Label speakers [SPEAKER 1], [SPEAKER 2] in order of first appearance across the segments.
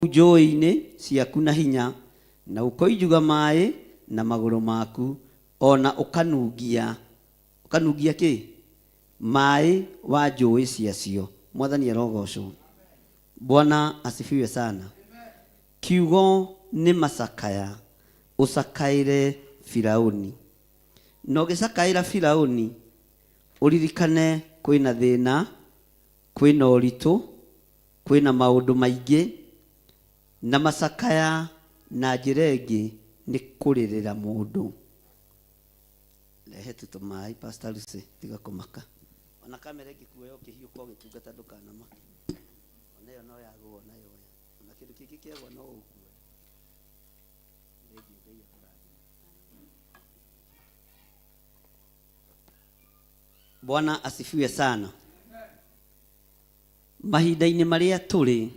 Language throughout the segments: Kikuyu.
[SPEAKER 1] Njũũĩ-inĩ ciaku na hinya, na ũkoinjuga maaĩ na magũrũ maku, o na ũkanungia, ũkanungia kĩ? Maaĩ wa njũũĩ ciacio. Mwathani arogoocwo. Bwana asifiwe sana. Kiugo nĩ macakaya, ũcakaĩre Firaũni. Na ũgĩcakaĩra Firaũni, ũririkane kwĩna thĩna, kwĩna ũritũ, Kwĩna maũndũ maingĩ, na macakaya na njĩra ĩngĩ nĩ kũrĩrĩra mũndũ. Rehe tu tũmaĩ Pastor Lucy, tiga kũmaka. Ona kamera ĩngĩkuoya ũkĩhiũka ũgĩtungata ndũkanamake. Ona ĩyo no yagũa ona yoya. Ona kĩndũ kĩngĩ kĩagũa no ũkuoya. Thengiũ Ngai akũrathime. Bwana asifiwe sana. Mahinda-inĩ marĩa tũrĩ,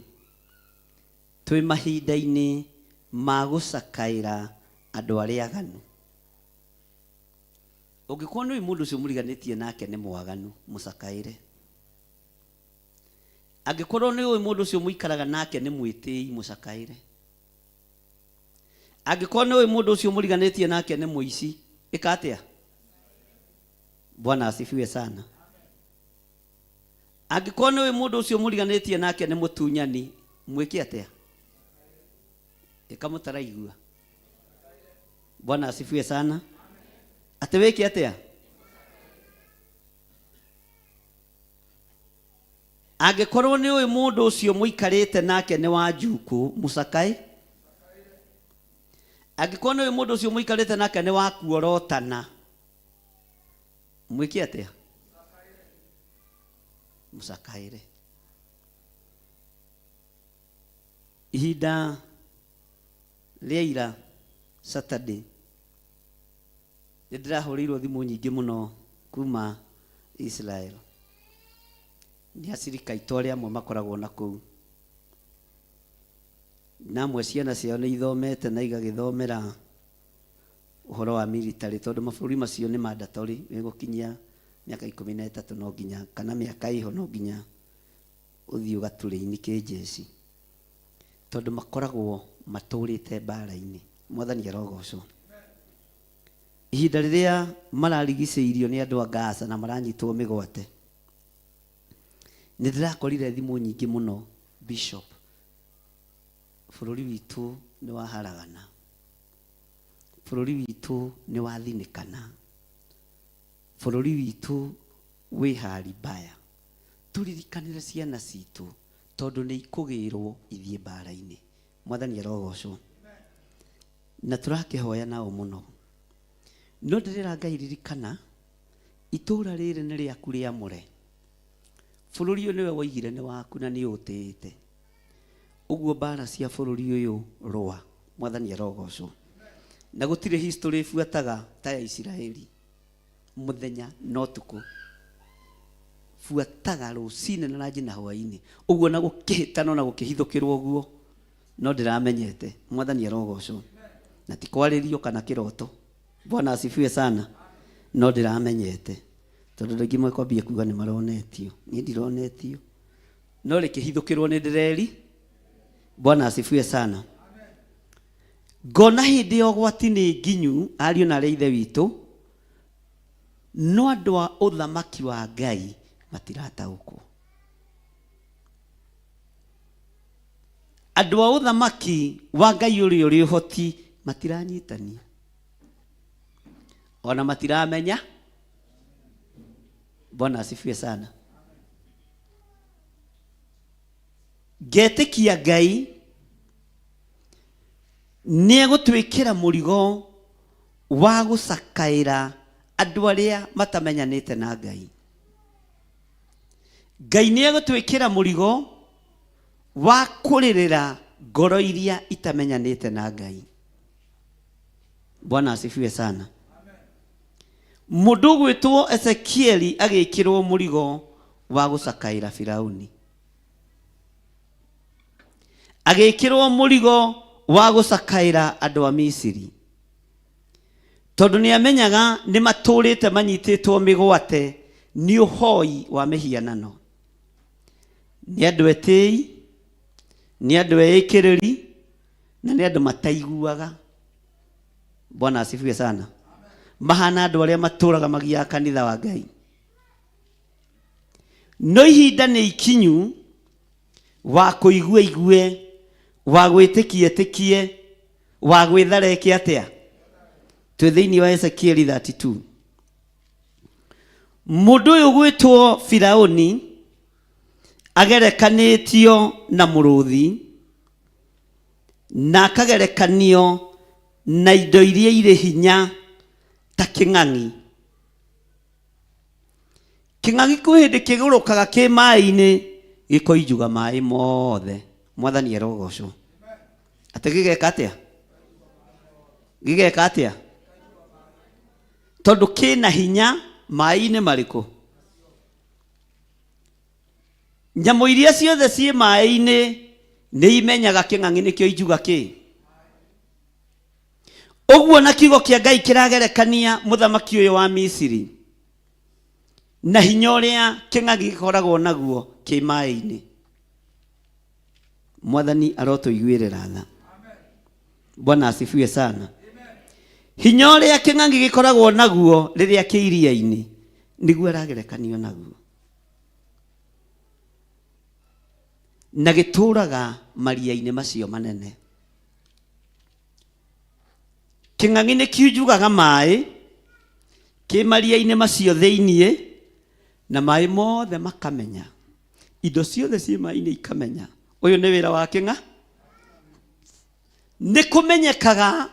[SPEAKER 1] twĩ mahinda-inĩ ma gũcakaĩra andũ arĩa aganu. Ũngĩkorwo nĩ ũĩ mũndũ ũcio mũriganĩtie nake nĩ mwaganu, mũcakaĩre. Angĩkorwo nĩ ũĩ mũndũ ũcio mũikaraga nake nĩ mwĩtĩi, mũcakaĩre. Angĩkorwo nĩ ũĩ mũndũ ũcio mũriganĩtie nake nĩ mũici, ĩka atĩa? Bwana asifiwe sana. Angĩkorwo nĩ ũĩ mũndũ ũcio mũriganĩtie nake nĩ mũtunyani, mwĩke atĩa? Ĩka mũtaraigua. Bwana asifiwe sana. Atĩ wĩke atĩa? Angĩkorwo nĩ ũĩ mũndũ ũcio mũikarĩte nake nĩ wa njukũ, mũcakaĩ. Angĩkorwo nĩ ũĩ mũndũ ũcio mũikarĩte nake nĩ wa kuorotana, Mwĩke atĩa? Mũcakaĩre. Ihinda rĩa ira Saturday nĩ ndĩrahũrĩirwo thimũ nyingĩ mũno kuma Israel nĩ acirika aitũ arĩa amwe makoragwo na kũu na amwe ciana ciao nĩ ithomete na igagĩthomera ũhoro wa military tondũ mabũrũri macio nĩ mandatory wĩgũkinyia mĩaka 13 no nginya kana mĩaka ĩho no nginya ũthiĩ ũgatũrĩini kĩnjeci tondũ makoragwo matũrĩte mbara-inĩ. Mwathani arogocwo. Ihinda rĩrĩa mararigicĩirio nĩ andũ a Gaza na maranyitwo mĩgwate, nĩ ndĩrakorire thimũ nyingĩ mũno Bishop, bũrũri witũ nĩ waharagana. Bũrũri witũ nĩ wathinĩkana. Bũrũri witũ wĩ hali mbaya. Tũririkanĩre ciana citũ tondũ nĩ ikũgĩrwo ithiĩ mbara-inĩ. Mwathani arogocwo. Na tũrakĩhoya nao mũno. No ndĩrera Ngai ririkana, itũra rĩrĩ nĩ rĩaku rĩamũre. Bũrũri ũyũ nĩwe woigire nĩ waku na nĩ ũũtĩĩte. Ũguo mbara cia bũrũri ũyũ rũa. Mwathani arogocwo. Na gũtirĩ history ĩbuataga ta ya Isiraeli. Mũthenya na ũtukũ. Buataga rũcinĩ na ranji na hwainĩ. Ũguo na gũkĩhĩtana na gũkĩhithũkĩrwo ũguo no ndĩramenyete. Mwathani arogocwo. Na ti kwarĩrio kana kĩroto. Bwana asifiwe sana. No ndĩramenyete. Tondũ andũ aingĩ mekwambia kuga nĩ maronetio. Niĩ ndironetio. No rĩkĩhithũkĩrwo nĩ ndĩreri. Bwana asifiwe sana. Ngona hĩndĩ ya ũgwati nĩ nginyu, ariũ na arĩ a ithe witũ, no andũ a ũthamaki wa Ngai matirataũkwo. Andũ a ũthamaki wa Ngai ũrĩa ũrĩ ũhoti matiranyitania, ona matiramenya. Bwana asifiwe sana. Ngetĩkia Ngai nĩ egũtwĩkĩra mũrigo wa gũcakaĩra andũ arĩa matamenyanĩte na Ngai. Ngai nĩ egũtwĩkĩra mũrigo wa kũrĩrĩra ngoro iria itamenyanĩte na Ngai. Bwana asifiwe sana. Mũndũ ũgwĩtwo Ezekieli agĩkĩrwo mũrigo wa gũcakaĩra Firauni. Agĩkĩrwo mũrigo wa gũcakaĩra andũ a Misiri. Tondũ nĩ amenyaga nĩ matũrĩte manyitĩtwo mĩgwate nĩ ũhoi wa mĩhianano. Nĩ andũ etĩi, Nĩ andũ eĩkĩrĩri na nĩ andũ mataiguaga. Bwana asifiwe sana. Mahana andũ arĩa matũraga magiaga kanitha wa Ngai. No ihinda nĩ ikinyu wa kũigua igue, wa gwĩtĩkia ĩtĩkie, wa gwĩthara ĩke atĩa. Twĩ thĩinĩ wa Ezekieli 32. Mũndũ ũyũ gwĩtwo Firauni agerekanĩtio na mũrũthi na akagerekanio na indo iria irĩ hinya ta kĩng'ang'i. Kĩng'ang'i kwĩ hĩndĩ kĩgũrũkaga kĩ maĩ-inĩ gĩkoinjuga maĩ mothe. Mwathani arogocwo. Atĩ gĩgeka atĩa? Gĩgeka atĩa? Tondũ kĩna hinya maĩ-inĩ marĩkũ? Nyamũ iria ciothe ciĩ maĩ-inĩ nĩ imenyaga kĩng'ang'i nĩkĩo injuga kĩ. Ũguo na kiugo kĩa Ngai kĩragerekania mũthamaki ũyũ wa Misiri na hinya ũrĩa kĩng'ang'i gĩkoragwo naguo kĩ maĩ-inĩ. Mwathani arotũiguĩrĩra tha. Bwana asifiwe sana. Hinya ũrĩa kĩng'ang'i gĩkoragwo naguo rĩrĩa kĩ iria-inĩ nĩguo aragerekanio naguo. Na gĩtũraga maria-inĩ macio manene. Kĩng'ang'i nĩ kiunjugaga maĩ kĩ maria-inĩ macio thĩiniĩ, na maĩ mothe makamenya, indo ciothe ciĩ maĩ-inĩ ikamenya ũyũ nĩ wĩra wa kĩng'a. Nĩ kũmenyekaga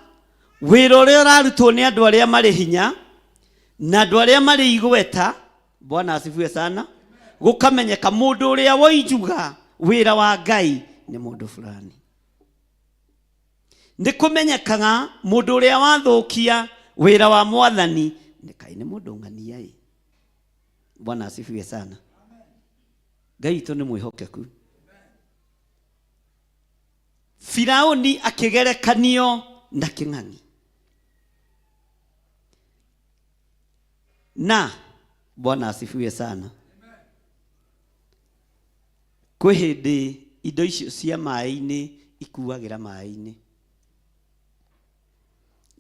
[SPEAKER 1] wĩra ũrĩa ũrarutwo nĩ andũ arĩa marĩ hinya na andũ arĩa marĩ igweta. Bwana asifiwe sana. Gũkamenyeka mũndũ ũrĩa woinjuga wĩra wa Ngai nĩ mũndũ fulani. Nĩ kũmenyekaga mũndũ ũrĩa wathũkia wĩra wa Mwathani nĩ kaĩ nĩ mũndũ ng'ania ĩ. Bwana asifiwe sana. Ngai witũ nĩ mwĩhokeku. Firauni akĩgerekanio na kĩng'ang'i. Na Bwana asifiwe sana. Kwĩ hĩndĩ indo icio cia maĩ-inĩ ikuagĩra maĩ-inĩ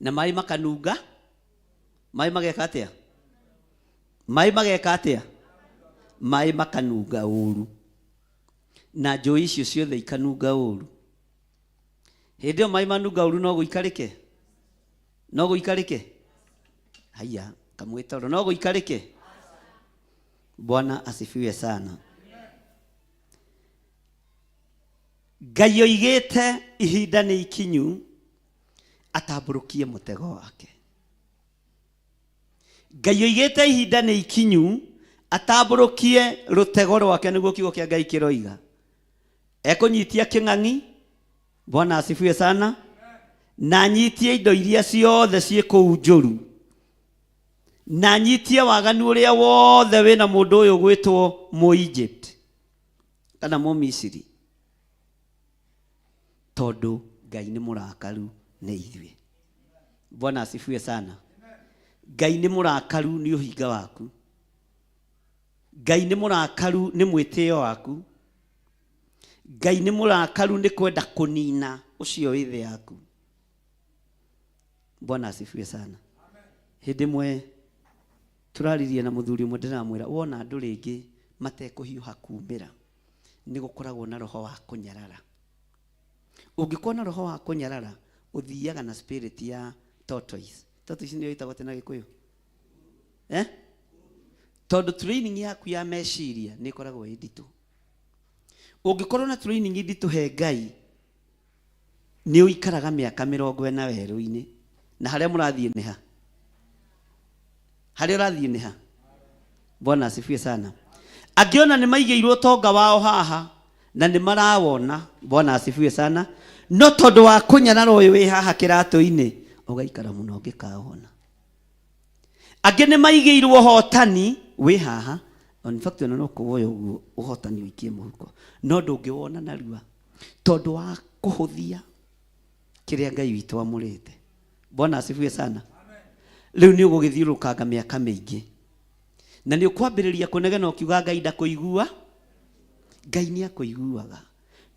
[SPEAKER 1] na maĩ makanunga, maĩ mageka atĩa? Maĩ mageka atĩa? Maĩ makanunga ũru, na njũĩ icio ciothe ikanunga ũru. Hĩndĩ ĩyo maĩ manunga ũru no gũikarĩke? No gũikarĩke? Haiya, kamwĩtoro, no gũikarĩke? Bwana asifiwe sana. Ngai oigĩte ihinda nĩ ikinyu atambũrũkie mũtego wake. Ngai oigĩte ihinda nĩ ikinyu atambũrũkie rũtego rwake, nĩguo kiugo kĩa Ngai kĩroiga. Ekũnyitia kĩng'ang'i, Bwana asifiwe sana, na anyitie indo iria ciothe ciĩ kũu njũru, na anyitie waganu ũrĩa wothe wĩna mũndũ ũyũ gwĩtwo mũ Egypt kana mũ Misiri, tondũ Ngai nĩ mũrakaru nĩ ithuĩ. Bwana asifiwe sana. Ngai nĩ mũrakaru nĩ ũhinga waku. Ngai nĩ mũrakaru nĩ mwĩtĩo waku. Ngai nĩ mũrakaru nĩ kwenda kũnina ũcio wĩ thĩ yaku. Bwana asifiwe sana. Hĩndĩ ĩmwe tũraririe na mũthuri ũmwe ndĩramwĩra wona andũ rĩngĩ matekũhiũha kumĩra nĩ gũkoragwo na roho wa kũnyarara. Ũngĩkorwo na roho wa kũnyarara ũthiaga na spirit ya tortoise. Tortoise nĩyo ĩtagwo atĩa na Gĩkũyũ? Eh? Tondũ training yaku ya meciria nĩ ĩkoragwo ĩ nditũ. Ũngĩkorwo na training nditũ he Ngai nĩ ũikaraga mĩaka 40 werũ-inĩ. Na harĩa mũrathiĩ nĩ ha? Harĩa ũrathiĩ nĩ ha? Bwana asifiwe sana. Angĩ ona nĩ maigĩirwo ũtonga wao haha na nĩ marawona. Bwana asifiwe sana. No tondũ wa kũnyarara ũyũ wĩ haha kĩratũ-inĩ ũgaikara mũno ũngĩkawona. Angĩ nĩ maigĩirwo ũhotani wĩ haha. In fact ona no kũwoya ũguo ũhotani ũikie mũhuko, no ndũngĩwona narua tondũ wa kũhũthia kĩrĩa Ngai witũ amũrĩte. Bwana asifiwe sana. Rĩu nĩ ũgũgĩthiũrũrũkanga mĩaka mĩingĩ na nĩ ũkwambĩrĩria kũnegena ũkiuga Ngai ndakũigua. Ngai nĩ akũiguaga,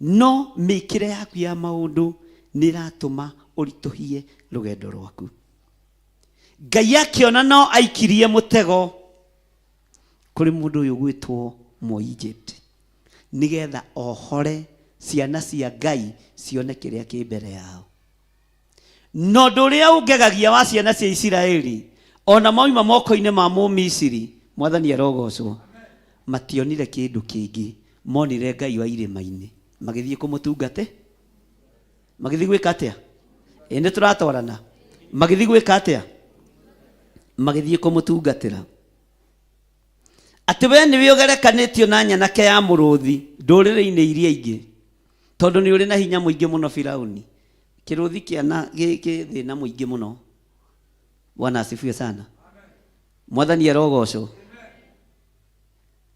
[SPEAKER 1] No mĩkĩre yaku ya maũndũ nĩ ĩratũma ũritũhie rũgendo rwaku. Ngai akĩona no aikirie mũtego kũrĩ mũndũ ũyũ gwĩtwo Mũegypt nĩgetha ohore ciana cia Ngai cione kĩrĩa kĩ mbere yao. Na ũndũ ũrĩa ũngegagia wa ciana cia Isiraeli, o na moima moko-inĩ ma Mũmisiri, Mwathani arogocwo, mationire kĩndũ kĩngĩ, monire Ngai wa irĩma-inĩ, magĩthiĩ kũmũtungate. Magĩthiĩ gwĩka atĩa? Ĩ nĩ tũratwarana. Magĩthiĩ gwĩka atĩa? Magĩthiĩ kũmũtungatĩra. Atĩ we nĩwe ũgerekanĩtio na nyanake ya mũrũthi ndũrĩrĩ-inĩ iria ingĩ, tondũ nĩ ũrĩ na hinya mũingĩ mũno Firauni. Kĩrũthi kĩana gĩ kĩ thĩna mũingĩ mũno. Bwana asifiwe sana. Mwathani arogocwo.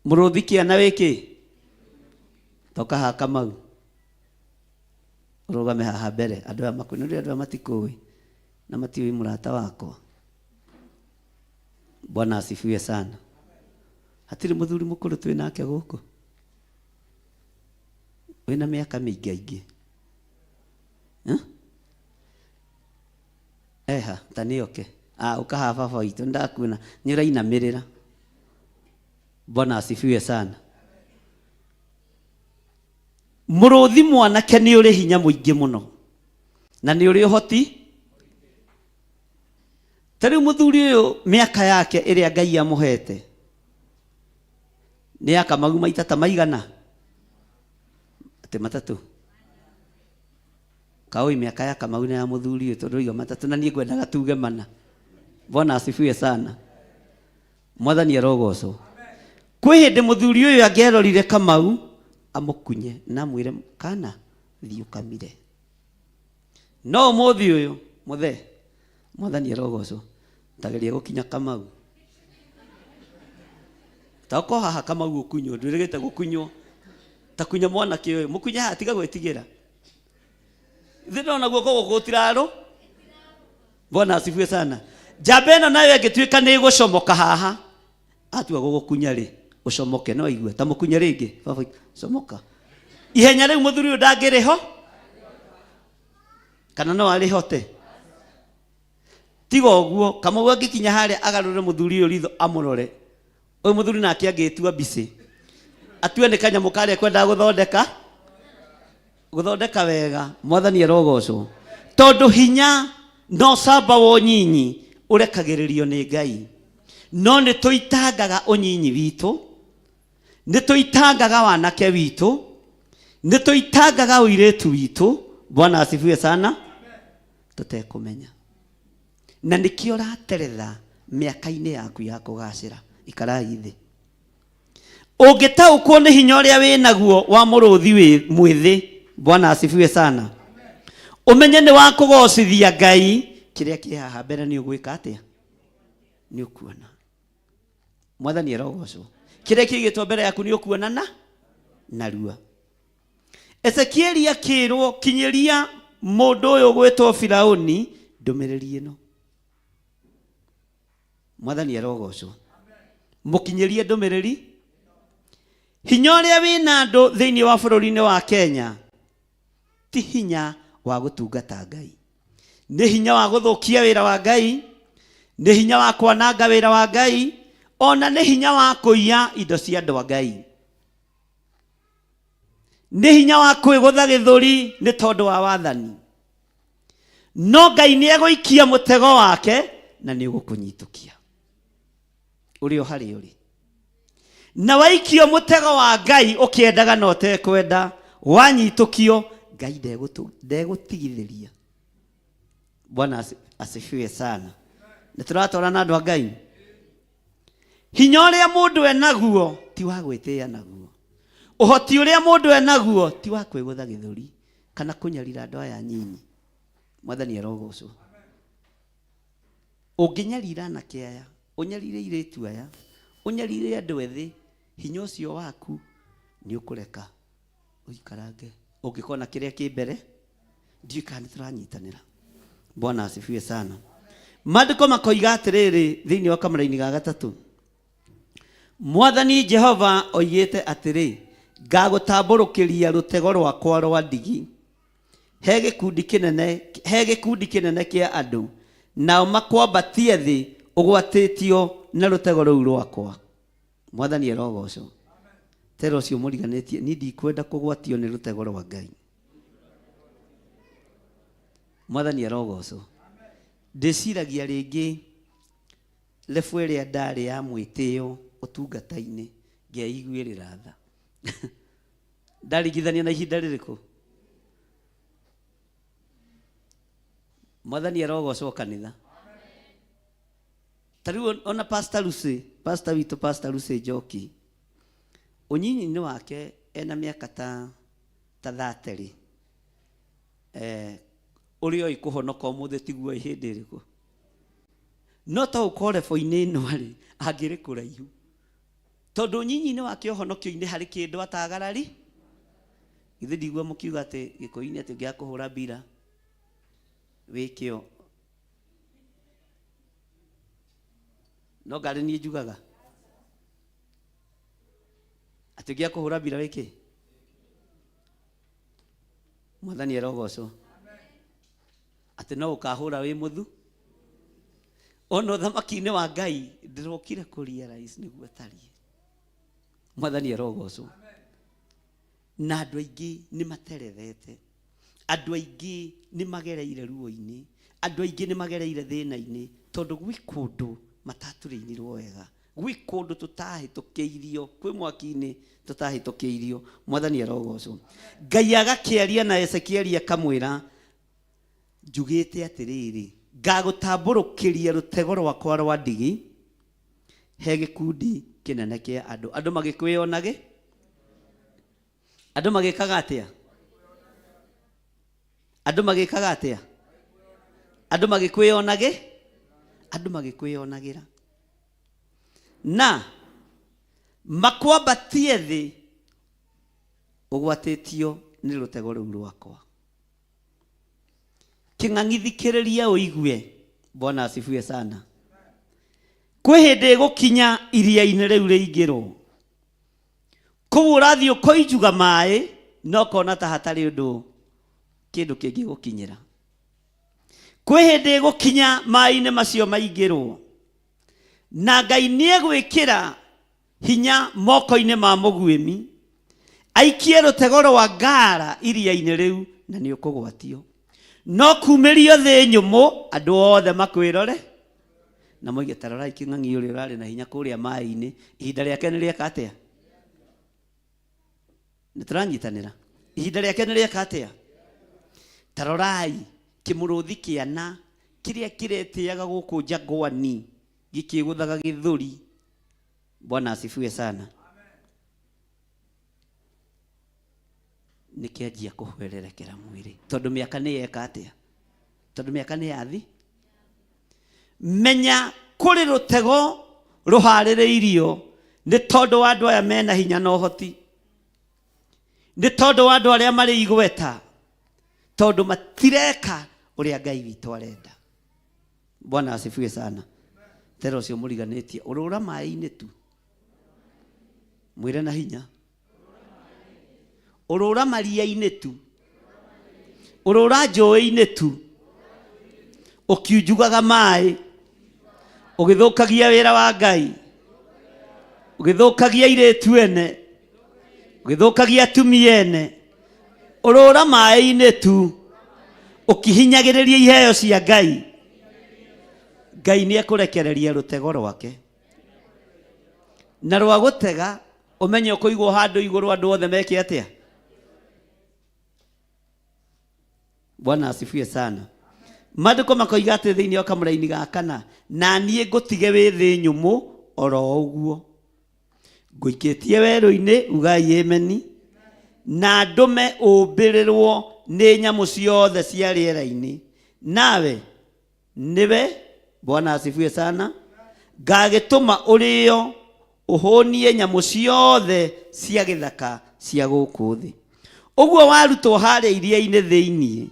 [SPEAKER 1] Mũrũthi kĩana wĩ kĩ? Toka haha Kamau. Ũrũgame haha mbere andũ aya makwĩ nĩ andũ aya matikũĩ na matiũĩ mũrata wakwa. Bwana asifiwe sana. Hatirĩ mũthuri mũkũrũ twĩ nake gũkũ wĩna mĩaka mĩingaingĩ. Huh? Eha, ta nĩ oke. Ah, ũka haha baba witũ, ndakuona. Nĩ ũrainamĩrĩra. Bwana asifiwe sana. Mũrũthi mwanake nĩ ũrĩ hinya mũingĩ mũno na nĩ ũrĩ ũhoti. Ta rĩu mũthuri ũyũ mĩaka yake ĩrĩa Ngai amũhete nĩ ya Kamau maita ta maigana atĩ matatũ. Kaũĩ mĩaka ya Kamau na ya mũthuri ũyũ tondũ oiga matatũ na niĩ ngwendaga tuge mana. Bwana asifiwe sana. Mwathani arogocwo. Kwĩ hĩndĩ mũthuri ũyũ angĩerorire Kamau amũkunye na amwĩre kana thiĩ ũkamire. No ũmũthĩ ũyũ mũthee Mwathani arogocwo. Tageria gũkinya Kamau. Ta ũko haha Kamau ũkunywo ndwĩrĩgĩte gũkunywo. Ta kunya mwanake ũyũ mũkunye haha tiga gwĩtigĩra. Ithe ndona guoko gũkũ gũtirarũ. Bwana asifiwe sana. Njamba ĩno nayo ĩngĩtuĩka nĩ ĩgũcomoka haha atua gũgũkunya rĩ ũcomoke no igue ta mũkunye rĩngĩ baba comoka ihenya rĩu mũthuri ũyũ ndangĩrĩ ho kana no arĩhote tiga ũguo kamau angĩkinya harĩa agarũre mũthuri ũyũ ritho amũrore ũyũ mũthuri nake angĩtua mbicĩ atue nĩ kanyamũ karĩa kwendaga gũthondeka gũthondeka wega mwathani arogocwo tondũ hinya na ũcamba wa ũnyinyi ũrekagĩrĩrio nĩ ngai no nĩ tũitangaga ũnyinyi witũ nĩ tũitangaga wanake witũ nĩ tũitangaga ũirĩtu witũ bwana asifiwe sana tũtekũmenya na nĩkĩo ũrateretha mĩaka-inĩ yaku ya kũgacĩra ikarai thĩ ũngĩtaũkwo nĩ hinya ũrĩa wĩ naguo wa mũrũthi wĩ mwĩthĩ bwana asifiwe sana ũmenye nĩ wa kũgocithia ngai kĩrĩa kĩ haha mbere nĩ ũgwĩka atĩa nĩ ũkuona mwathani arogocwo kĩrĩa kĩigĩtwo mbere yaku nĩ ũkuona na narua ezekieli akĩrwo kinyĩria mũndũ ũyũ ũgwĩtwo firauni ndũmĩrĩri ĩno mwathani arogocwo mũkinyĩrie ndũmĩrĩri hinya ũrĩa wĩna andũ thĩinĩ wa bũrũri-inĩ wa kenya ti hinya wa gũtungata ngai nĩ hinya wa gũthũkia wĩra wa ngai nĩ hinya wa kwananga wĩra wa ngai ona nĩ hinya wa kũiya indo cia andũ a ngai nĩ hinya wa kwĩgũtha gĩthũri nĩ tondũ wa wathani no ngai nĩ egũikia mũtego wake na nĩ ũgũkũnyitũkia ũrĩ o harĩa ũrĩ na waikio mũtego wa ngai ũkĩendaga na ũtekwenda wanyitũkio ngai ndegũtigithĩria bwana asifiwe sana nĩ tũratwarana na andũ a ngai hinya ũrĩa mũndũ enaguo ti wa gwĩtĩĩa naguo ũhoti ũrĩa mũndũ enaguo ti wa kwĩgũtha gĩthũri kana kũnyarira andũ aya nyinyi mwathani arogocwo ũngĩnyarira anake aya ũnyarire airĩtu aya ũnyarire andũ ethĩ hinya ũcio waku nĩ ũkũreka ũikarange ũngĩkona kĩrĩa kĩ mbere ndiũĩ kana nĩ tũranyitanĩra bwana asifiwe sana maandĩko makoiga atĩrĩrĩ thĩinĩ wa kamũraini ga gatatũ mwathani jehova oigĩte atĩrĩ Ngagũtambũrũkĩria rũtego rwakwa rwa ndigi he gĩkundi kĩnene, he gĩkundi kĩnene kĩa andũ, nao makwambatie thĩ ũgwatĩtio na rũtego rũu rwakwa. Mwathani arogocwo. Tera ũcio mũriganĩtie, niĩ ndikwenda kũgwatio nĩ rũtego rwa Ngai. Mwathani arogocwo. Ndĩciragia rĩngĩ level ĩrĩa ndarĩ ya mwĩtĩo ũtungata-inĩ ngeiguĩrĩra tha. Ndaringithania na ihinda rĩrĩkũ? Mwathani arogocwo kanitha. Ta rĩu ona Pastor Lucy, pastor witũ Pastor Lucy Njoki, ũnyinyi-inĩ wake ena mĩaka ta 30 rĩ, ũrĩa oĩ kũhonoka ũmũthĩ tiguo oĩ hĩndĩ ĩrĩkũ. No to ũkorwo level-inĩ ĩno rĩ, angĩrĩ kũraihu. Tondũ ũnyinyi-inĩ wake ũhonokio-inĩ harĩ kĩndũ atagarari. Githĩ ndigua mũkiuga atĩ Gĩkũyũ-inĩ atĩ ũngĩaga kũhũra mbira wĩke ũ. No ngarĩ niĩ njugaga atĩ ũngĩaga kũhũra mbira wĩke. Mwathani arogocwo. Atĩ no ũkahũra wĩ mũthu. Ona ũthamaki-inĩ wa Ngai ndĩrokire kũ realize nĩguo atariĩ. Mwathani arogocwo. Na andũ aingĩ nĩ materethete, andũ aingĩ nĩ magereire ruo-inĩ, andũ aingĩ nĩ magereire thĩna-inĩ, tondũ gwĩ kũndũ mataturĩinirwo wega, gwĩ kũndũ tũtahĩtũkĩirio, kwĩ mwaki-inĩ tũtahĩtũkĩirio. Mwathani arogocwo. Ngai agakĩaria na Ezekieli akamwĩra, njugĩte atĩrĩrĩ, ngagũtambũrũkĩria rũtego rwakwa rwa ndigi he gĩkundi kĩnene kĩa andũ. Andũ magĩkwĩonage? Andũ magĩkaga atĩa? Andũ magĩkaga atĩa? Andũ magĩkwĩonage? Andũ magĩkwĩonagĩra. Na makwambatie thĩ ũgwatĩtio nĩ rũtego rũu rwakwa. Kĩng'ang'i thikĩrĩria ũigue. Bwana asifiwe sana. Kwĩ hĩndĩ ĩgũkinya iria-inĩ rĩu rĩingĩrwo. Kũu ũrathiĩ ũkoinjuga maĩ na ũkona ta hatarĩ ũndũ kĩndũ kĩngĩgũkinyĩra. Kwĩ hĩndĩ ĩgũkinya maĩ-inĩ macio maingĩrwo na Ngai nĩegwĩkĩra hinya moko-inĩ ma mũguĩmi, aikie rũtego rwa ngara iria-inĩ rĩu na nĩ ũkũgwatio. No kumĩrio thĩ nyũmũ andũ othe makwĩrore na moige ta rorai kĩng'ang'i ũrĩa ũrarĩ na hinya kũrĩa maĩ-inĩ, ihinda rĩake nĩ rĩeka atĩa? Nĩ tũranyitanĩra? Ihinda rĩake nĩ rĩeka atĩa? Ta rorai kĩmũrũthi kĩana kĩrĩa kĩretĩaga gũkũ njangwani gĩkĩgũthaga gĩthũri. Bwana asifiwe sana. Nĩ kĩanjia kũhwererekera mwĩrĩ tondũ mĩaka nĩ yeka atĩa? Tondũ mĩaka nĩ yathi. Menya kũrĩ rũtego rũharĩrĩirio nĩ tondũ wa andũ aya mena hinya na ũhoti, nĩ tondũ wa andũ arĩa marĩ igweta, tondũ matireka ũrĩa Ngai witũ arenda. Bwana asifiwe sana. Tera ũcio mũriganĩtie ũrũra maĩ-inĩ tu, mwĩre na hinya. Ũrũra maria-inĩ tu, ũrũra njũĩ-inĩ tu, ũkiunjugaga maĩ, ũgĩthũkagia wĩra wa Ngai, ũgĩthũkagia airĩtu ene, ũgĩthũkagia atumia ene, ũrũra maĩ-inĩ tu, ũkihinyagĩrĩria iheo cia Ngai. Ngai nĩ ekũrekereria rũtego rwake na rwa gũtega ũmenye ũkũigwo handũ igũrũ andũ othe meke atĩa. Bwana asifiwe sana. Maandĩko makoiga atĩ thĩinĩ wa kamũraini ga kana, na niĩ ngũtige wĩ thĩ nyũmũ oro ũguo, ngũikĩtie werũ-inĩ, ugai ameni, na ndũme ũmbĩrĩrwo nĩ nyamũ ciothe cia rĩera-inĩ, nawe nĩwe, Bwana asifiwe sana, ngagĩtũma ũrĩo ũhũnie nyamũ ciothe cia gĩthaka cia gũkũ thĩ. Ũguo warutwo harĩa iria-inĩ thĩinĩ,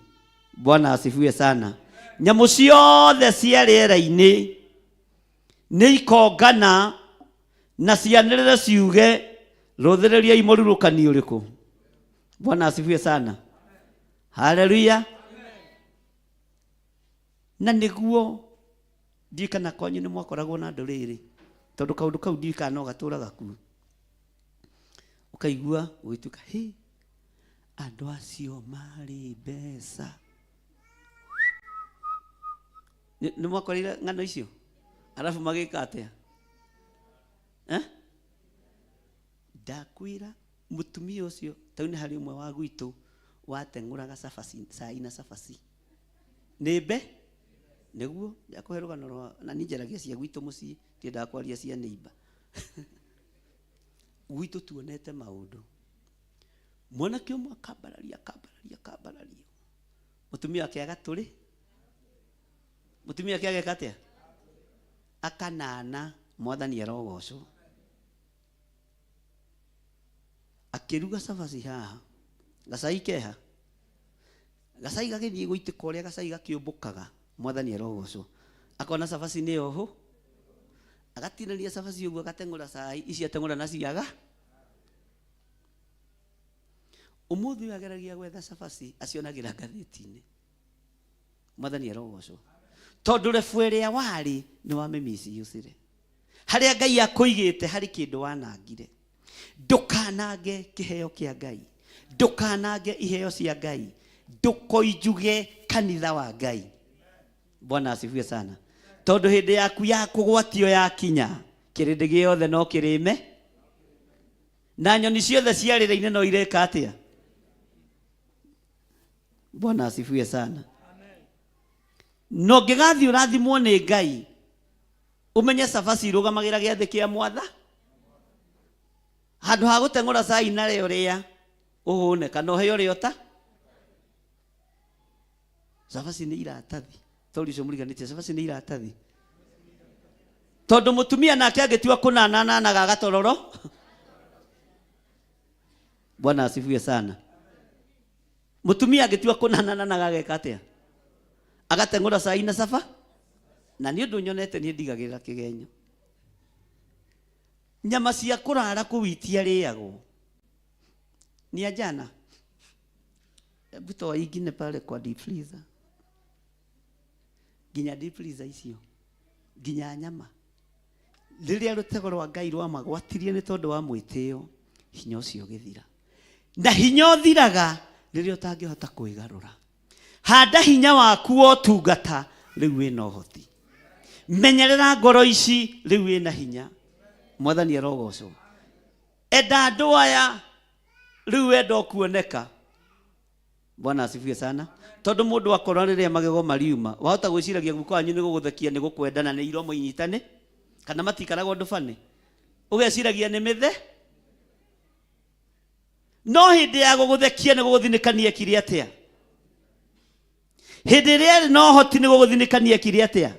[SPEAKER 1] Bwana asifiwe sana, nyamũ ciothe cia rĩera-inĩ nĩ ikongana na cianĩrĩre ciuge, Rũthĩrĩriai mũrurũkani ũrĩkũ? Bwana asifiwe sana. Haleluya. Na nĩguo ndiũĩ kana kwanyu nĩ mwakoragwo na andũ rĩrĩ, tondũ kaũndũ kau ndiũĩ kana no gatũraga kuo. Ũkaigua ũgĩtuĩka hĩ, andũ acio marĩ mbeca. Nĩ mwakorire ng'ano icio? Arabu magĩka atĩa? Eh? Ndakwĩra mũtumia ũcio, tau nĩ harĩ ũmwe wa gwitũ wateng'ũraga cabaci, cai na cabaci. Nĩ mbe? Nĩguo, ndakũhe rũgano rwa, na niĩ njaragia cia gwitũ mũciĩ, ndiendaga kwaria cia neighbor. Gwitũ tuonete maũndũ. Mwanake ũmwe akambararia, akambararia, akambararia. Mũtumia wake agatũrĩ. Mũtumia wake ageka atĩa? Akanana, Mwathani arogocwo. Akĩruga cabaci haha, gacai keha, gacai gagĩthiĩ gũitĩka ũrĩa gacai gakĩũmbũkaga, Mwathani arogocwo. Akona cabaci nĩ ohu, agatinania cabaci ũguo agateng'ũra cai, ici ateng'ũra na ciaga. Ũmũthĩ ũyũ ageragia gwetha cabaci acionagĩra ngathĩti-inĩ. Mwathani arogocwo. Tondũ rebu ĩrĩa warĩ nĩ wamĩmiciũcire. Harĩa Ngai akũigĩte harĩ kĩndũ wanangire. Ndũkanange kĩheo kĩa Ngai. Ndũkanange iheo cia Ngai. Ndũkoinjuge kanitha wa Ngai. Bwana asifiwe sana. Tondũ hĩndĩ yaku ya kũgwatio yakinya, kĩrĩndĩ gĩothe no kĩrĩme na nyoni ciothe cia rĩera-inĩ no ireka atĩa? Bwana asifiwe sana. Na ũngĩgathiĩ ũrathimwo nĩ Ngai, ũmenye cabaci irũgamagĩra gĩathĩ kĩa mwatha. Handũ ha gũteng'ũra cai narĩo rĩa ũhũne kana ũheo ũrĩa ũta. Cabaci nĩ iratathi. Tori ũcio mũriganĩtie, cabaci nĩ iratathi. Tondũ mũtumia nake angĩtua kũnana ananaga agatororo. Bwana asifiwe sana. Mũtumia angĩtua kũnanana na ageka atĩa? Agateng'ũra cai na caba. Na nĩ ũndũ nyonete niĩ ndigagĩrĩra kĩgenyo. Nyama cia kũrara kũu itiarĩagwo. Ni ajana. Hebu toa ingine pale kwa deep freezer. Nginya deep freezer icio. Nginya nyama. Rĩrĩa rũtego rwa Ngai rwamagwatirie nĩ tondũ wa mwĩtĩo, hinya ũcio ũgĩthira. Na hinya ũthiraga rĩrĩa ũtangĩhota kwĩgarũra. Handa hinya waku wa ũtungata, rĩu wĩna ũhoti. Menyerera ngoro ici, rĩu wĩna hinya. Mwathani arogocwo. Enda andũ aya, rĩu wenda ũkuoneka. Bwana asifiwe sana. Tondu mundu akora riria magego mariuma, wahota gwiciragia guka wanyu ni guguthekia ni gukwenda na ni iromo inyitane kana matikaraga undu bani. Ugeciragia ni mithe. No hindi ya guguthekia ni guguthinikania ekire atia? Hindi ĩrĩa arĩ na ũhoti nĩ gũgũthinĩkania ekire atĩa?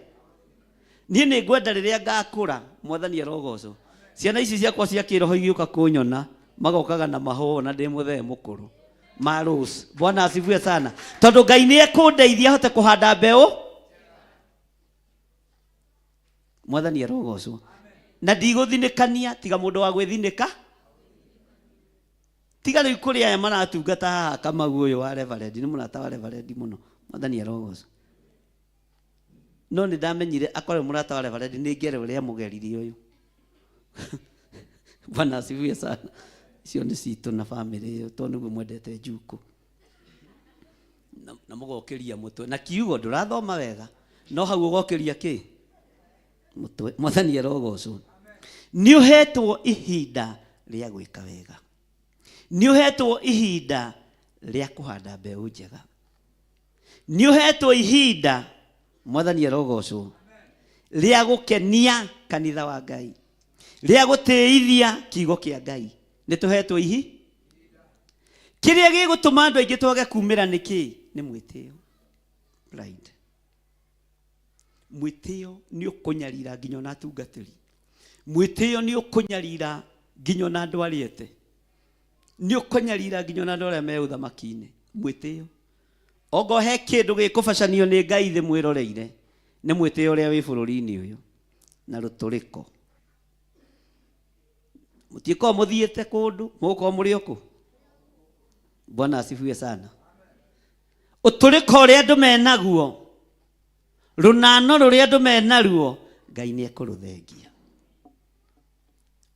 [SPEAKER 1] Niĩ nĩ ngwenda rĩrĩa ngakũra, Mwathani arogocwo, ciana ici ciakwa cia kĩroho igĩũka kũnyona, magokaga na mahũa na ndĩ mũthee mũkũrũ ma rose. Bwana asifiwe sana. Tondũ Ngai nĩ ekũndeithia hote kũhanda mbeũ. Mwathani arogocwo. Na ndigũthinĩkania tiga mũndũ wa gwĩthinĩka. Tiga rĩu kũrĩ aya maratungata haha Kamau ũyũ wa Reverend, nĩ mũrata wa Reverend mũno. Mwathani arogocwo. No nĩ ndamenyire akorwo mũrata wa Reverend nĩ ngere ũrĩa mũgeririe ũyũ. Bwana asifiwe sana. Icio nĩ citũ na family ĩyo tondũ nĩguo mwendete njukũ. Na mũgokĩria mũtwe. Na kiugo ndũrathoma wega. No hau ũgokĩria kĩ? Mũtwe. Mwathani arogocwo. Nĩ ũhetwo ihinda rĩa gwĩka wega. Nĩ ũhetwo ihinda rĩa kũhanda mbeũ njega. Nĩ ũhetwo ihinda, Mwathani arogocwo, rĩa gũkenia kanitha wa Ngai, rĩa gũtĩithia kiugo kĩa Ngai. Nĩ tũhetwo ihi kĩrĩa gĩgũtũma andũ aingĩ twage kumĩra nĩ kĩ? Nĩ mwĩtĩo, pride. Mwĩtĩo nĩ ũkũnyarira nginya ona atungatĩri. Mwĩtĩo nĩ ũkũnyarira nginya ona andũ arĩa ete. Nĩ ũkũnyarira nginya ona andũ arĩa me ũthamaki-inĩ. Mwĩtĩo. Ongo he kĩndũ gĩkũbacanio nĩ Ngai thĩ mwĩroreire, nĩ mwĩtĩo ũrĩa wĩ bũrũri-inĩ ũyũ na rũtũrĩko. Mũtiĩkorwo mũthiĩte kũndũ, mũgũkorwo mũrĩ o kũ. Bwana asifiwe sana. Ũtũrĩko ũrĩa andũ menaguo, rũnano rũrĩa andũ menaruo, Ngai nĩ ekũrũthengia.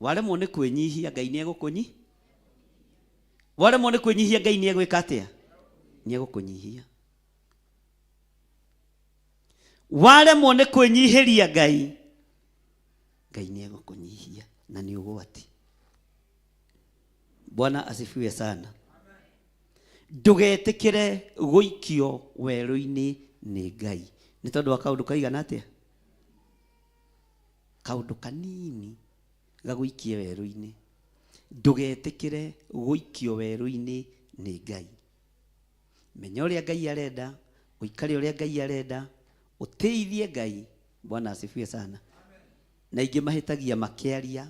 [SPEAKER 1] Waremwo nĩ kwĩnyihia, Ngai nĩ egũkũnyi. Waremwo nĩ kwĩnyihia, Ngai nĩ egwĩka atĩa? Nĩ egũkũnyihia. Waremwo nĩ kwĩnyihĩria Ngai, Ngai nĩ egũkũnyihia na nĩ ũgwati. Bwana asifiwe sana. Ndũgetĩkĩre gũikio werũ-inĩ nĩ Ngai nĩ tondũ wa kaũndũ kaigana atĩa? Kaũndũ kanini gagũikie werũ-inĩ. Ndũgetĩkĩre gũikio werũ-inĩ nĩ Ngai. Menya ũrĩa Ngai arenda, ũikare ũrĩa Ngai arenda, ũtĩithie Ngai. Bwana asifiwe sana. Na aingĩ mahĩtagia makĩaria,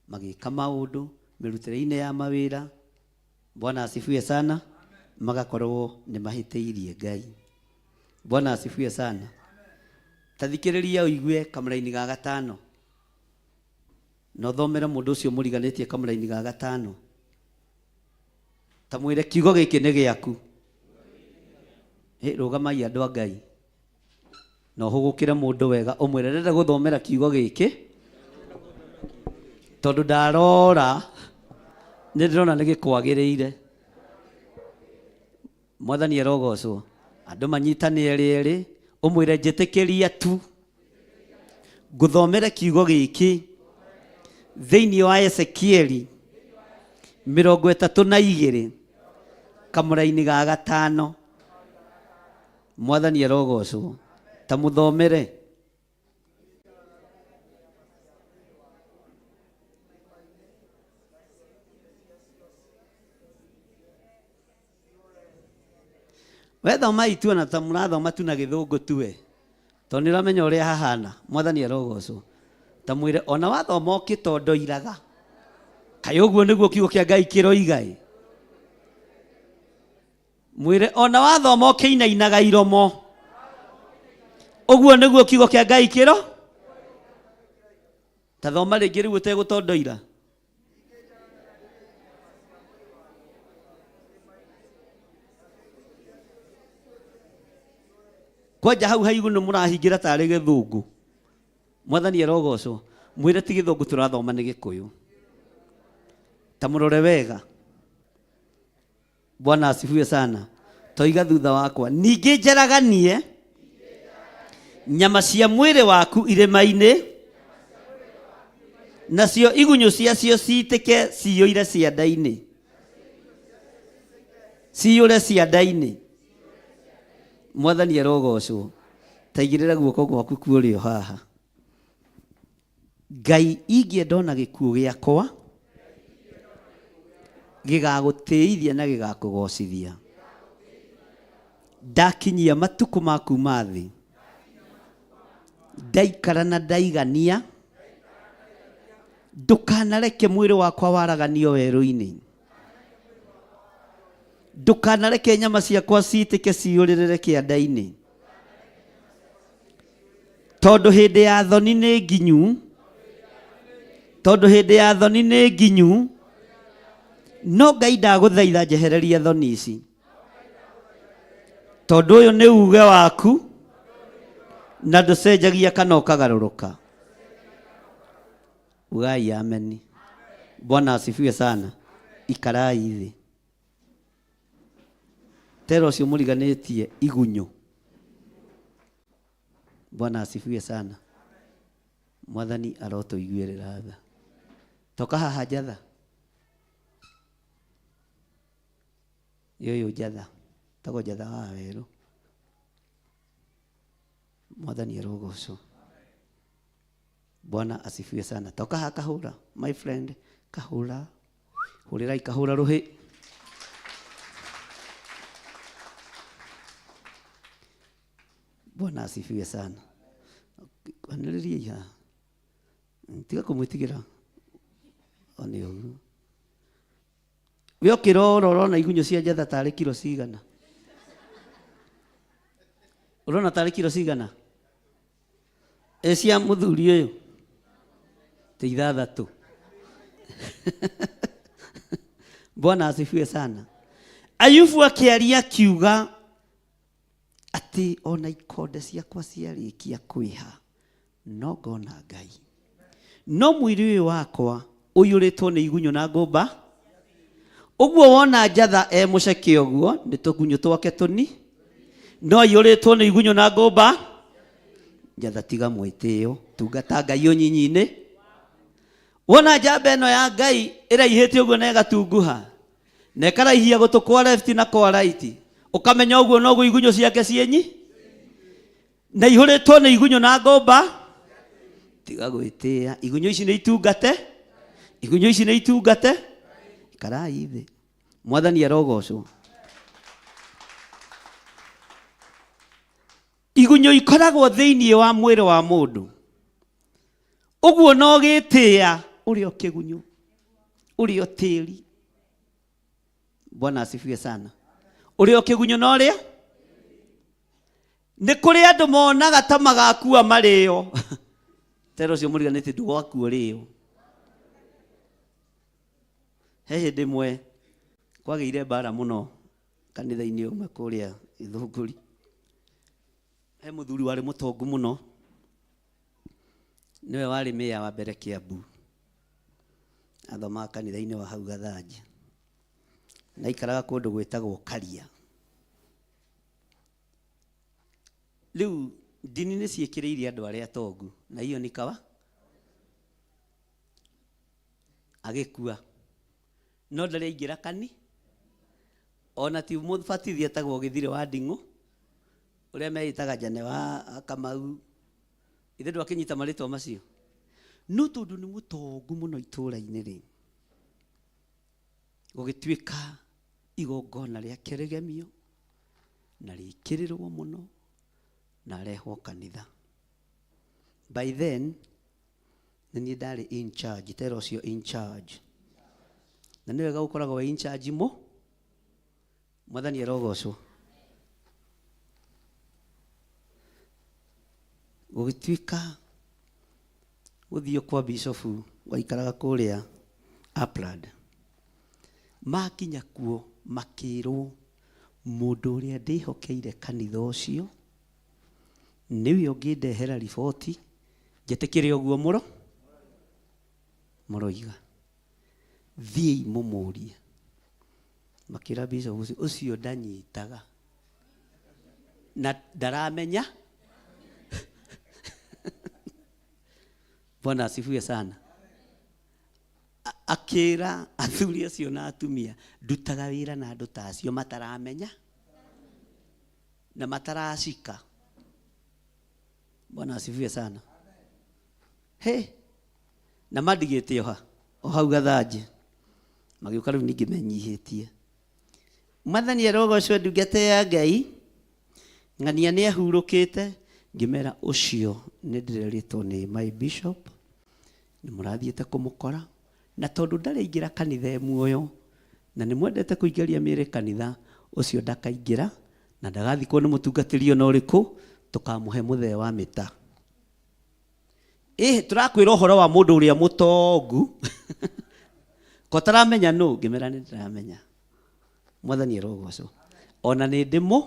[SPEAKER 1] magĩka maũndũ, mĩrutĩre-inĩ ya mawĩra. Bwana asifiwe sana. Magakorwo nĩ mahĩtĩirie Ngai. Bwana asifiwe sana. Ta thikĩrĩria ũigue kamũraini ga gatano. Na ũthomere mũndũ ũcio mũriganĩtie kamũraini ga gatano. Ta mwĩre kiugo gĩkĩ nĩ gĩaku. Hĩ, rũgamai andũ a Ngai. Na ũhũgũkĩre mũndũ wega ũmwĩre ndĩrenda gũthomera kiugo gĩkĩ tondũ ndarora nĩ ndĩrona nĩ gĩkwagĩrĩire. Mwathani arogocwo. Andũ manyitane erĩ erĩ, ũmwĩre njĩtĩkĩria tu ngũthomere kiugo gĩkĩ thĩinĩ wa Ezekieli 32 kamũraini ga gatano. Mwathani arogocwo. Ta mũthomere. We thomai tu ona ta mũrathoma tu na gĩthũngũ tu we. Tondũ nĩ ũramenya ũrĩa hahana. Mwathani arogocwo. Ta mwĩre ona wathoma ũkĩtondoiraga. Kaĩ ũguo nĩguo kiugo kĩa Ngai kĩroiga ĩ. Mwĩre ona wathoma ũkĩinainaga iromo. Ũguo nĩguo kiugo kĩa Ngai kĩro. Ta thoma rĩngĩ rĩu ũtegũtondoira. Kwanja hau haigu nĩ mũrahingĩra tarĩ gĩthũngũ. Mwathani arogocwo. Mwĩre ti gĩthũngũ tũrathoma nĩ gĩkũyũ. Ta mũrore wega. Bwana asifiwe sana. Toiga thutha wakwa. Ningĩ njaraganie nyama cia mwĩrĩ waku irĩma-inĩ, nacio igunyũ ciacio ciitĩke ciyũire cianda-inĩ, ciyũre cianda-inĩ. Mwathani arogocwo. Ta igĩrĩra guoko gwaku kwa ũrĩo haha. Ngai ingĩenda ona gĩkuũ gĩakwa gĩgagũtĩithia na gĩgakũgocithia. Ndakinyia matukũ ma kuma thĩ, ndaikara na ndaigania, ndũkanareke mwĩrĩ wakwa waraganio werũ-inĩ. Ndũkanareke nyama ciakwa ciitĩke ciyũrĩrĩre kĩanda-inĩ. Tondũ hĩndĩ ya thoni nĩ nginyu, tondũ hĩndĩ ya thoni nĩ nginyu, no Ngai ndagũthaitha njehereria thoni ici. Tondũ ũyũ nĩ uge waku na ndũcenjagia kana ũkagarũrũka. Ugai ameni. Bwana asifiwe sana. Ikarai thĩ. Tera ũcio mũriganĩtie igunyũ. Bwana asifiwe sana. Mwathani arotũiguĩrĩra tha. Toka haha njatha. Ĩ ũyũ njatha. Tagwo njatha wa werũ. Mwathani arogocwo. Bwana asifiwe sana. Toka haha kahũra, my friend, kahũra. Hũrĩrai kahũra rũhĩ. Bwana asifiwe sana. Anĩrĩriai haha. Tiga kũmwĩtigĩra. O nĩ ũguo. We ũkĩrora ũrona igunyũ cia njatha tarĩ kiro cigana? Ũrona tarĩ kiro cigana? Ĩ cia mũthuri ũyũ? Ti ithathatũ. Bwana asifiwe sana. Ayubu akĩaria akiuga atĩ ona ikonde ciakwa ciarĩkia kwĩha no ngona Ngai, no mwĩrĩ ũyũ wakwa ũiyũrĩtwo nĩ igunyũ na ngũmba. Ũguo wona njatha e mũceke ũguo nĩ tũgunyũ twake tũni, no aiyũrĩtwo nĩ igunyũ na ngũmba. Njatha tiga mwĩtĩo, tungata Ngai ũnyinyi-inĩ. Wona njamba ĩno ya Ngai ĩraihĩte ũguo na ĩgatunguha na ĩkaraihia gũtũ kwa left na kwa right, ũkamenya ũguo noguo igunyũ ciake cienyi na ihũrĩtwo nĩ igunyũ na ngũmba. Tiga gwĩtĩĩa, igunyũ ici nĩ itungate, igunyũ ici nĩ itungate. Ikarai thĩ, Mwathani arogocwo. Igunyũ ikoragwo thĩinĩ wa mwĩrĩ wa mũndũ, ũguo no gĩtĩĩa ũrĩ o kĩgunyũ, ũrĩ o tĩri. Bwana asifiwe sana. Ũrĩ o kĩgunyũ na ũrĩa nĩ kũrĩ andũ monaga ta magakua marĩo. Tera ũcio mũriganĩtie ndũgakua ũrĩo. He hĩndĩ ĩmwe kwagĩire mbara mũno kanitha-inĩ ũmwe kũrĩa Gĩthũngũri. He mũthuri warĩ mũtongu mũno, nĩwe warĩ mĩya wa mbere Kĩambu. Athomaga kanitha-inĩ wa hau Gathanja. Na aikaraga kũndũ gwĩtagwo Karia. Rĩu ndini nĩ ciĩkĩrĩire andũ arĩa atongu, na hiyo ni kawa. Agĩkua. No ndarĩ aingĩra kani, ona ti mũbatithia etagwo Gĩthirĩ wa Nding'ũ, ũrĩa meĩtaga Njane wa Kamau. Ithe ndwakĩnyita marĩtwa macio. No tondũ nĩ mũtongu mũno itũũra-inĩ rĩ, gũgĩtuĩka igongona rĩake rĩgemio na rĩkĩrĩrwo mũno na arehwo kanitha. By then nĩ niĩ ndarĩ in charge, tera ũcio in charge. Na nĩ wega gũkoragwo wĩ in charge mũ. Mwathani arogocwo. Gũgĩtuĩka gũthiĩ kwa bishofu waikaraga kũrĩa Upland. Makinya kuo makĩrwo mũndũ ũrĩa ndĩhokeire kanitha ũcio nĩwe ũngĩndehera riboti njĩtĩkĩre ũguo mũro mũroiga. Thiĩi mũmũrie. Makĩra bishop ũcio, ũcio ndanyitaga na ndaramenya. Bwana asifiwe sana. Akĩra athuri acio na atumia, ndutaga wĩra na andũ ta acio mataramenya na mataracika. Bwana asifiwe sana. He, na mandigĩte oha o hau Gathanje, magĩũka rĩu ningĩ menyihĩtie. Mwathani arogocwo, ndungata ya Ngai ng'ania nĩ ahurũkĩte. Ngĩmera ũcio nĩ ndĩrerĩtwo nĩ my bishop nĩ mũrathiĩte kũmũkora, na tondũ ndarĩ aingĩra kanitha e muoyo na nĩ mwendete kũingĩria mĩĩrĩ kanitha, ũcio ndakaingĩra na ndagathikwo nĩ mũtungatĩri ona ũrĩkũ, tũkamũhe mũthee wa mĩta. Ĩ tũrakwĩra ũhoro wa mũndũ ũrĩa mũtongu ko taramenya nũ? Ngĩmera nĩ ndĩramenya. Mwathani arogocwo. Ona nĩ ndĩmũ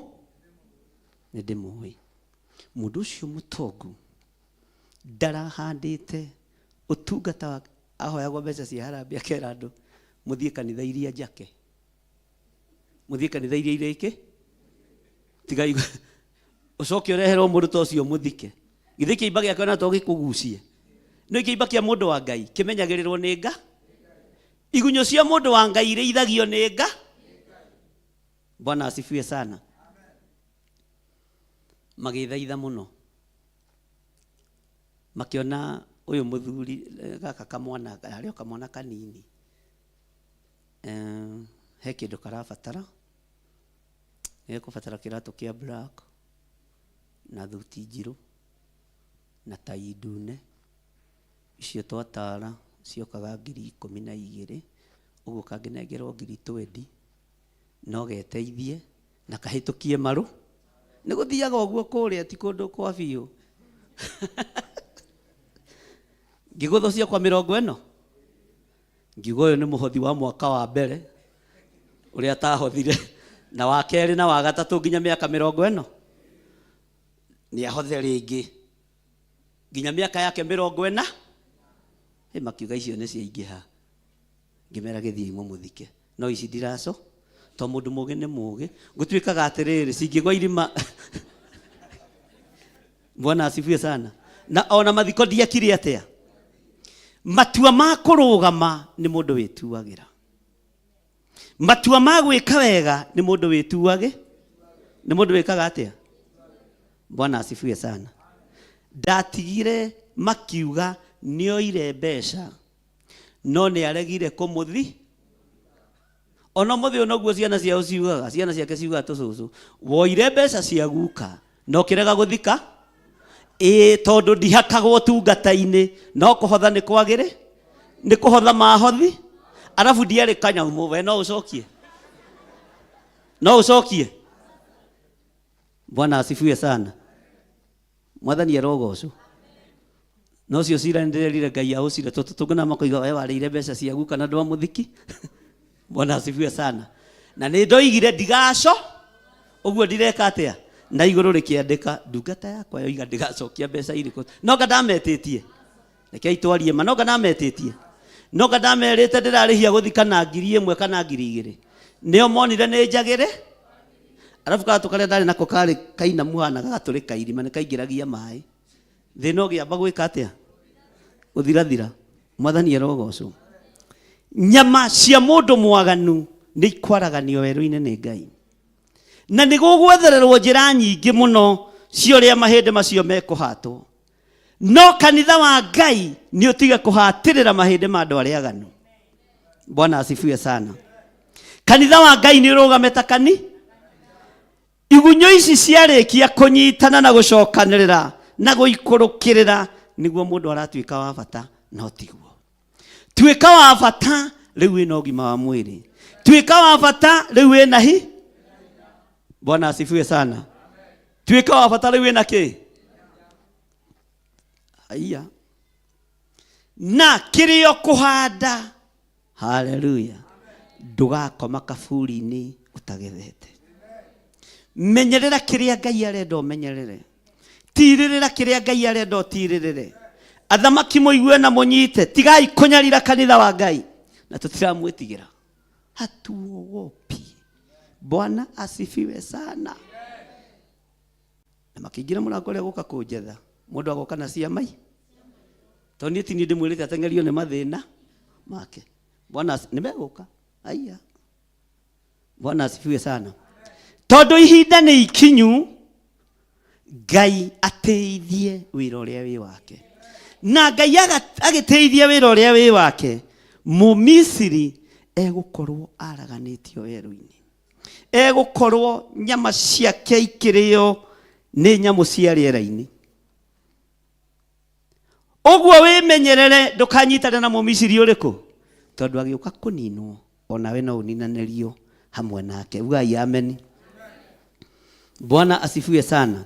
[SPEAKER 1] nĩ ndĩmũĩ mũndũ ũcio mũtongu ndarahandĩte ũtungata wa ahoyagwo mbeca cia harambee akera andũ mũthiĩ kanitha iria njake, mũthiĩ kanitha iria irĩkĩ, tigai ũcoke ũreherwo mũndũ ta ũcio mũthike. Githĩ kĩimba gĩake ona to gĩkũgucie? No kĩimba kĩa mũndũ wa Ngai kĩmenyagĩrĩrwo nĩ nga. Igunyũ cia mũndũ wa Ngai irĩithagio nĩ nga. Bwana asifiwe sana. Magĩthaitha mũno, makĩona ũyũ mũthuri gaka kamwana harĩ o kamwana kanini, he kĩndũ karabatara, nĩgekũbatara kĩratũ kĩa black na thuti njirũ na tai ndune. Icio twatara ciokaga 12,000, ũguo kangĩnengerwo 20,000 no geteithie na kahĩtũkie marũ. Nĩ gũthiaga ũguo kũrĩa ti kũndũ kwa biũ. Ngĩgũthwo ciakwa mĩrongo ĩno. Ngiuga ũyũ nĩ mũhothi wa mwaka wa mbere ũrĩa atahothire, na wa kerĩ na wa gatatũ nginya mĩaka mĩrongo ĩno nĩ ahothe rĩngĩ nginya mĩaka yake 40. Ĩ makiuga icio nĩ ciaingĩha. Ngĩmera gĩthiĩ mũmũthike, no ici ndiraco to mũndũ mũgĩ nĩ mũgĩ. Gũtuĩkaga atĩrĩrĩ, cingĩgwa irima. Bwana asifiwe sana. Na ona mathiko ndiekire atĩa. Matua ma kũrũgama nĩ mũndũ wĩtuagĩra. Matua ma gwĩka wega nĩ mũndũ wĩtuage, nĩ mũndũ wĩkaga atĩa? Bwana asifiwe sana. Ndatigire makiuga nĩoire mbeca no nĩ aregire kũmũthi. Ona mũthĩ ũyũ noguo ciana ciao ciugaga, ciana ciake ciugaga tũcũcũ woire mbeca cia guka na ũkĩrega gũthika. Ĩĩ, tondũ ndihakagwo tungata-inĩ, no kũhotha nĩ kwagĩrĩ nĩ kũhotha mahothi, arabu ndiarĩ kanyamũ. We no ũcokie, no ũcokie. Bwana asifiwe sana. Mwathani arogocwo. No ũcio cira nĩndĩrerire Ngai aũcire, tondũ tũngĩona makoiga we warĩire mbeca cia guka na ndwamũthiki. Bwana asifiwe sana. Na nĩ ndoigire ndigaco ũguo ndireka atĩa, na igũrũ rĩkĩandĩka ndungata yakwa yoiga ndigacokia mbeca irĩkũ. No nga ndametĩtie, rekei twarie ma, no nga ndametĩtie, no nga ndamerĩte ndĩrarĩhia gũthikana 1000 kana 2000. Nĩo monire nĩ njagĩrĩ. Arabu gatũ karĩa ndarĩ nako karĩ kainamu hana gagatũrĩka irima, nĩ kaingĩragia maĩ. Thĩna ũgĩamba gwĩka atĩa? Gũthirathira. Mwathani arogocwo. Nyama cia mũndũ mwaganu nĩ ikwaraganio werũ-inĩ nĩ Ngai, na nĩ gũgwethererwo njĩra nyingĩ mũno cia ũrĩa mahĩndĩ macio mekũhatwo. No kanitha wa Ngai nĩ ũtige kũhatĩrĩra mahĩndĩ ma andũ arĩa aganu. Bwana asifiwe sana. Kanitha wa Ngai nĩ ũrũgame ta kani. Igunyũ ici ciarĩkia kũnyitana na gũcokanĩrĩra na gũikũrũkĩrĩra, nĩguo mũndũ aratuĩka wa bata. No tiguo tuĩka wa bata rĩu wĩna ũgima wa mwĩrĩ, tuĩka wa bata rĩu wĩna hi. Bwana asifiwe sana. Tuĩka wa bata rĩu wĩna kĩ aiya na kĩrĩo kũhanda. Haleluya. Ndũgakoma kaburi-inĩ ũtagethete. Menyerera kĩrĩa Ngai arenda ũmenyerere, tirĩrĩra kĩrĩa Ngai arenda ũtirĩrĩre. Athamaki mũigue na mũnyite, tigai kũnyarira kanitha wa Ngai, na tũtiramwĩtigĩra, hatuogopi. Bwana asifiwe sana. Na makĩingĩra mũrango ũrĩa gũka kũnjetha, mũndũ agoka na ciamai, tondũ niĩ ti niĩ ndĩmwĩrĩte ateng'erio nĩ mathĩna make. Bwana nĩ megũka aiya. Bwana asifiwe sana. Tondũ ihinda nĩ ikinyu Ngai atĩithie wĩra ũrĩa wĩ wake, na Ngai agĩtĩithia wĩra ũrĩa wĩ wake, Mũmisiri egũkorwo araganĩtio werũ-inĩ, egũkorwo nyama ciake ikĩrĩo nĩ nyamũ cia rĩera-inĩ. Ũguo wĩmenyerere ndũkanyitane na Mũmisiri ũrĩkũ, tondũ agĩũka kũninwo onawe no ũninanĩrio hamwe nake. Ugai ameni. Bwana asifiwe sana.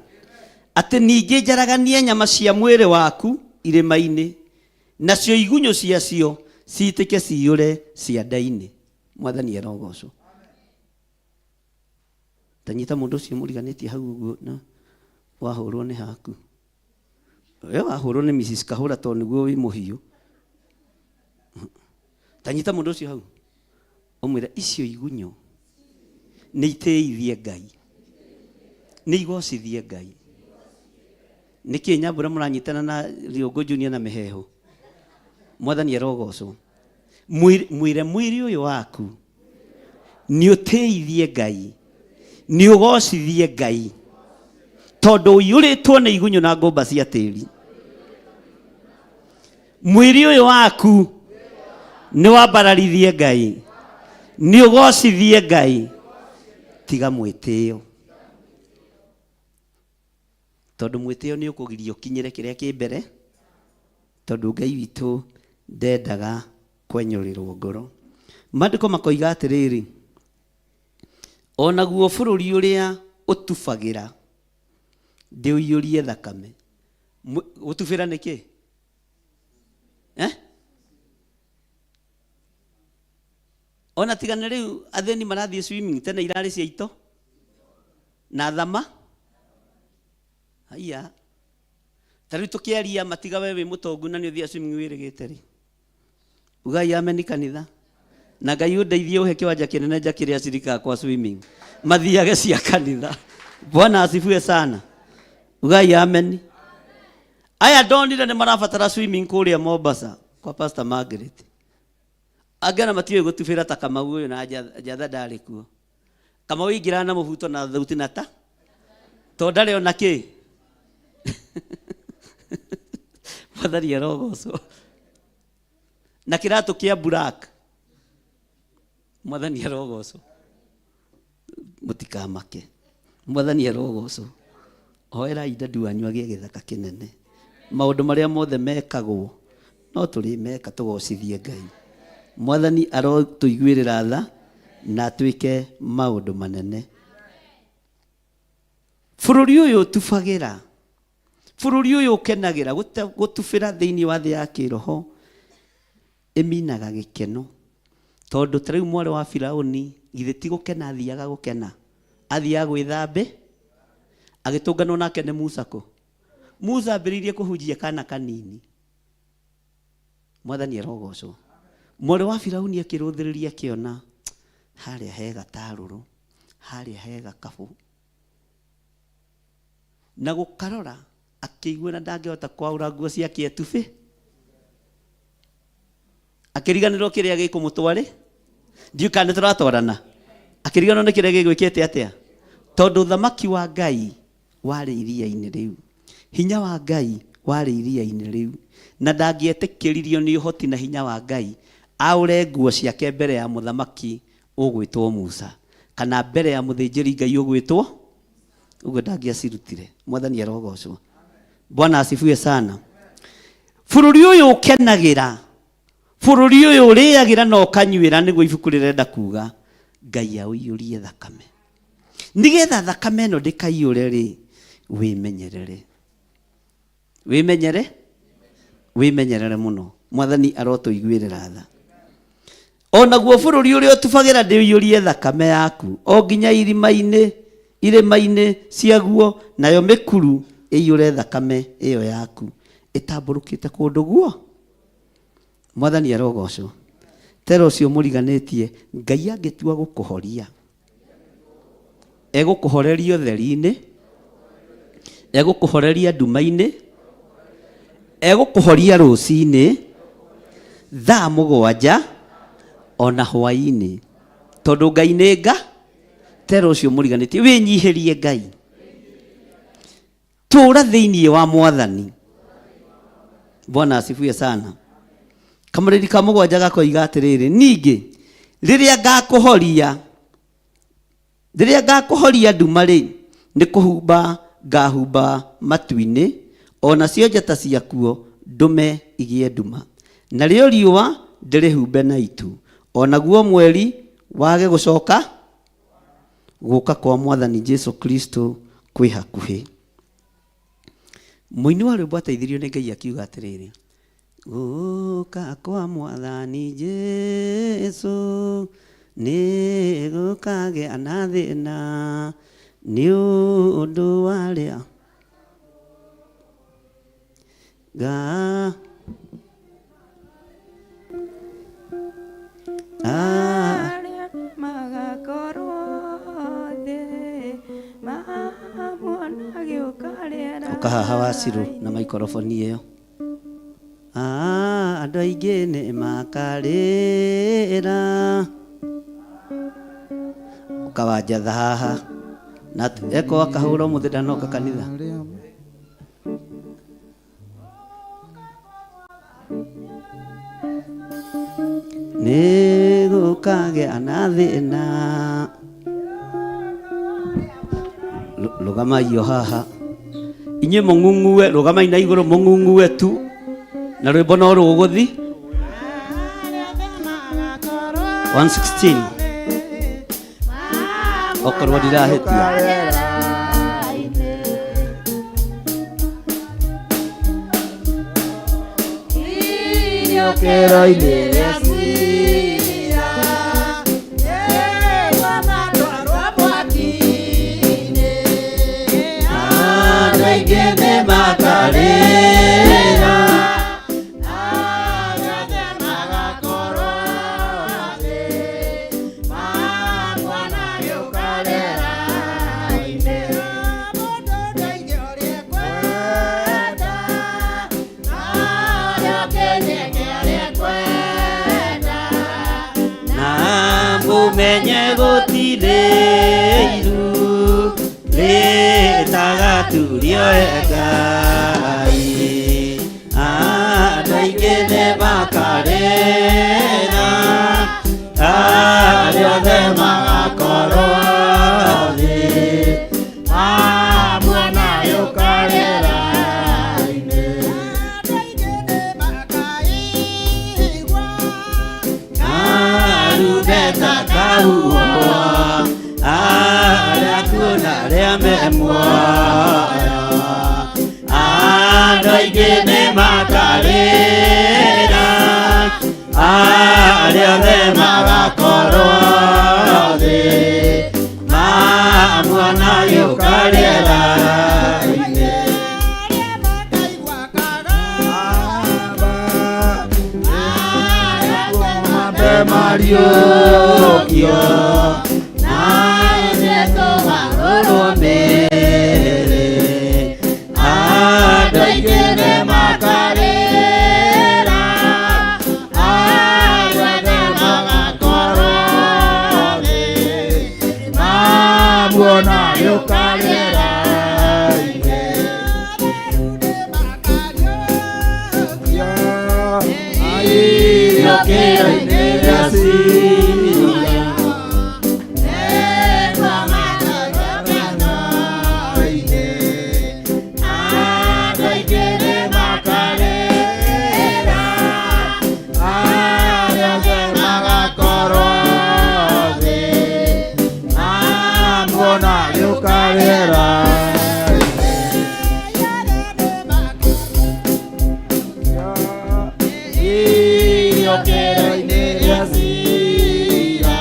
[SPEAKER 1] Atĩ ningĩ njaraganie nyama cia mwĩrĩ waku irĩma-inĩ, nacio igunyũ ciacio citĩke ciyũre cianda-inĩ. Mwathani arogocwo. Tanyita mũndũ ũcio mũriganĩtie hau ũguo, na wahũrwo nĩ haku. We wahũrwo nĩ Mrs. Kahũra tondũ nĩguo wĩ mũhiũ. Tanyita mũndũ ũcio hau ũmwĩre icio igunyũ nĩ itĩithie Ngai, nĩ igocithie Ngai. Nĩkĩ nyambura mũranyitana na Rĩũngũ Junior na mĩheehũ? Mwathani arogocwo. Mwĩre mwĩrĩ ũyũ waku nĩ ũtĩithie Ngai, nĩ ũgocithie Ngai, tondũ ũiyũrĩtwo nĩ igunyũ na ngũmba cia tĩri. Mwĩrĩ ũyũ waku nĩ wambararithie Ngai, nĩ ũgocithie Ngai. Tiga mwĩtĩo, tondũ mwĩtĩo nĩ ũkũgiria ũkinyĩre kĩrĩa kĩ mbere, tondũ Ngai witũ ndendaga kwenyũrĩrwo ngoro. Maandĩko makoiga atĩrĩrĩ, onaguo bũrũri ũrĩa ũtubagĩra ndĩũiyũrie thakame. Gũtubĩra nĩ kĩ? Eh? Ona tiga na rĩu athĩni marathiĩ swimming, tene irarĩ cia ito na thama. Haiya, ta rĩu tũkĩaria matiga we wĩ mũtongu na nĩ ũthiaga swimming wĩrĩgĩte rĩ. Ugai ameni kanitha. Na Ngai ũndeithie ũhe kĩwanja kĩnene njakĩre acirika akwa swimming mathiage cia kanitha. Bwana asifiwe sana. Ugai ameni. Aya ndonire nĩ marabatara swimming kũrĩa Mombasa kwa Pastor Margaret. Angĩ ona matiũĩ gũtubĩra ta Kamau ũyũ na Njatha ndarĩ kuo. Kamau aingĩraga na mũbuto na thauti na ta to ndarĩ ona kĩ. Mwathani arogocwo. Na kĩratũ kĩa black. Mwathani arogocwo. Mũtikamake. Mwathani arogocwo. Hoerai dadi wanyu agĩe gĩthaka kĩnene. Maũndũ marĩa mothe mekagwo no tũrĩmeka tũgocithie Ngai. Mwathani arotũiguĩrĩra tha na atwĩke maũndũ manene. Bũrũri ũyũ ũtubagĩra, bũrũri ũyũ ũkenagĩra gũtubĩra thĩinĩ wa thĩ ya kĩroho ĩminaga gĩkeno. Tondũ ta rĩu mwarĩ wa Firaũni githĩ ti gũkena athiaga gũkena? Athiaga gwĩthambĩ agĩtũnganwo nake nĩ Musa kũ? Musa ambĩrĩirie kũhunjia kana kanini. Mwathani arogocwo. Mwarĩ wa Firauni akĩrũthĩrĩria akĩona harĩa he gatarũrũ, harĩa he gakabũ. Na gũkarora akĩigua na ndangĩhota kwaũra nguo ciake etubĩ. Akĩriganĩrwo kĩrĩa gĩkũmũtwarĩ. Ndiũĩ kana nĩ tũratwarana. Akĩriganĩrwo nĩ kĩrĩa gĩgwĩkĩte atĩa. Tondũ ũthamaki wa Ngai warĩ iria-inĩ rĩu. Hinya wa Ngai warĩ iria-inĩ rĩu. Na ndangĩetĩkĩririo nĩ ũhoti na hinya wa Ngai aũre nguo ciake mbere ya mũthamaki ũgwĩtwo Musa, kana mbere ya mũthĩnjĩri Ngai ũgwĩtwo ũguo, ndangĩacirutire. Mwathani arogocwo. Bwana asifiwe sana. Bũrũri ũyũ ũkenagĩra, bũrũri ũyũ ũrĩagĩra na ũkanyuĩra, nĩguo ibuku rĩrenda kuga, Ngai aũiyũrie thakame. Nĩgetha thakame ĩno ndĩkaiyũre rĩ, wĩmenyerere. Wĩmenyere, wĩmenyerere mũno. Mwathani arotũiguĩrĩra tha. O naguo bũrũri ũrĩa ũtubagĩra ndĩũiyũrie thakame yaku o nginya irima-inĩ, irĩma-inĩ ciaguo, nayo mĩkuru ĩiyũre thakame ĩyo yaku ĩtambũrũkĩte kũndũ guo. Mwathani arogocwo. Tera ũcio mũriganĩtie, Ngai angĩtua gũkũhoria, egũkũhoreria ũtheri-inĩ, egũkũhoreria nduma-inĩ, egũkũhoria rũcinĩ, thaa mũgwanja, ona hwaĩ-inĩ. Tondũ Ngai nĩ nga, tera ũcio mũriganĩtie, wĩnyihĩrie Ngai. Tũra thĩinĩ wa Mwathani. Bwana asifiwe sana. Kamũrĩri ka mũgwanja gakoiga atĩrĩrĩ, ningĩ rĩrĩa ngakũhoria, rĩrĩa ngakũhoria nduma-rĩ, nĩ kũhumba ngahumba matu-inĩ, o nacio njata ciakuo ndũme igĩe nduma, narĩo riũa ndĩrĩhumbe na itu, o naguo mweri wage gũcoka. Gũka kwa Mwathani Jesu Kristo kwĩ hakuhĩ. Mũini wa rwĩmbo ateithirio nĩ Ngai akiuga atĩrĩrĩ, gũka kwa Mwathani Jesu nĩ gũkagĩa na thĩna nĩ ũndũ warĩa ga Ah.
[SPEAKER 2] Arĩa magakorwo thĩ mamuona agĩũka rĩera
[SPEAKER 1] Ũka haha wacirũ na maikoroboni ĩyo. Ah, andũ aingĩ nĩ makarĩra. Ũka wanjatha haha. Na eko akahũra ũmũthĩ ndanoka kanitha. Nĩ gũkagĩa na thĩna. Rũgamai o haha inyuĩ mũng'ung'ue, rũgamai na igũrũ mũng'ung'ue tu na rwĩmbo no rũgũthi 116 okorwo ndirahĩtia.
[SPEAKER 2] Kĩro-inĩ rĩa cira.
[SPEAKER 1] Aingĩ nĩ makarĩra, na mũmenye gũtirĩ iru rĩtagaturio Ngai. Andũ aingĩ nĩ makarĩra, arĩa othe magakorwo thĩ mamuona agĩũka rĩera-inĩ. Karumbeta kahuhwo, arĩa akuũ na arĩa me muoyo, andũ aingĩ nĩ makarĩra, arĩa othe magakorwo thĩ mamuona agĩũka rĩera-inĩ. Mariũkio na ithuĩ tũgarũrwo mĩĩrĩ, andũ aingĩ nĩ makarĩra, arĩa othe magakorwo thĩ mamuona agĩũka rĩera-inĩ. Iriũkĩro-inĩ rĩa ciira. Iriũkĩro-inĩ rĩa ciira.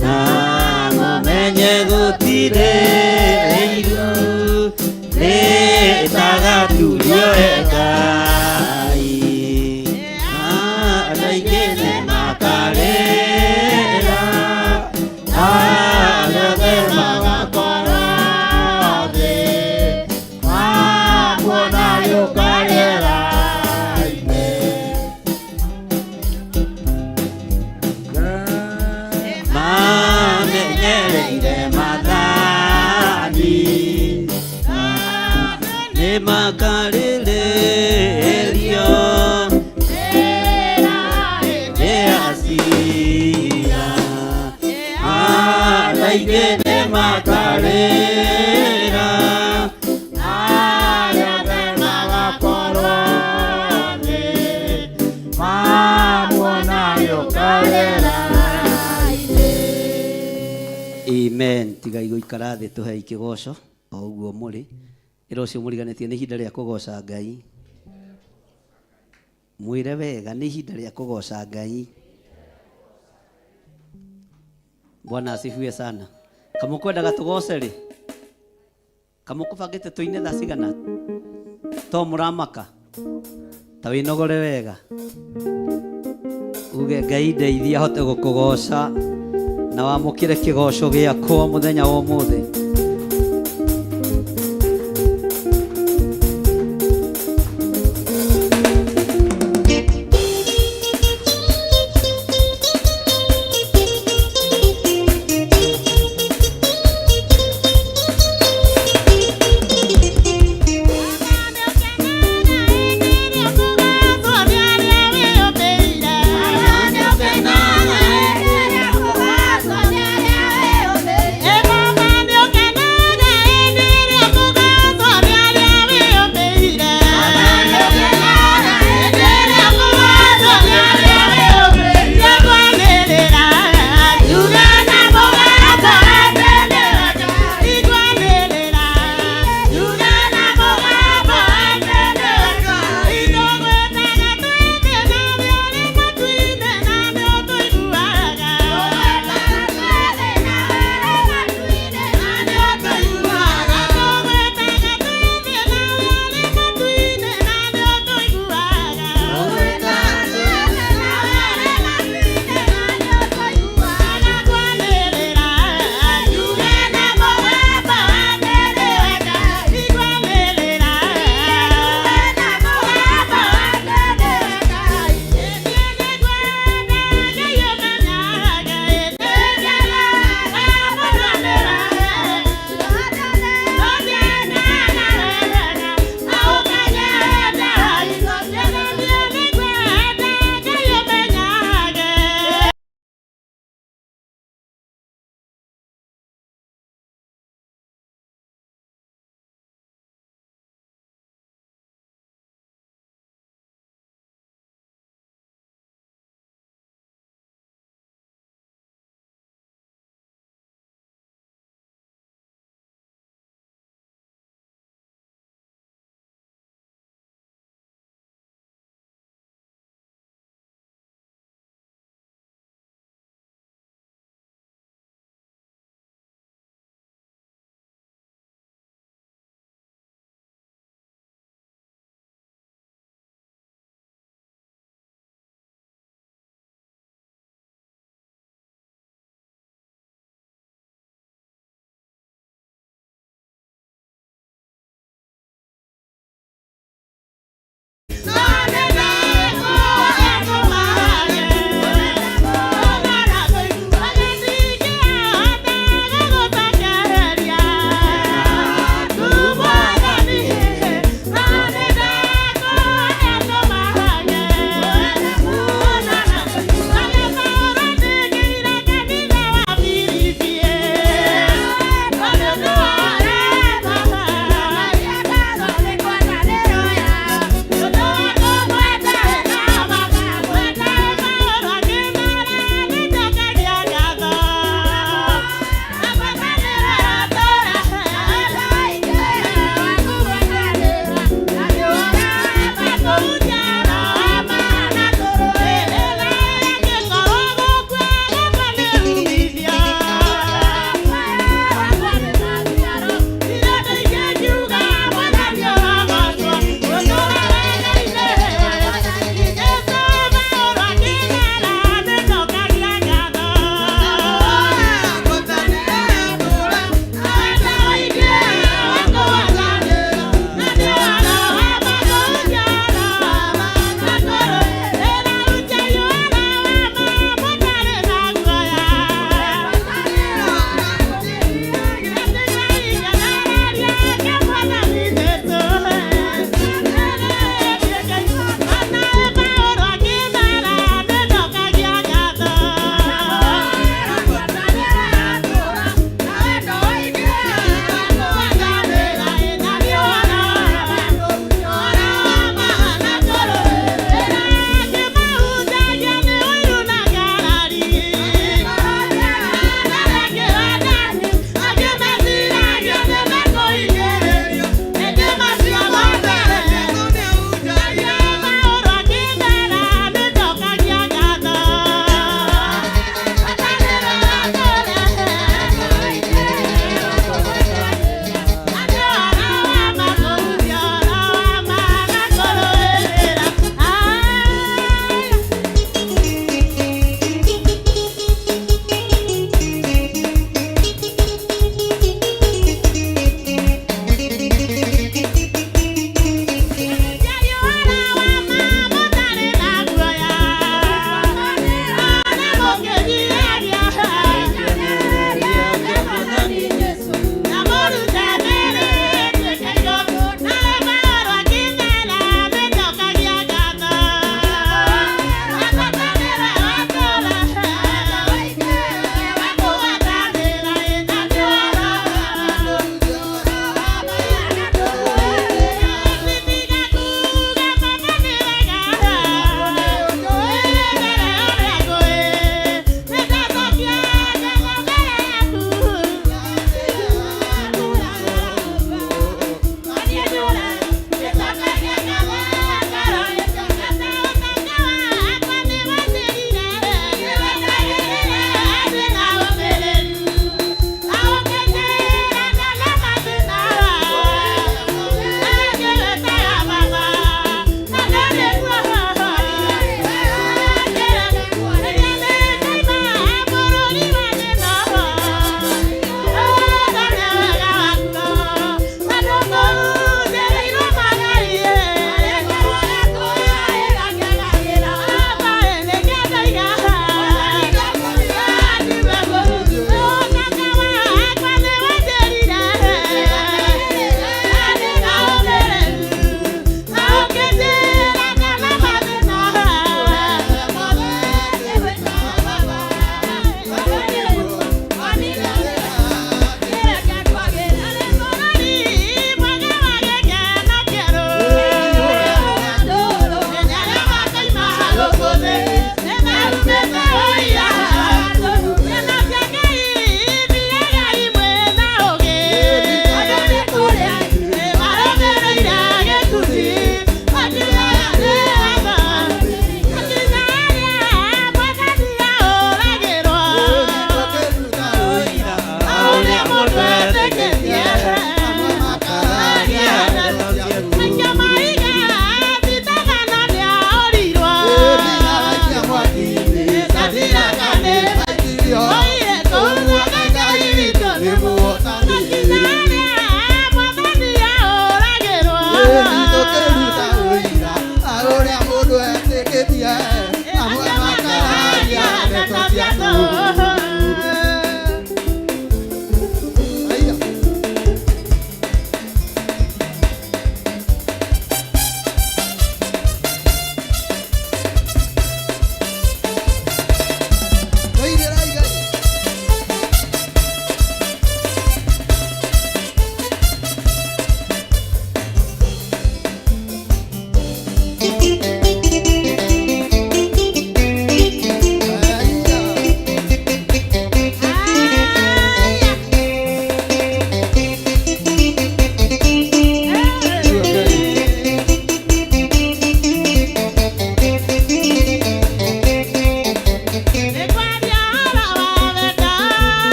[SPEAKER 1] Na mũmenye gũtirĩ iru rĩtagaturio Ngai. Andũ aingĩ nĩ makarĩra, arĩa othe magakorwo thĩ mamuona agĩũka rĩera-inĩ. Mamenyereire mathani nĩ makarĩrĩrio nĩ acira. Andũ aingĩ nĩ makarĩra, arĩa othe magakorwo thĩ mamuona agĩũka rĩera-inĩ. Amen. Tigai gũikara thĩ, tũhei kĩgoco o ũguo mũrĩ. Ĩra ũcio mũriganĩtie nĩ ihinda rĩa kũgoca Ngai. Mwĩre wega nĩ ihinda rĩa kũgoca Ngai. Bwana asifiwe sana. Kamũkwendaga tũgoce rĩ? Kamũkũbangĩte tũine thaa cigana? To mũramaka? Ta wĩnogore wega. Uge Ngai ndeithia hote gũkũgoca na wamũkĩre kĩgoco gĩakwa mũthenya wa ũmũthĩ.
[SPEAKER 3] Mama,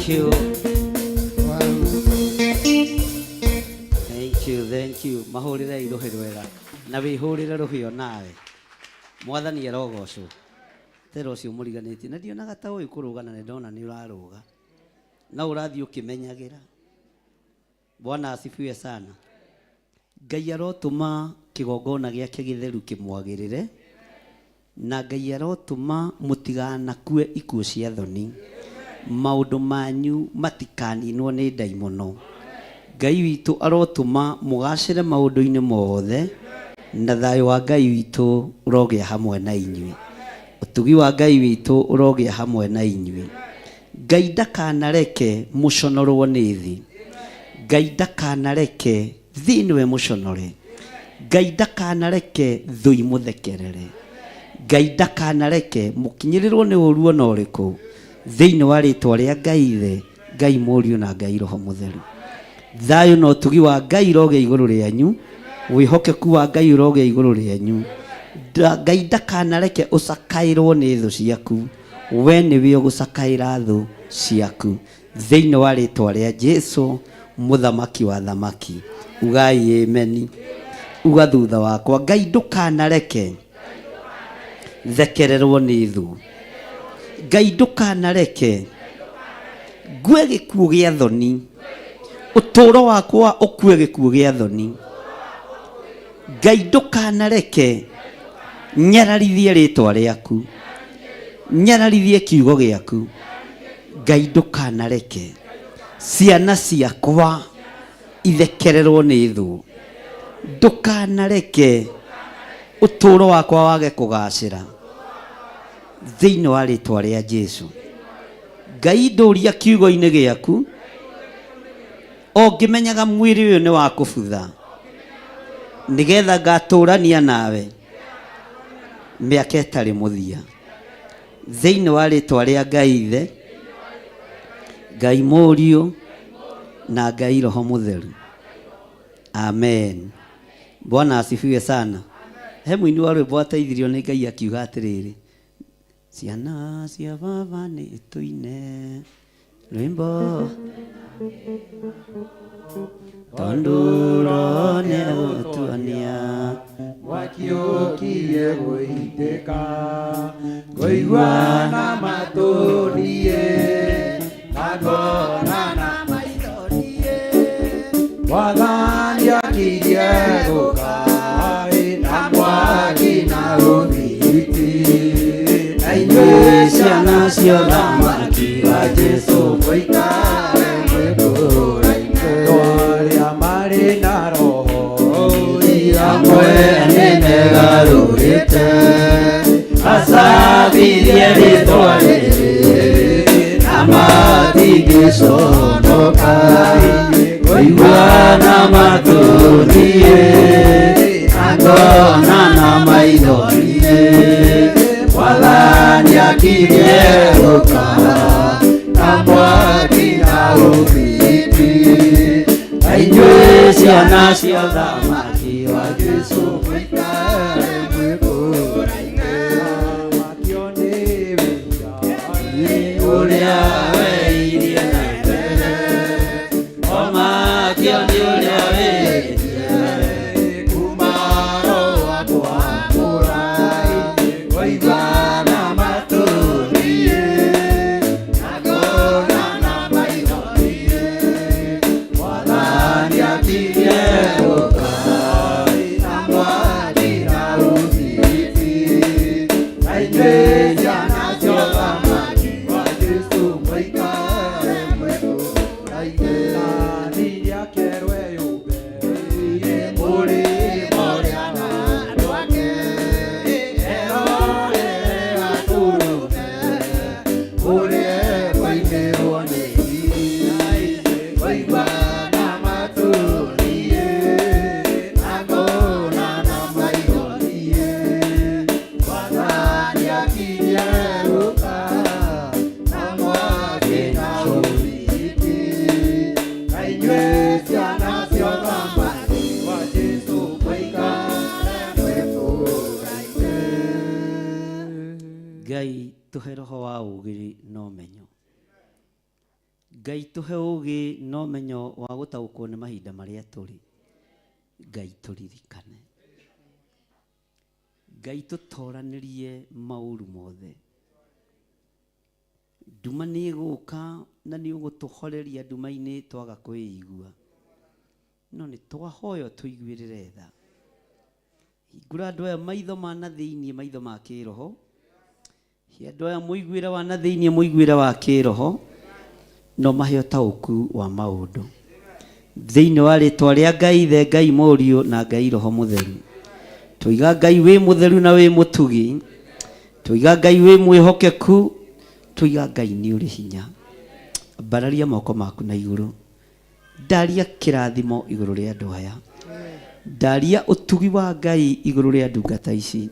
[SPEAKER 1] Thank you. Thank you, thank you. Mahũrĩre rũhĩ rwega na wĩhũrĩre rũhĩ o nawe. Mwathani arogocwo. Tera ũcio mũriganĩtie na ndionaga ta ũyũ kũrũga na nĩndona nĩ ũrarũga. No ũrathiĩ ũkĩmenyagĩra. Bwana asifiwe sana. Ngai arotũma kĩgongona gĩake gĩtheru kĩmwagĩrĩre na Ngai arotũma mũtiganakue ikuũ cia thoni. Maũndũ manyu matikaninwo nĩ ndaimono. Ngai witũ arotũma mũgacĩre maũndũ-inĩ mothe na thayũ wa Ngai witũ ũrogĩa hamwe na inyuĩ. Ũtugi wa Ngai witũ ũrogĩa hamwe na inyuĩ. Ngai ndakanareke mũconorwo nĩ thĩ. Ngai ndakanareke thĩ nĩwe mũconore. Ngai ndakanareke thũ imũthekerere. Ngai ndakanareke mũkinyĩrĩrwo nĩ ũru ona ũrĩkũ thĩinĩ wa rĩtwa rĩa Ngai Ithe, Ngai Mũriũ na Ngai Roho Mũtheru. Thayũ na ũtugi wa Ngai ũrogĩa igũrũ rĩanyu, wĩhokeku wa Ngai ũrogĩa igũrũ rĩanyu. Ngai ndakanareke ũcakaĩrwo nĩ thũ ciaku, we nĩwe ũgũcakaĩra thũ ciaku thĩinĩ wa rĩtwa rĩa Jesu mũthamaki wa thamaki. Ugai ameni. Uga thutha wakwa, Ngai ndũkanareke thekererwo nĩ thũ. Ngai ndũkanareke ngue gĩkuũ gĩa thoni, ũtũũro wakwa ũkue gĩkuũ gĩa thoni. Ngai ndũkanareke nyararithie rĩtwa rĩaku, nyararithie kiugo gĩaku. Ngai ndũkanareke ciana ciakwa ithekererwo nĩ thũ. Ndũkanareke ũtũũro wakwa wage kũgacĩra thĩinĩ wa rĩtwa rĩa Jesu. Ngai ndũria kiugo-inĩ gĩaku o ngĩmenyaga mwĩrĩ ũyũ nĩ wa kũbutha, nĩgetha ngatũrania nawe mĩaka ĩtarĩ mũthia thĩinĩ wa rĩtwa rĩa Ngai Ithe, Ngai Mũriũ na Ngai Roho Mũtheru. Amen. Bwana asifiwe sana. He mũini wa rwĩmbo ateithirio nĩ Ngai akiuga atĩrĩrĩ, ciana cia baba nĩ tũine rwĩmbo tondũ Roho nĩegũtuonia
[SPEAKER 3] mwaki ũkirie gũitĩka, ngũigua na matũ niĩ na ngona na maitho niĩ, Mwathani akirie gũka na mwaki na ũbiriti, na inyuĩ
[SPEAKER 1] ciana cia ũthamaki
[SPEAKER 3] wa Jesũ mũikare mwĩkũraine. Arĩa marĩ na Roho
[SPEAKER 1] amwe nĩmegarũrĩte, acabithie rĩtwa rĩrĩ na matingĩconoka. Ngũigua na matũ niĩ na ngona na maitho niĩ, Mwathani akirie gũka na mwaki na ũbiriti, na inyuĩ ciana cia ũthamaki wa Jesũ
[SPEAKER 3] mũikare mwĩkũraine. Makio nĩ wĩra
[SPEAKER 1] ũrĩa weirie na mbere, o makio nĩ ũrĩa weirie
[SPEAKER 3] kuma Roho akwamũra, ngũigua na matũ niĩ na ngona na maitho niĩ, Mwathani akirie gũka na mwaki na ũbiriti, na inyuĩ ciana cia ũthamaki wa Jesũ mũikare mwĩkũraine. Nani nĩakerwo eyũmbe mũrĩmo ũrĩa na andũ ake, erorere gatũrũme ũrĩa ekũinĩrwo nĩ ngiri, ngũigua na matũ niĩ na ngona na maitho niĩ, Mwathani akirie gũka na mwaki na ũbiriti, na inyuĩ ciana cia ũthamaki wa Jesũ mũikare mwĩkũraine.
[SPEAKER 1] Ngai tũhe roho wa ũũgĩ na ũmenyo. Ngai tũhe ũgĩ na ũmenyo wa gũtaũkwo nĩ mahinda marĩa tũrĩ. Ngai tũririkane. Ngai tũtoranĩrie maũru mothe. Nduma nĩ ĩgũka na nĩ ũgũtũhoreria nduma-inĩ twaga kwĩigua. No nĩ twahoya ũtũiguĩrĩre tha. Hingũra andũ aya maitho ma na thĩinĩ, maitho ma kĩroho. He andũ aya mũiguĩre wa na thĩinĩ, mũiguĩre wa kĩroho, no mahe ũtaũku wa maũndũ. Thĩinĩ wa rĩtwa rĩa Ngai Ithe, Ngai Mũriũ na Ngai Roho Mũtheru. Tũiga Ngai wĩ mũtheru na wĩ mũtugi. Tũiga Ngai wĩ mwĩhokeku. Tũiga Ngai nĩ ũrĩ hinya. Ambararia moko maku na igũrũ. Ndaria kĩrathimo igũrũ rĩa andũ aya. Ndaria ũtugi wa Ngai igũrũ rĩa ndungata ici.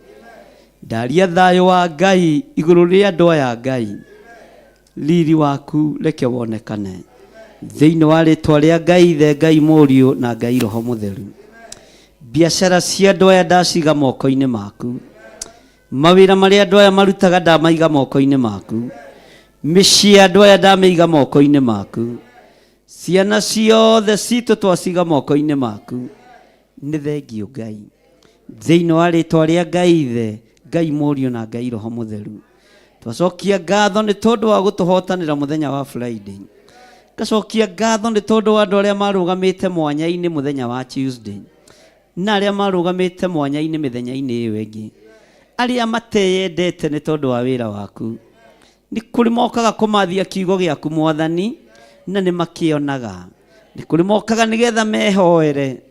[SPEAKER 1] Ndaria thayũ wa Ngai igũrũ rĩa andũ aya Ngai. Riri waku reke wonekane. Thĩinĩ wa rĩtwa rĩa Ngai Ithe, Ngai Mũriũ na Ngai Roho Mũtheru. Biacara cia andũ aya ndaciga moko-inĩ maku. Mawĩra marĩa andũ aya marutaga ndamaiga moko-inĩ maku. Mĩciĩ ya andũ aya ndamĩiga moko-inĩ maku. Ciana ciothe citũ twaciga moko-inĩ maku. Nĩ thengiũ Ngai. Thĩinĩ wa rĩtwa rĩa Ngai Ithe, Ngai Mũriũ na Ngai Roho Mũtheru. Twacokia ngatho nĩ tondũ wa gũtũhotanĩra mũthenya wa Friday. Ngacokia ngatho nĩ tondũ wa andũ arĩa marũgamĩte mwanya-inĩ mũthenya wa Tuesday. Na arĩa marũgamĩte mwanya-inĩ mĩthenya-inĩ ĩyo ĩngĩ. Arĩa mateyendete nĩ tondũ wa wĩra waku. Nĩ kũrĩ mokaga kũmathia kiugo gĩaku Mwathani, na nĩ makĩonaga. Nĩ kũrĩ mokaga nĩgetha mehoere.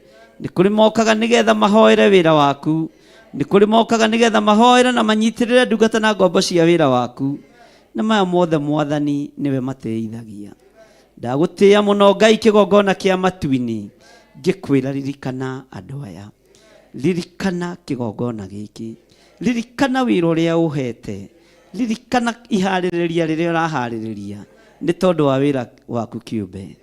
[SPEAKER 1] Nĩ kũrĩ mokaga nĩgetha mahoere wĩra waku. Nĩ kũrĩ mokaga nĩgetha mahoere na manyitĩrĩre ndungata na ngombo cia wĩra waku. Na maya mothe Mwathani nĩwe matĩithagia. Ndagũtĩĩa mũno Ngai kĩgongona kĩa matu-inĩ, ngĩkwĩra ririkana andũ aya. Ririkana kĩgongona gĩkĩ. Ririkana wĩra ũrĩa ũhete. Ririkana iharĩrĩria rĩrĩa ũraharĩrĩria nĩ tondũ wa wĩra waku kĩũmbe.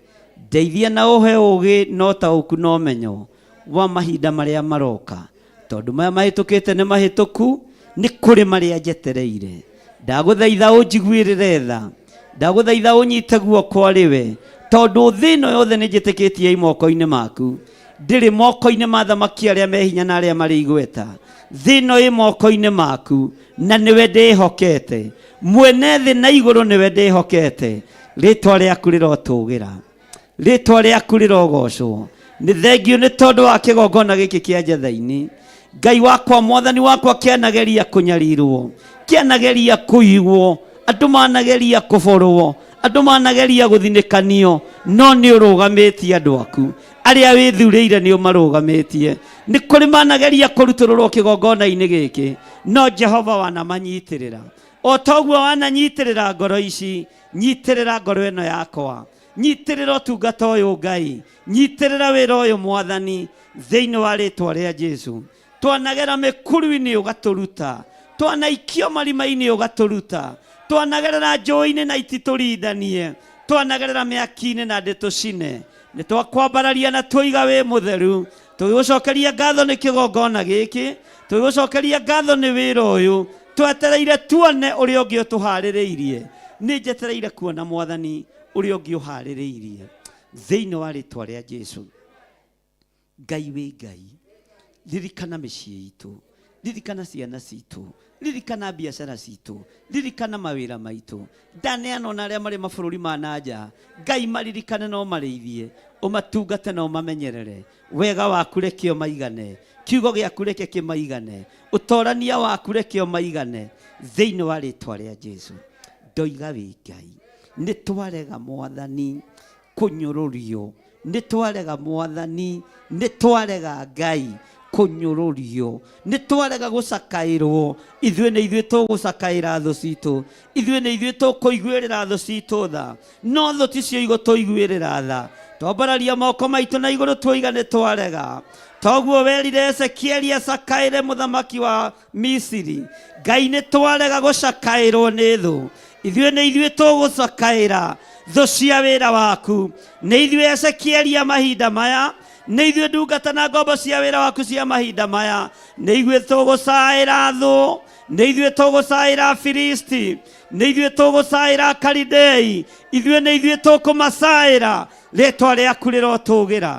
[SPEAKER 1] Ndeithia na ũhe ũgĩ na ũtaũku na ũmenyo wa mahinda marĩa maroka. Tondũ maya mahĩtũkĩte nĩ mahĩtũku, nĩ kũrĩ marĩa njetereire. Ndagũthaitha ũnjiguĩrĩre tha. Ndagũthaitha ũnyite guoko arĩ we, tondũ thĩ ĩno yothe nĩ njĩtĩkĩtie ĩ moko-inĩ maku. Ndĩrĩ moko-inĩ ma athamaki arĩa me hinya na arĩa marĩ igweta. Thĩ ĩno ĩ moko-inĩ maku, na nĩwe ndĩhokete. Mwene thĩ na igũrũ nĩwe ndĩhokete. Rĩtwa rĩaku rĩrotũgĩra. Rĩtwa rĩaku rĩrogocwo. Nĩ thengiũ nĩ tondũ wa kĩgongona gĩkĩ kĩa Njetha-inĩ. Ngai wakwa, Mwathani wakwa, kĩanageria kũnyarirwo, kĩanageria kũigwo, andũ manageria kũborwo, andũ manageria gũthinĩkanio, no nĩ ũrũgamĩtie andũ aku. Arĩa wĩthurĩire nĩ ũmarũgamĩtie. Nĩ kũrĩ manageria kũrutũrũrwo kĩgongona-inĩ gĩkĩ, no Jehova wanamanyitĩrĩra. O toguo wananyitĩrĩra ngoro ici, nyitĩrĩra ngoro ĩno yakwa. Nyitĩrĩra ũtungata ũyũ Ngai, nyitĩrĩra wĩra ũyũ Mwathani, thĩinĩ wa rĩtwa rĩa Jesu. Twanagera mĩkuru-inĩ ũgatũruta, twanaikio marima-inĩ ũgatũruta, twanagerera njũĩ-inĩ na ititũrindanie, twanagerera mĩaki-inĩ na ndĩtũcine. Nĩ twakwambararia na tuoiga wĩ mũtheru, tũgĩgũcokeria ngatho nĩ kĩgongona gĩkĩ, tũgĩgũcokeria ngatho nĩ wĩra ũyũ, twetereire tuone ũrĩa ũngĩ ũtũharĩrĩirie. Nĩ njetereire kuona Mwathani ũrĩa ũngĩ ũharĩrĩirie thĩinĩ wa rĩtwa rĩa Jesu. Ngai wĩ Ngai, ririkana mĩciĩ itũ, ririkana ciana citũ, ririkana biacara citũ, ririkana mawĩra maitũ. Ndaneana ona arĩa marĩ mabũrũri ma na nja, Ngai maririkane na ũmarĩithie, ũmatungate na ũmamenyerere. Wega waku reke ũmaigane, kiugo gĩaku reke kĩmaigane, ũtorania waku reke ũmaigane thĩinĩ wa rĩtwa rĩa Jesu. Ndoiga wĩ Ngai, nĩ twarega Mwathani kũnyũrũrio, nĩ twarega Mwathani, nĩ twarega Ngai kũnyũrũrio, nĩ twarega gũcakaĩrwo. Ithuĩ nĩ ithuĩ tũgũcakaĩra thũ citũ, ithuĩ nĩ ithuĩ tũkũiguĩrĩra thũ citũ tha, no thũ ticio igũtũiguĩrĩra tha. Twambararia moko maitũ na igũrũ tuoiga nĩ twarega. Toguo werire Ezekieli acakaĩre mũthamaki wa Misiri. Ngai nĩ twarega gũcakaĩrwo nĩ thũ. Ithuĩ nĩ ithuĩ tũgũcakaĩra thũ cia wĩra waku. Nĩ ithuĩ Ezekieli a mahinda maya, nĩ ithuĩ ndungata na ngombo cia wĩra waku cia mahinda maya. Nĩ ithuĩ tũgũcaĩra thũ, nĩ ithuĩ tũgũcaĩra Afilisti. Nĩ ithuĩ tũgũcaĩra Akalidei, ithuĩ nĩ ithuĩ tũkũmacaĩra. Rĩtwa rĩaku rĩrotũgĩra.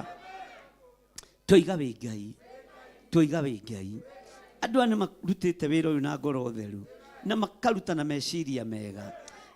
[SPEAKER 1] Tũiga wĩ Ngai, tũiga wĩ Ngai. Andũ aya nĩ marutĩte wĩra ũyũ na ngoro theru na makaruta na meciria mega.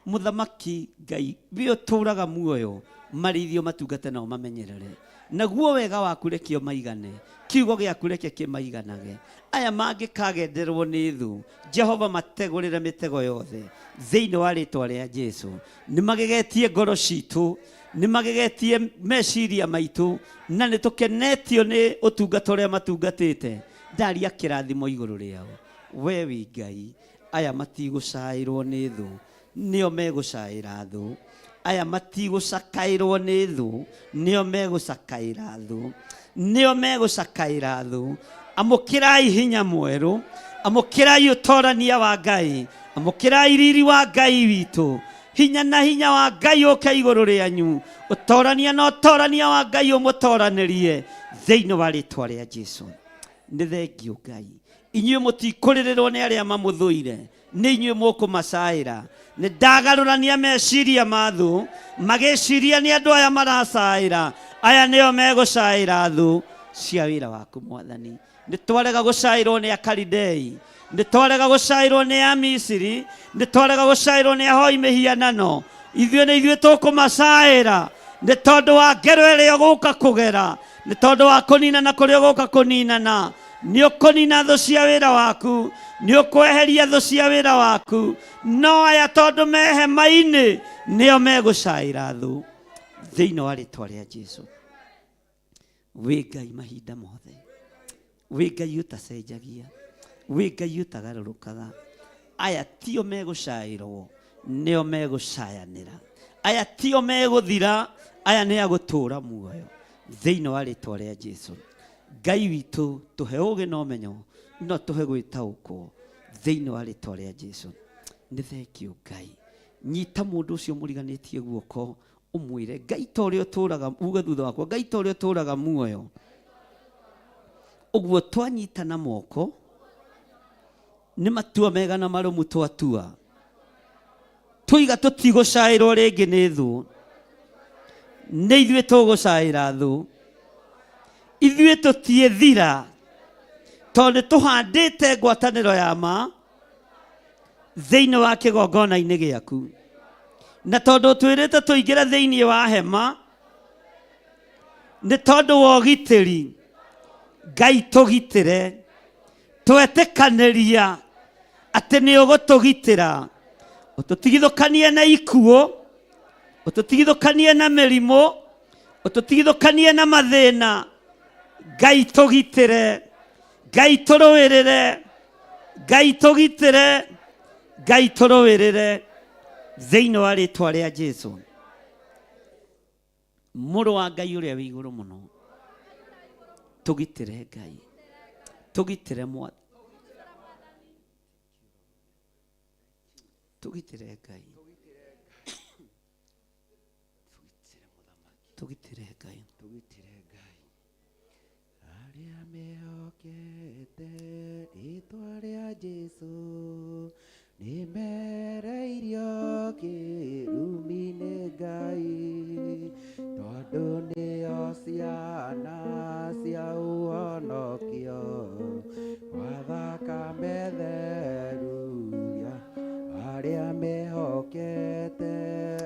[SPEAKER 1] Mũthamaki Ngai, we ũtũraga muoyo, marĩithio matungate nao mamenyerere. Naguo wega waku reke ũmaigane, kiugo gĩaku reke kĩmaiganage. Aya mangĩkagenderwo nĩ thũ, Jehova mategũrĩre mĩtego yothe thĩinĩ wa rĩtwa rĩa Jesu. Nĩ magegetie ngoro citũ, nĩ magegetie meciria maitũ, na nĩ tũkenetio nĩ ũtungata ũrĩa matungatĩte. Ndaria kĩrathimo igũrũ rĩao. We wĩ Ngai, aya matigũcaĩrwo nĩ thũ, nĩo megũcaĩra thũ. Aya matigũcakaĩrwo nĩ thũ, nĩo megũcakaĩra thũ, nĩo megũcakaĩra thũ. Amũkĩrai hinya mwerũ, amũkĩrai ũtorania wa Ngai, amũkĩrai riri wa Ngai witũ. Hinya na hinya wa Ngai ũke igũrũ rĩanyu, ũtorania na ũtorania wa Ngai ũmũtoranĩrie thĩinĩ wa rĩtwa rĩa Jesu. Nĩ thengio Ngai, inyuĩ mũtikũrĩrĩrwo nĩ arĩa mamũthũire, nĩ inyuĩ mũkũmacaĩra. Nĩ ndagarũrania meciria ma thũ, magĩciria nĩ andũ aya maracaĩra, aya nĩo megũcaĩra thũ cia wĩra waku Mwathani. Nĩ twarega gũcaĩrwo nĩ Akalidei, nĩ twarega gũcaĩrwo nĩ Amisiri, nĩ twarega gũcaĩrwo nĩ ahoi mĩhianano. Ithuĩ nĩ ithuĩ tũkũmacaĩra, nĩ tondũ wa ngero ĩrĩa ũgũka kũgera, nĩ tondũ wa kũninana kũrĩa ũgũka kũninana. Nĩ ũkũnina thũ cia wĩra waku, nĩ ũkweheria thũ cia wĩra waku, no aya tondũ me hema-inĩ nĩo megũcaĩra thũ thĩinĩ wa rĩtwa rĩa Jesu. Wĩ Ngai mahinda mothe, wĩ Ngai ũtacenjagia, wĩ Ngai ũtagarũrũkaga. Aya tio megũcaĩrwo, nĩo megũcayanĩra. Aya tio megũthira, aya nĩ agũtũũra muoyo thĩinĩ wa rĩtwa rĩa Jesu. Ngai witũ, tũhe ũũgĩ na ũmenyo, no tũhe gwĩtaũkwo thĩinĩ wa rĩtwa rĩa Jesu. Nĩ thengio Ngai. Nyita mũndũ ũcio mũriganĩtie guoko, ũmwĩre Ngai ta ũrĩa ũtũũraga, uge thutha wakwa, Ngai ta ũrĩa ũtũũraga muoyo. Ũguo twanyitana moko, nĩ matua mega na marũmu twatua. Tũiga tũtigũcaĩrwo rĩngĩ nĩ thũ, nĩ ithuĩ tũgũcaĩra thũ. Ithuĩ tũtiĩthira, tondũ nĩ tũhandĩte ngwatanĩro ya ma thĩinĩ wa kĩgongona-inĩ gĩaku. Na tondũ ũtwĩrĩte tũingĩre thĩinĩ wa hema, nĩ tondũ wa ũgitĩri, Ngai tũgitĩre. Twetĩkanĩria atĩ nĩ ũgũtũgitĩra, ũtũtigithũkanie na ikuũ, ũtũtigithũkanie na mĩrimũ, ũtũtigithũkanie na mathĩna. Ngai tũgitĩre, Ngai tũrũĩrĩre, Ngai tũgitĩre, Ngai tũrũĩrĩre thĩinĩ wa rĩtwa rĩa Jesu, mũrũ wa Ngai ũrĩa wĩ igũrũ mũno. Tũgitĩre Ngai, tũgitĩre Mwathani, tũgitĩre Ngai, tũgitĩre Ngai,
[SPEAKER 3] tũgitĩre Ngai. Arĩa mehokete rĩtwa rĩa Jesu nĩ mereirio kĩrumi nĩ Ngai, tondũ nĩo ciana cia ũhonokio wa thakame theru ya arĩa mehokete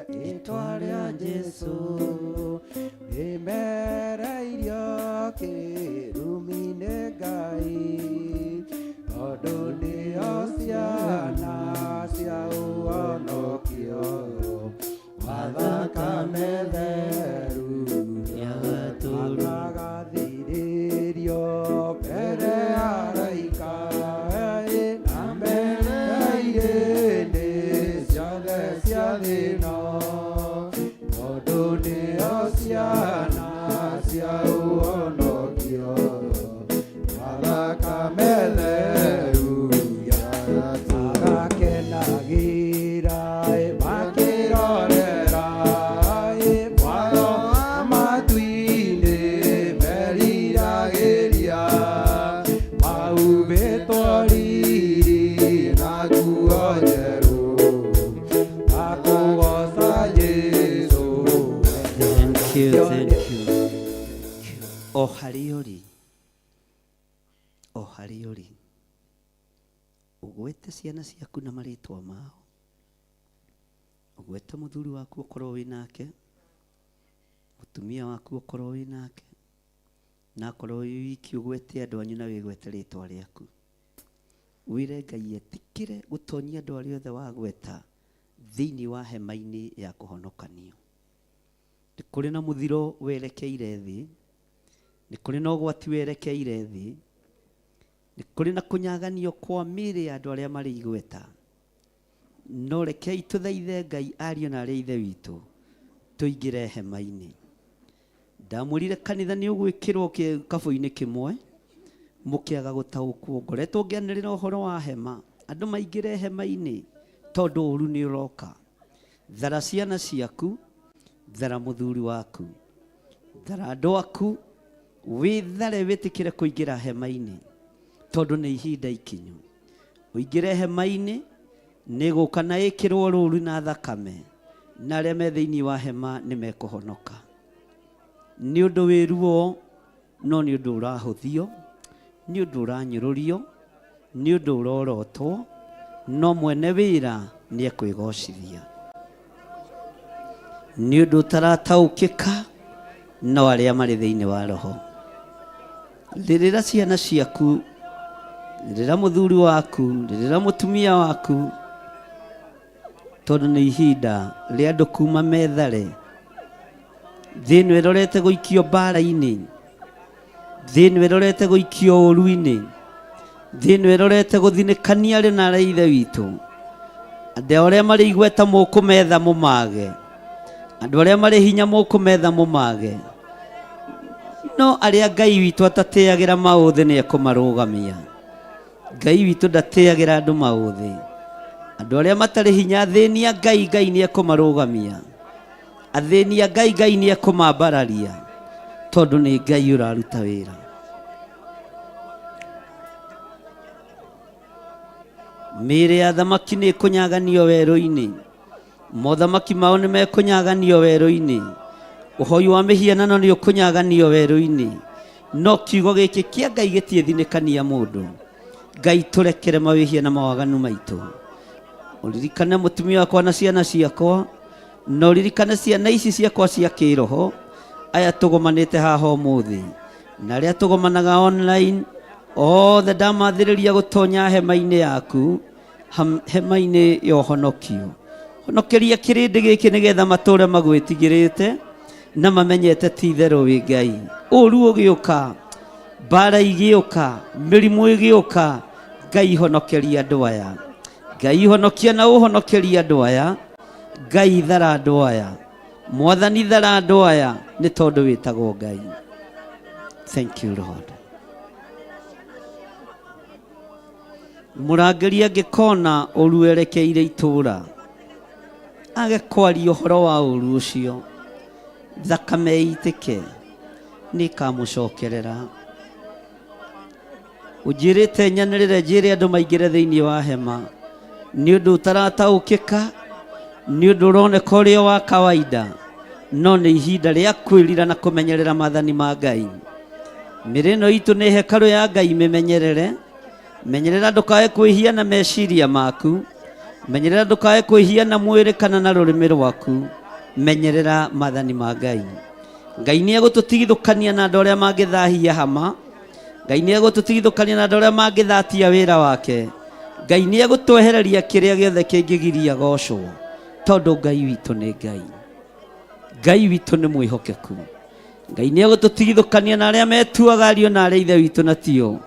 [SPEAKER 3] rĩtwa rĩa Jesu nĩ mereirio kĩrumi nĩ Ngai, tondũ nĩo ciana cia ũhonokio wa thakame theru
[SPEAKER 1] ya Gatũrũme.
[SPEAKER 3] Magathirĩrio mbere ya araika na mbere ya irĩndĩ ciothe cia thĩ-ĩno, tondũ nĩo ciana cia ũhonokio wa thakame theru ya Magakenagĩra makĩrorera
[SPEAKER 1] Ũgwete ciana ciaku na marĩtwa mao, ũgwete mũthuri waku ũkorwo wĩ nake, mũtumia waku ũkorwo wĩ nake, na akorwo wĩ wiki ũgwete andũ anyu na wĩgwete rĩtwa rĩaku. Wĩre Ngai etĩkĩre gũtonyia andũ arĩa othe wagweta thĩinĩ wa hema-inĩ ya kũhonokanio. Nĩ kũrĩ na mũthiro werekeire thĩ, nĩ kũrĩ na ũgwati werekeire thĩ, nĩ kũrĩ na kũnyaganio kwa mĩĩrĩ ya andũ arĩa marĩ igweta. No rekei tũthaithe Ngai ariũ na arĩ a ithe witũ tũingĩre hema-inĩ. Ndamwĩrire kanitha nĩ ũgwĩkĩrwo gĩkabũ-inĩ kĩmwe mũkĩaga gũtaũkwo. Ngoretwo ngĩanĩrĩra ũhoro wa hema, andũ maingĩre hema-inĩ tondũ ũru nĩ ũroka. Thara ciana ciaku, thara mũthuri waku, thara andũ aku, wĩthare wĩtĩkĩre kũingĩra hema-inĩ tondũ nĩ ihinda ikinyu. Ũingĩre hema-inĩ nĩ gũka na ĩkĩrwo rũũru na thakame, na arĩa me thĩinĩ wa hema nĩ mekũhonoka. Nĩ ũndũ wĩ ruo, no nĩ ũndũ ũrahũthio, nĩ ũndũ ũranyũrũrio, nĩ ũndũ ũrorotwo, no mwene wĩra nĩ ekwĩgocithia. Nĩ ũndũ ũtarataũkĩka, no arĩa marĩ thĩinĩ wa roho. Rĩrĩra ciana ciaku, rĩrĩra mũthuri waku, rĩrĩra mũtumia waku, tondũ nĩ ihinda rĩa andũ kuma methare. Thĩ ĩno ĩrorete gũikio mbara-inĩ, thĩ ĩno ĩrorete gũikio ũru-inĩ, thĩ ĩno ĩrorete gũthinĩkania arĩ na arĩa ithe witũ. Andũ arĩa marĩ igweta mũkũmetha mũmage, andũ arĩa marĩ hinya mũkũmetha mũmage, no arĩa Ngai witũ atatĩagĩra maũthĩ nĩ ekũmarũgamia. Ngai witũ ndatĩagĩra andũ maũthĩ. Andũ arĩa matarĩ hinya athĩni a Ngai, Ngai nĩ ekũmarũgamia. Athĩni a Ngai, Ngai nĩ ekũmambararia tondũ nĩ Ngai ũraruta wĩra. Mĩĩrĩ ya thamaki nĩ ĩkũnyaganio werũ-inĩ, mothamaki mao nĩ mekũnyaganio werũ-inĩ, ũhoi wa mĩhianano nĩ ũkũnyaganio werũ-inĩ, no kiugo gĩkĩ kĩa Ngai gĩtiĩthinĩkania mũndũ. Ngai tũrekere mawĩhia na mawaganu maitũ. Ũririkane mũtumia wakwa na ciana ciakwa, na ũririkane ciana ici ciakwa cia kĩroho, aya tũgomanĩte haha ũmũthĩ na arĩa tũgomanaga online, othe ndamathĩrĩria gũtonya hema-inĩ yaku, hema-inĩ ya ũhonokio. Honokeria kĩrĩndĩ gĩkĩ nĩgetha matũre magwĩtigĩrĩte na mamenyete ti itherũ wĩ Ngai. Ũru ũgĩũka, mbara igĩũka, mĩrimũ ĩgĩũka, Ngai honokeria andũ aya. Ngai honokia na ũhonokeria andũ aya. Ngai thara andũ aya. Mwathani thara andũ aya nĩ tondũ wĩtagwo Ngai. Thank you Lord. Mũrangĩri angĩkona ũru werekeire itũũra, age kwaria ũhoro wa ũru ũcio, thakame ĩitĩke, nĩ ĩkamũcokerera. Ũnjĩrĩte nyanĩrĩre njĩre andũ maingĩre thĩinĩ wa hema, nĩ ũndũ ũtarataũkĩka, nĩ ũndũ ũroneka ũrĩ o wa kawaida, no nĩ ihinda rĩa kwĩrira na kũmenyerera maathani ma Ngai. Mĩrĩ ĩno itũ nĩ hekarũ ya Ngai, mĩmenyerere. Menyerera ndũkae kwĩhia na meciria maku. Menyerera ndũkae kwĩhia na mwĩrĩ kana na rũrĩmĩ rwaku. Menyerera maathani ma Ngai. Ngai nĩ egũtũtigithũkania na andũ arĩa mangĩthahia hama. Ngai nĩ egũtũtigithũkania na andũ arĩa mangĩthatia wĩra wake. Ngai nĩ egũtwehereria kĩrĩa gĩothe kĩngĩgiria gocwo, tondũ Ngai witũ nĩ Ngai. Ngai witũ nĩ mwĩhokeku. Ngai nĩ egũtũtigithũkania na arĩa metuaga ariũ na arĩa ithe witũ na tio.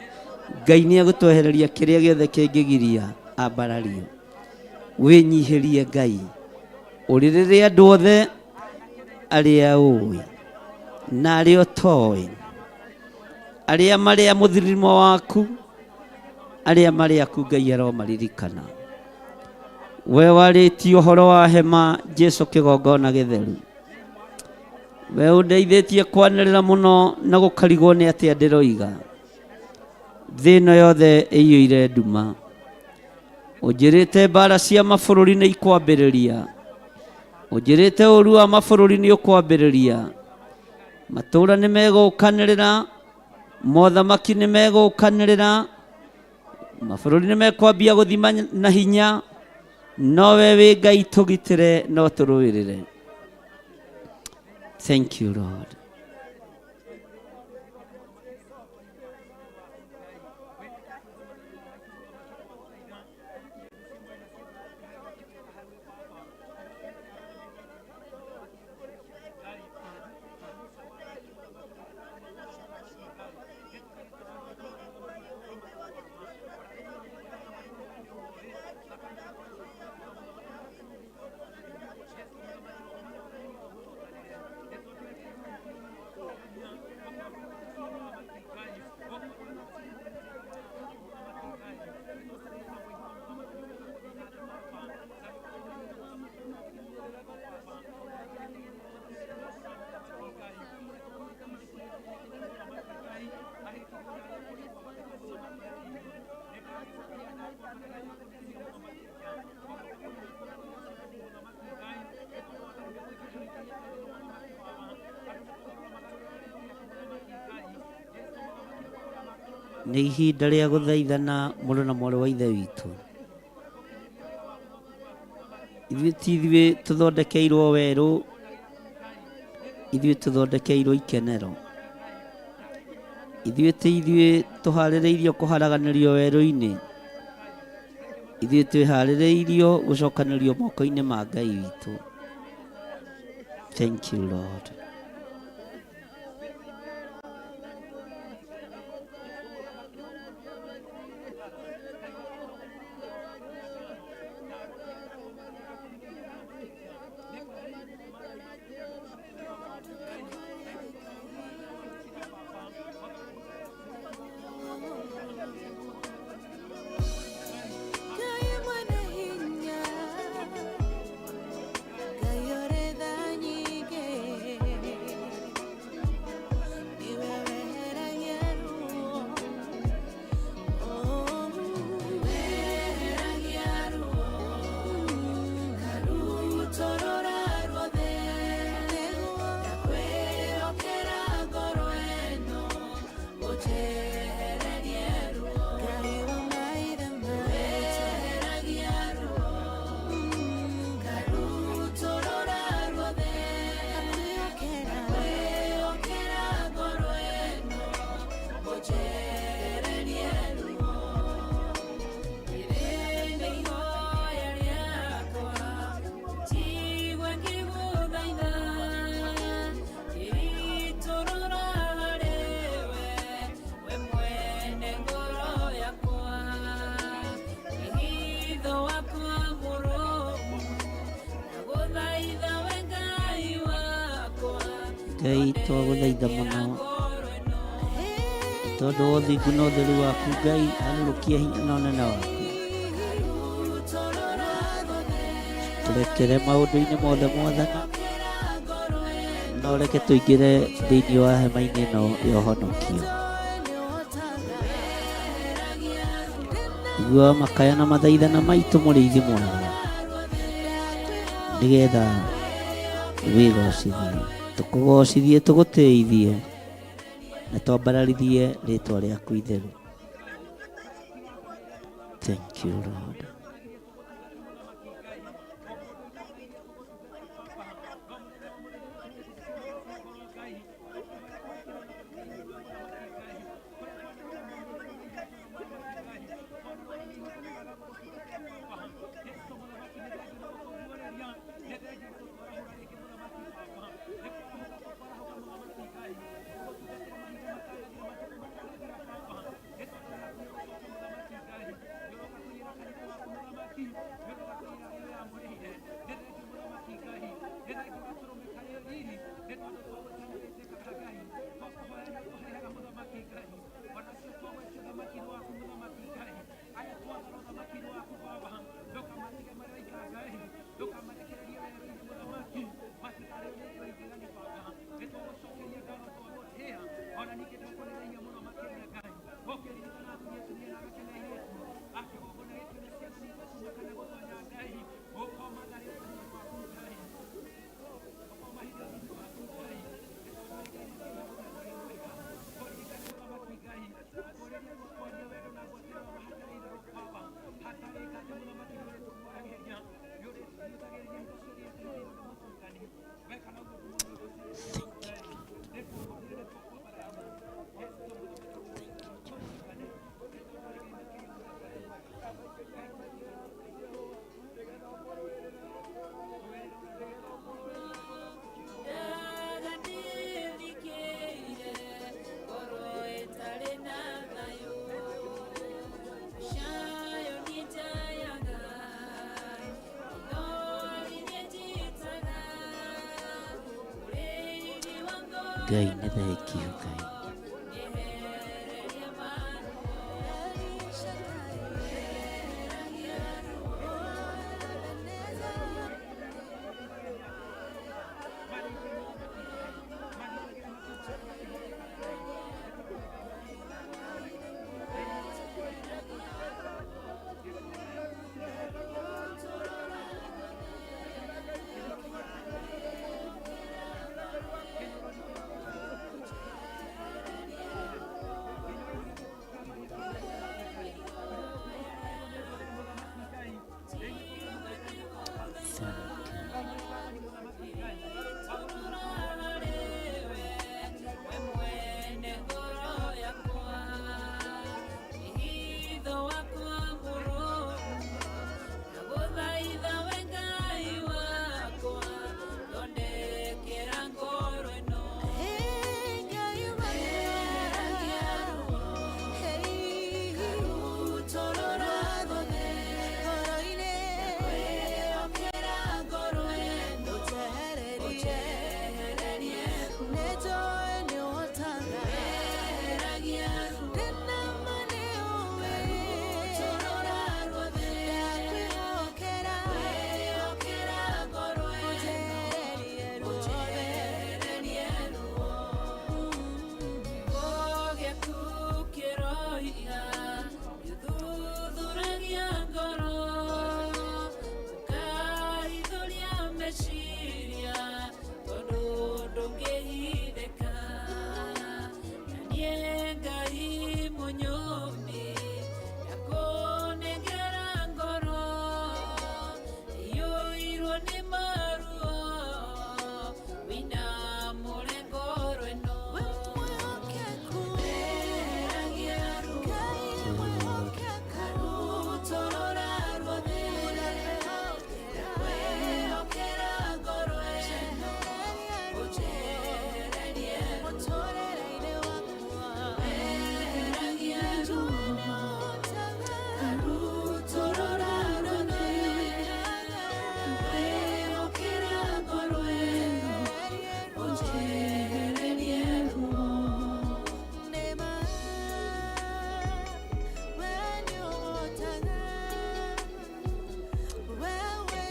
[SPEAKER 1] Ngai nĩ egũtwehereria kĩrĩa gĩothe kĩngĩgiria ambarario. Wĩnyihĩrie Ngai, ũrĩrĩre andũ othe arĩa ũĩ na arĩa ũtoĩ, arĩa marĩ a mũthirimo waku, arĩa marĩ aku Ngai aromaririkana. We warĩtie ũhoro wa hema Jesu kĩgongona gĩtheru. We ũndeithĩtie kwanĩrĩra mũno na gũkarigwo nĩ atĩa ndĩroiga. Thĩ ĩno yothe ĩiyũire nduma. Ũnjĩrĩte mbara cia mabũrũri nĩ ikwambĩrĩria. Ũnjĩrĩte ũru wa mabũrũri nĩ ũkwambĩrĩria. Matũũra nĩ megũkanĩrĩra, mothamaki nĩ megũkanĩrĩra. Mabũrũri nĩ mekwambia gũthima na hinya, nowe wĩ Ngai tũgitĩre no tũrũĩrĩre. Thank you Lord. Nĩ ihinda rĩa gũthaithana mũrũ na mwarĩ wa ithe witũ. Ithuĩ ti ithuĩ tũthondekeirwo werũ, ithuĩ tũthondekeirwo ikenero. Ithuĩ ti ithuĩ tũharĩrĩirio kũharaganĩrio werũ-inĩ, ithuĩ twĩharĩrĩirio gũcokanĩrio moko-inĩ ma Ngai witũ. Thank you Lord.
[SPEAKER 2] Ngai mwene hinya, Ngai ũrĩ tha nyingĩ, nĩwe weheragia ruo, weheragia ruo, ngarutũrũra ruothe, ndakwĩhokera ngoro ĩno, ũnjehererie ruo. Ngai wa maithe maitũ, weheragia ruo, ngarutũrũra ruothe, ndakwĩhokera ngoro ĩno, ũnjehererie ruo. Rĩrĩ nĩ ihoya rĩakwa, njigue ngĩgũthaitha, ngĩitũrũra harĩ we, we mwene ngoro yakwa. Wĩhitho wakwa mũrũmu, ndagũthaitha we Ngai wakwa,
[SPEAKER 1] Ngai twagũthaitha mũno tondũ wa ũthingu na ũtheru waku. Ngai harũrũkia hinya na ũnene waku, tũrekere maũndũ-inĩ mothe Mwathani, na ũreke tũingĩre thĩinĩ wa hema-inĩ ĩno ya ũhonokio. Igua makaya na mathaithana maitũ mũrĩithi mwega, nĩgetha wĩgocithie, tũkũgocithie, tũgũtĩithie na twambararithie rĩtwa rĩaku itheru. Thank you Lord.
[SPEAKER 4] Ngai nĩ thengiũ Ngai.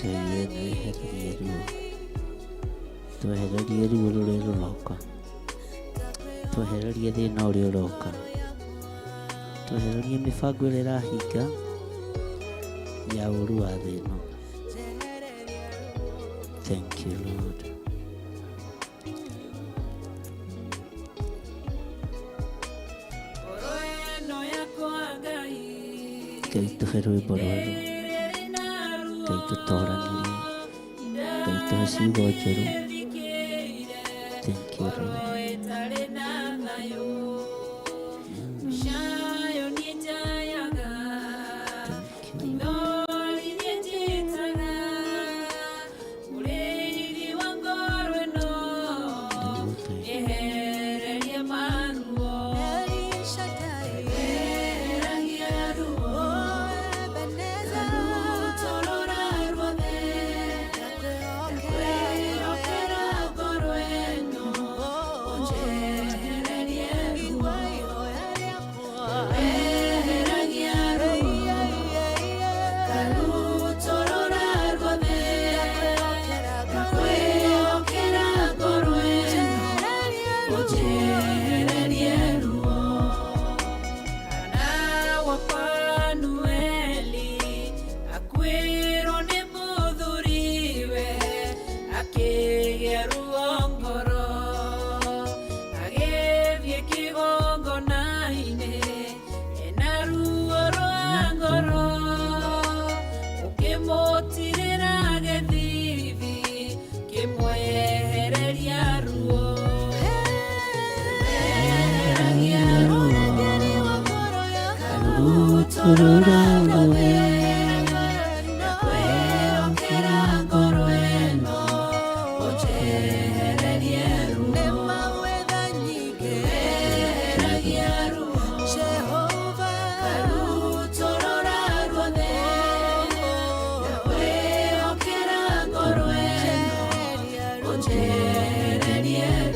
[SPEAKER 4] Ngai we nĩwehererie ruo, twehererie ruo rũrĩa rũroka, twehererie thĩna ũrĩa ũroka, twehererie mĩbango ĩrĩa ĩrahinga ya ũru wa thĩ ĩno. Thank you Lord. Ngai tũhe rwĩmbo rwerũ, Ngai tũtoranĩrie, Ngai tũhe ciugo njerũ. Thank you Lord. Thank you.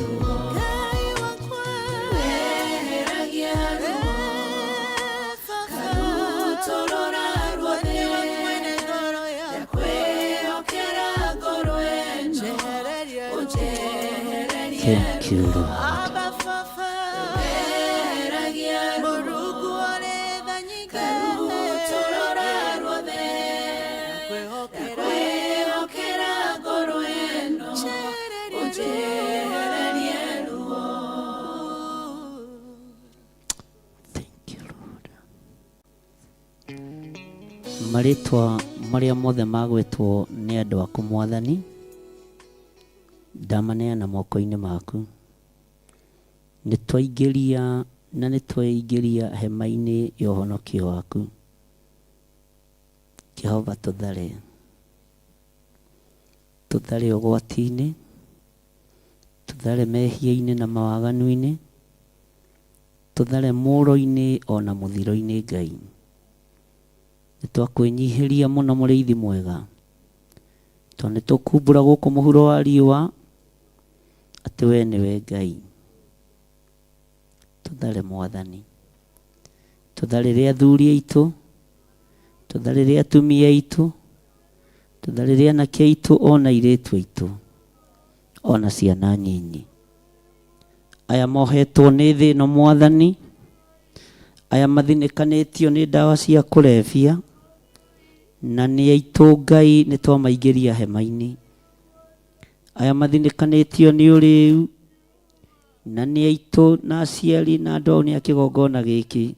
[SPEAKER 4] Nĩguo Ngai. Thank you, Lord.
[SPEAKER 2] Abba Baba, Mũrungu ũrĩ tha nyingĩ, karutũrũra ruothe, ndakwĩhokera ngoro ĩno, ũnjehererie ruo.
[SPEAKER 4] Thank you, Lord. Marĩtwa marĩa mothe magwĩtwo nĩ andũ aku Mwathani, ndamaneana moko-inĩ maku. Nĩ twaingĩria na nĩ tweingĩria hema-inĩ ya ũhonokio waku. Jehova tũthare, tũthare ũgwati-inĩ, tũthare mehia-inĩ na mawaganu-inĩ, tũthare mũro-inĩ ona mũthiro-inĩ Ngai. Nĩ twakwĩnyihĩria mũno mũrĩithi mwega, tondũ nĩ tũkumbũra gũkũ mũhuro wa riũa atĩ we nĩwe Ngai. Tũthare Mwathani, tũtharĩre athuri aitũ, tũtharĩre atumia aitũ, tũtharĩre anake aitũ ona airĩtu aitũ, ona ciana nyinyi. Aya mohetwo nĩ thĩ ĩno Mwathani, aya mathinĩkanĩtio nĩ ndawa cia kũrebia, na nĩ aitũ Ngai nĩ twamaingĩria hema-inĩ. Aya mathinĩkanĩtio nĩ ũrĩu, na nĩ aitũ na aciari na andũ ao nĩ a kĩgongona gĩkĩ,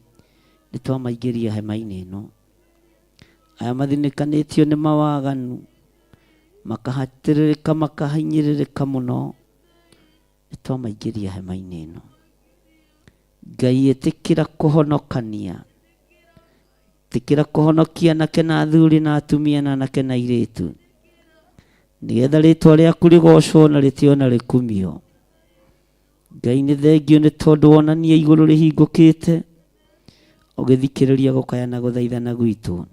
[SPEAKER 4] nĩ twamaingĩria hema-inĩ ĩno. Aya mathinĩkanĩtio nĩ mawaganu, makahatĩrĩrĩka, makahinyĩrĩrĩka mũno, nĩ twamaingĩria hema-inĩ ĩno. Ngai ĩtĩkĩra kũhonokania, ĩtĩkĩra kũhonokia anake na athuri na atumia na anake na airĩtu, nĩgetha rĩtwa rĩaku rĩgocwo na rĩtĩo na rĩkumio. Ngai nĩ thengio nĩ tondũ wonania igũrũ rĩhingũkĩte, ũgĩthikĩrĩria gũkaya na gũthaithana gwitũ.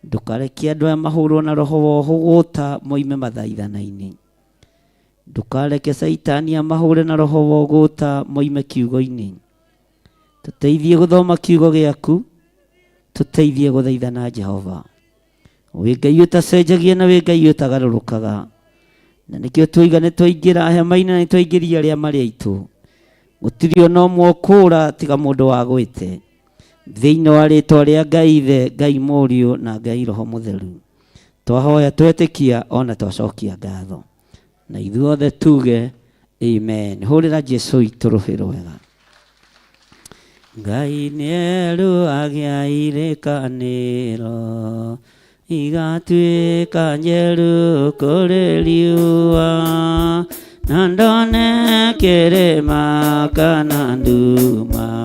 [SPEAKER 4] Ndũkareke andũ aya mahũrwo na roho wa ũhũgũta moime mathaithana-inĩ. Ndũkareke Caitani amahũre na roho wa ũgũta moime kiugo-inĩ. Tũteithie gũthoma kiugo gĩaku, tũteithie gũthaithana Jehova. Wĩ Ngai ũtacenjagia na wĩ Ngai ũtagarũrũkaga. Na nĩkĩo twoiga nĩ twaingĩra hema-inĩ na nĩ twaingĩria arĩa marĩ aitũ. Gũtirĩ ona ũmwe ũkũũra tiga mũndũ wagwĩte. Thĩinĩ wa rĩtwa rĩa Ngai Ithe, Ngai Mũriũ na Ngai Roho Mũtheru. Twahoya twetĩkia ona twacokia ngatho. Na ithuothe tuge amen. Hũrĩra Jesu witũ rũhĩ rwega. Ngai nĩeruagĩa irĩkanĩro, igatuĩka njerũ kũrĩ riũa, na ndone kĩrĩma kana nduma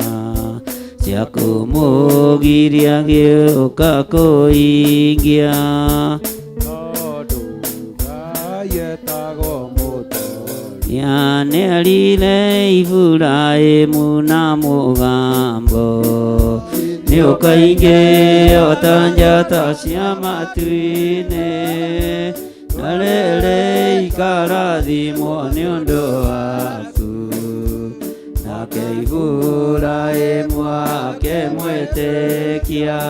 [SPEAKER 4] cia kũmũgiria gĩũka kũingia.
[SPEAKER 3] Tondũ Ngai etagwo mũtori.
[SPEAKER 4] Nĩanerire Iburahĩmu na mũgambo, nĩũkaingĩ o ta njata cia matu-inĩ, na rĩrĩ ikarathimwo nĩ ũndũ waku. Nake Iburahĩmu akĩmwĩtĩkia,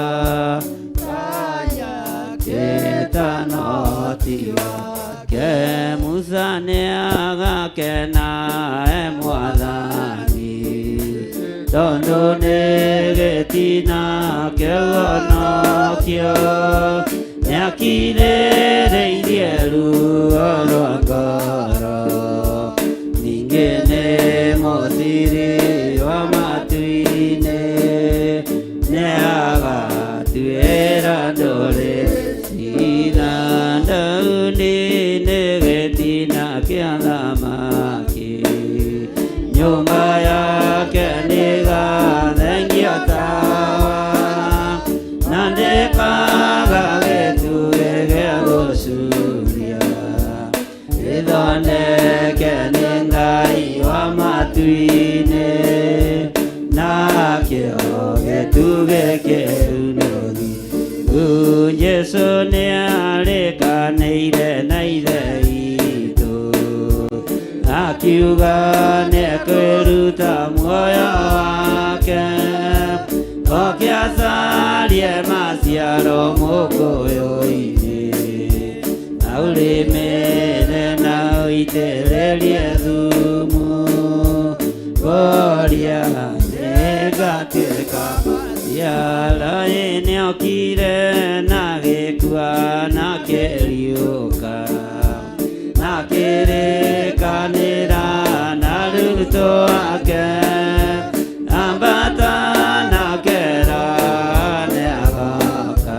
[SPEAKER 4] kĩtanotiga ke Musa nĩagakena e Mwathani, tondũ nĩ gĩtina kĩhonokio, nĩakirĩrĩirie ruo rwa ngoro, ningĩ nĩ mũthiri wa matu-inĩ, nĩagatuĩra ndũrĩrĩ ciira. Daudi nĩ gĩtina kĩa thamaki, nyũmba yake nĩgathengia tawa, na ndĩkaga gĩtugĩ gĩa gũcuria, gĩthondeke nĩ Ngai wa matu-inĩ, nakĩo gĩtugĩ kĩu nĩ ũthingu. Jesũ nĩarĩkanĩire na Ithe witũ, akiuga nĩekwĩruta muoyo wake, oke acarie maciaro mũkũyũ-inĩ, na ũrĩmĩre na ũitĩrĩrie thumu. Mũtoria nĩngatuĩka Yaraĩ nĩokire na gĩkua na kĩriũka na kĩrĩkanĩra na arutwo ake ambata na kera nĩagoka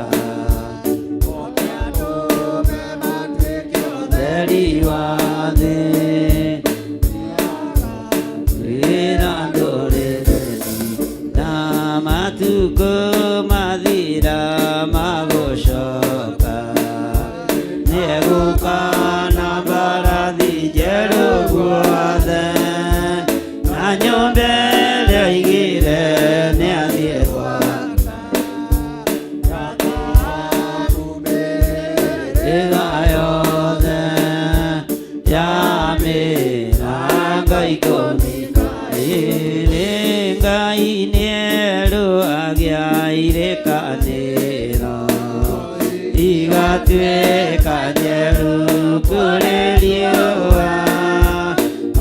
[SPEAKER 4] Theri wa thĩ wĩra ndũrĩrĩ na matukũ mathira magũcoka nĩegũka na mbarathi njerũ guothe na nyũmba ĩrĩa oigire nĩathiĩ gwaka ĩga yothe ya mĩrango ikũmi ĩrĩ Ngai nĩerũ agĩa irĩkanĩro igatuĩka njerũ kũrĩ riũa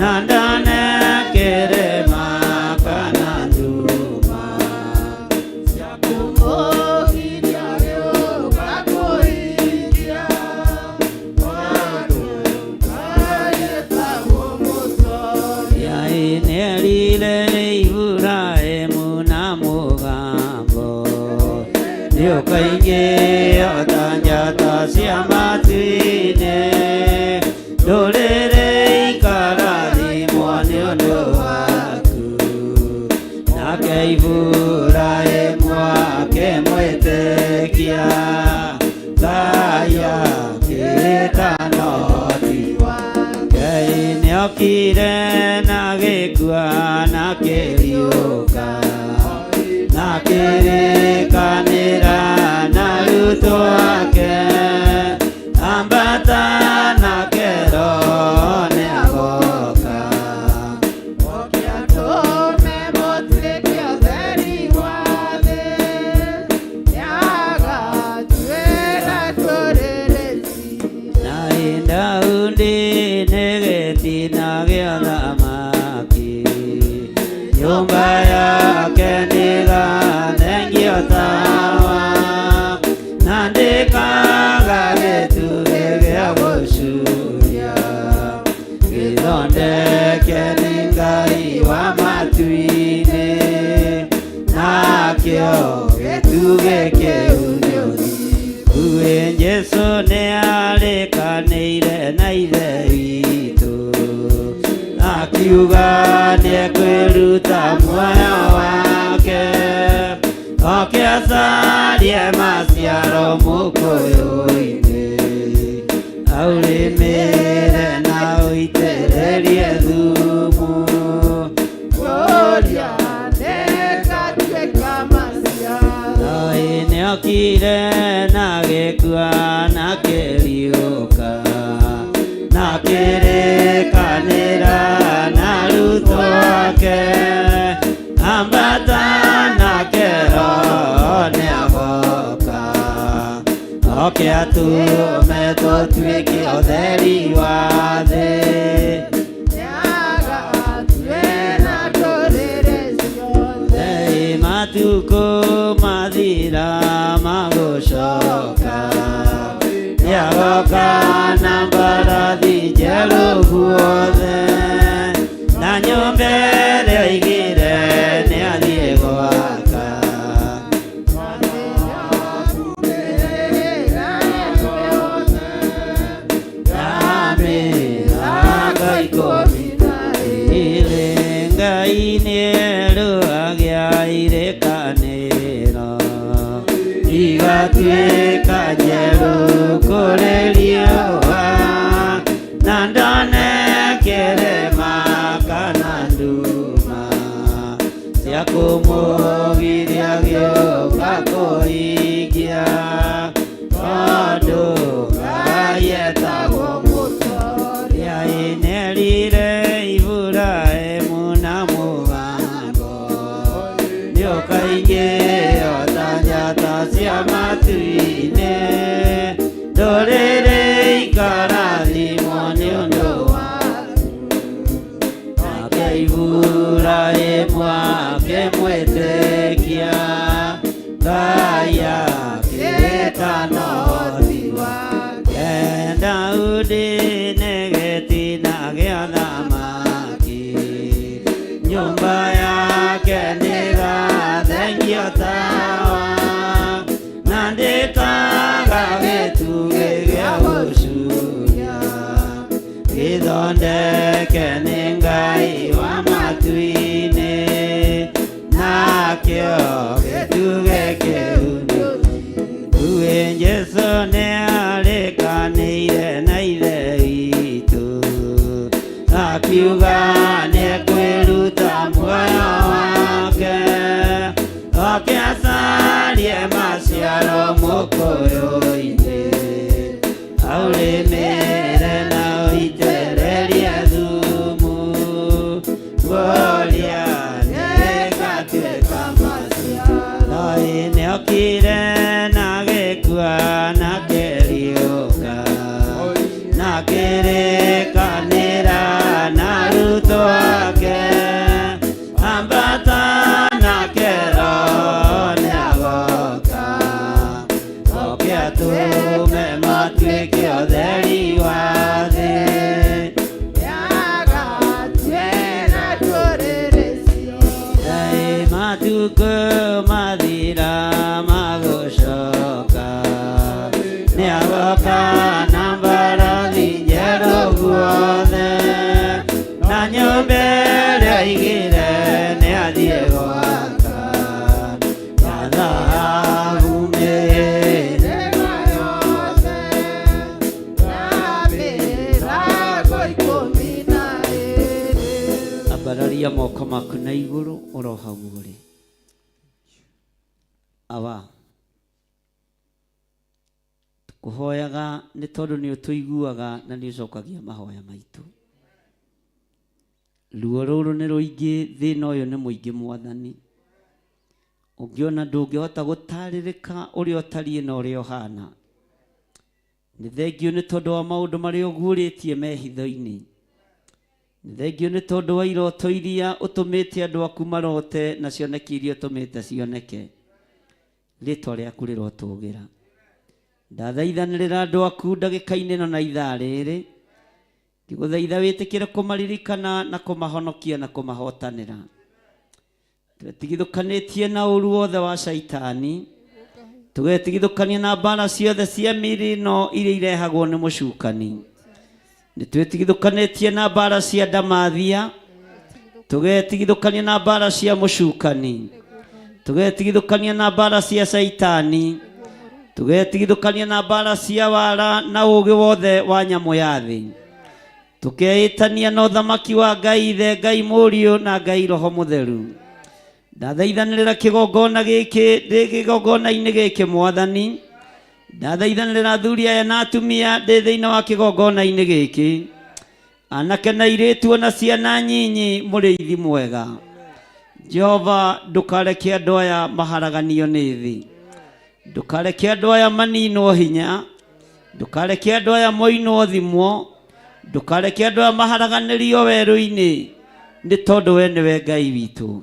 [SPEAKER 4] na ndanekĩrĩma kana nduma Yainĩrire Iburahĩmu na mũgambo nĩũkaingĩ ota njata cia matu-inĩ ndũrĩrĩ ikarathimwo nĩ ũndũ waku nake Iburahĩmu akĩmwĩtĩkia Ngai akĩĩtana ũhoti Ngai nĩokire na gĩkua na kĩriũka na kĩrĩkanĩra na arutwo ake ambata na kero nĩagoka na Daudi nĩ gĩtina gĩa thamaki nyũmba yake nĩgathengio tawa na ndĩkaga gĩtugĩ gĩa gũcuria gĩthondeke nĩ Ngai wa matu-inĩ nakĩo gĩtugĩ kĩu nĩ ũthingu Jesũ nĩarĩkanĩire na Ithe witũ akiuga nĩekwĩruta muoyo wake oke acarie maciaro mũkũyũ-inĩ aũrĩmĩre na ũitĩrĩrie thumu Ngai nĩokire na gĩkua na kĩriũka na kĩrĩkanĩra na arutwo ake ambata na kero nĩagoka oke atũme tũtuĩke ũtheri wa thĩ Ei matukũ mathira magũcoka nĩagoka na mbarathi njerũ guothe na nyũmba ĩrĩa oigire nĩathiĩ gwaka ya mĩrango ikũmi ĩrĩ Ngai nĩerũ agĩa irĩkanĩro igatuĩka njerũ kũrĩ riũa na ndone kĩrĩma kana nduma cia kũmũgiria gĩũka kũhingia tondũ Ngai etagwo Mũtoria nĩerire Iburahĩmu na mũgambo nĩũkaingĩ ota njata cia matu-inĩ ndũrĩrĩ
[SPEAKER 1] na ũhoti wake. Daudi nĩ gĩtina gĩa thamaki, nyũmba yake nĩgathengio tawa, na ndĩkaga gĩtugĩ gĩa gũcuria, gĩthondeke nĩ Ngai wa matu-inĩ, nakĩo gĩtugĩ kĩu nĩ Uwe Jesu nĩarĩkanĩire na Ithe witũ, akiuga nĩekwĩruta muoyo wake, oke acarie maciaro mũkũyũ-inĩ, aũrĩmĩre na ũitĩrĩrie thumu, guoria nĩgatuĩka maciaro. Nĩokire na gĩkua na kĩriũka, na kĩrĩkanĩra na arutwo ake, ambata na Roho nĩagoka, oke atũme matuĩke ũtheri wa thĩ. Ngai matukũ mathira magũcoka, nĩagoka na mbarathi njerũ guothe, na nyũmba ĩrĩa aigire nĩathiĩ gwaka, na thahabu mĩhĩrĩga Ambararia moko maku na igũrũ oro hau ũrĩ. Awa, tũkũhoyaga nĩ tondũ nĩ ũtũiguaga na nĩ ũcokagia mahoya maitũ. Ruo rũrũ nĩ rũingĩ, thĩna ũyũ nĩ mũingĩ Mwathani. Ũngĩona ndũngĩhota gũtarĩrĩka ũrĩa ũtariĩ na ũrĩa ũhana. Nĩ thengiũ nĩ tondũ wa maũndũ marĩa ũguũrĩtie me hitho-inĩ. Nĩ thengiũ nĩ tondũ wa iroto iria ũtũmĩte andũ aku marote na cioneki iria ũtũmĩte cioneke. Rĩtwa rĩaku rĩrotũgĩra. Ndathaithanĩrĩra andũ aku ndagĩka-inĩ ĩno na ithaa rĩrĩ, ngĩgũthaitha wĩtĩkĩre kũmaririkana na kũmahonokia na kũmahotanĩra. Twetigithũkanĩtie na ũru wothe wa caitani, tũgetigithũkania na mbara ciothe cia mĩĩrĩ ĩno iria irehagwo nĩ mũcukani. Nĩ twĩtigithũkanĩtie na mbara cia ndamathia, tũgetigithũkania na mbara cia mũcukani, tũgetigithũkania na mbara cia caitani, tũgetigithũkania na mbara cia wara na ũũgĩ wothe wa nyamũ ya thĩ. Tũkeĩtania na ũthamaki wa Ngai Ithe, Ngai Mũriũ na Ngai Roho Mũtheru. Ndathaithanĩrĩra kĩgongona gĩkĩ, ndĩ kĩgongona-inĩ gĩkĩ Mwathani. Ndathaithanĩrĩra athuri aya na atumia ndĩ thĩinĩ wa kĩgongona-inĩ gĩkĩ, anake na airĩtu ona ciana nyinyi, mũrĩithi mwega Jehova, ndũkareke andũ aya maharaganio nĩ thĩ, ndũkareke andũ aya maninwo hinya, ndũkareke andũ aya moinwo thimwo, ndũkareke andũ aya maharaganĩrio werũ-inĩ, nĩ tondũ we nĩwe Ngai witũ.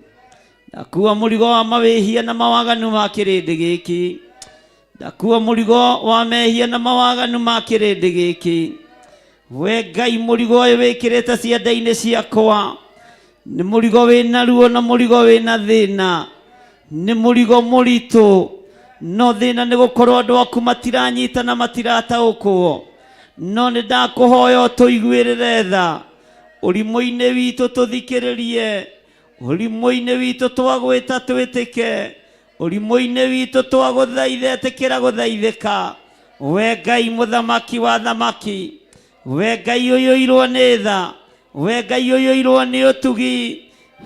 [SPEAKER 1] Ndakua mũrigo wa mawĩhia na mawaganu ma kĩrĩndĩ gĩkĩ, ndakua mũrigo wa mehia na mawaganu ma kĩrĩndĩ gĩkĩ. We Ngai, mũrigo ũyũ wĩkĩrĩte ciande-inĩ ciakwa nĩ mũrigo wĩna ruo na mũrigo wĩna thĩna, nĩ mũrigo mũritũ, no thĩna nĩ gũkorwo andũ aku matiranyita na matirataũkwo. No nĩ ndakũhoya ũtũiguĩrĩre tha, ũrimũ-inĩ witũ tũthikĩrĩrie, ũrimũ-inĩ witũ twagwĩta twĩtĩke, ũrimũ-inĩ witũ twagũthaitha ĩtĩkĩra gũthaithĩka. We Ngai mũthamaki wa thamaki, we Ngai ũiyũirwo nĩ tha, we Ngai ũiyũirwo nĩ ũtugi,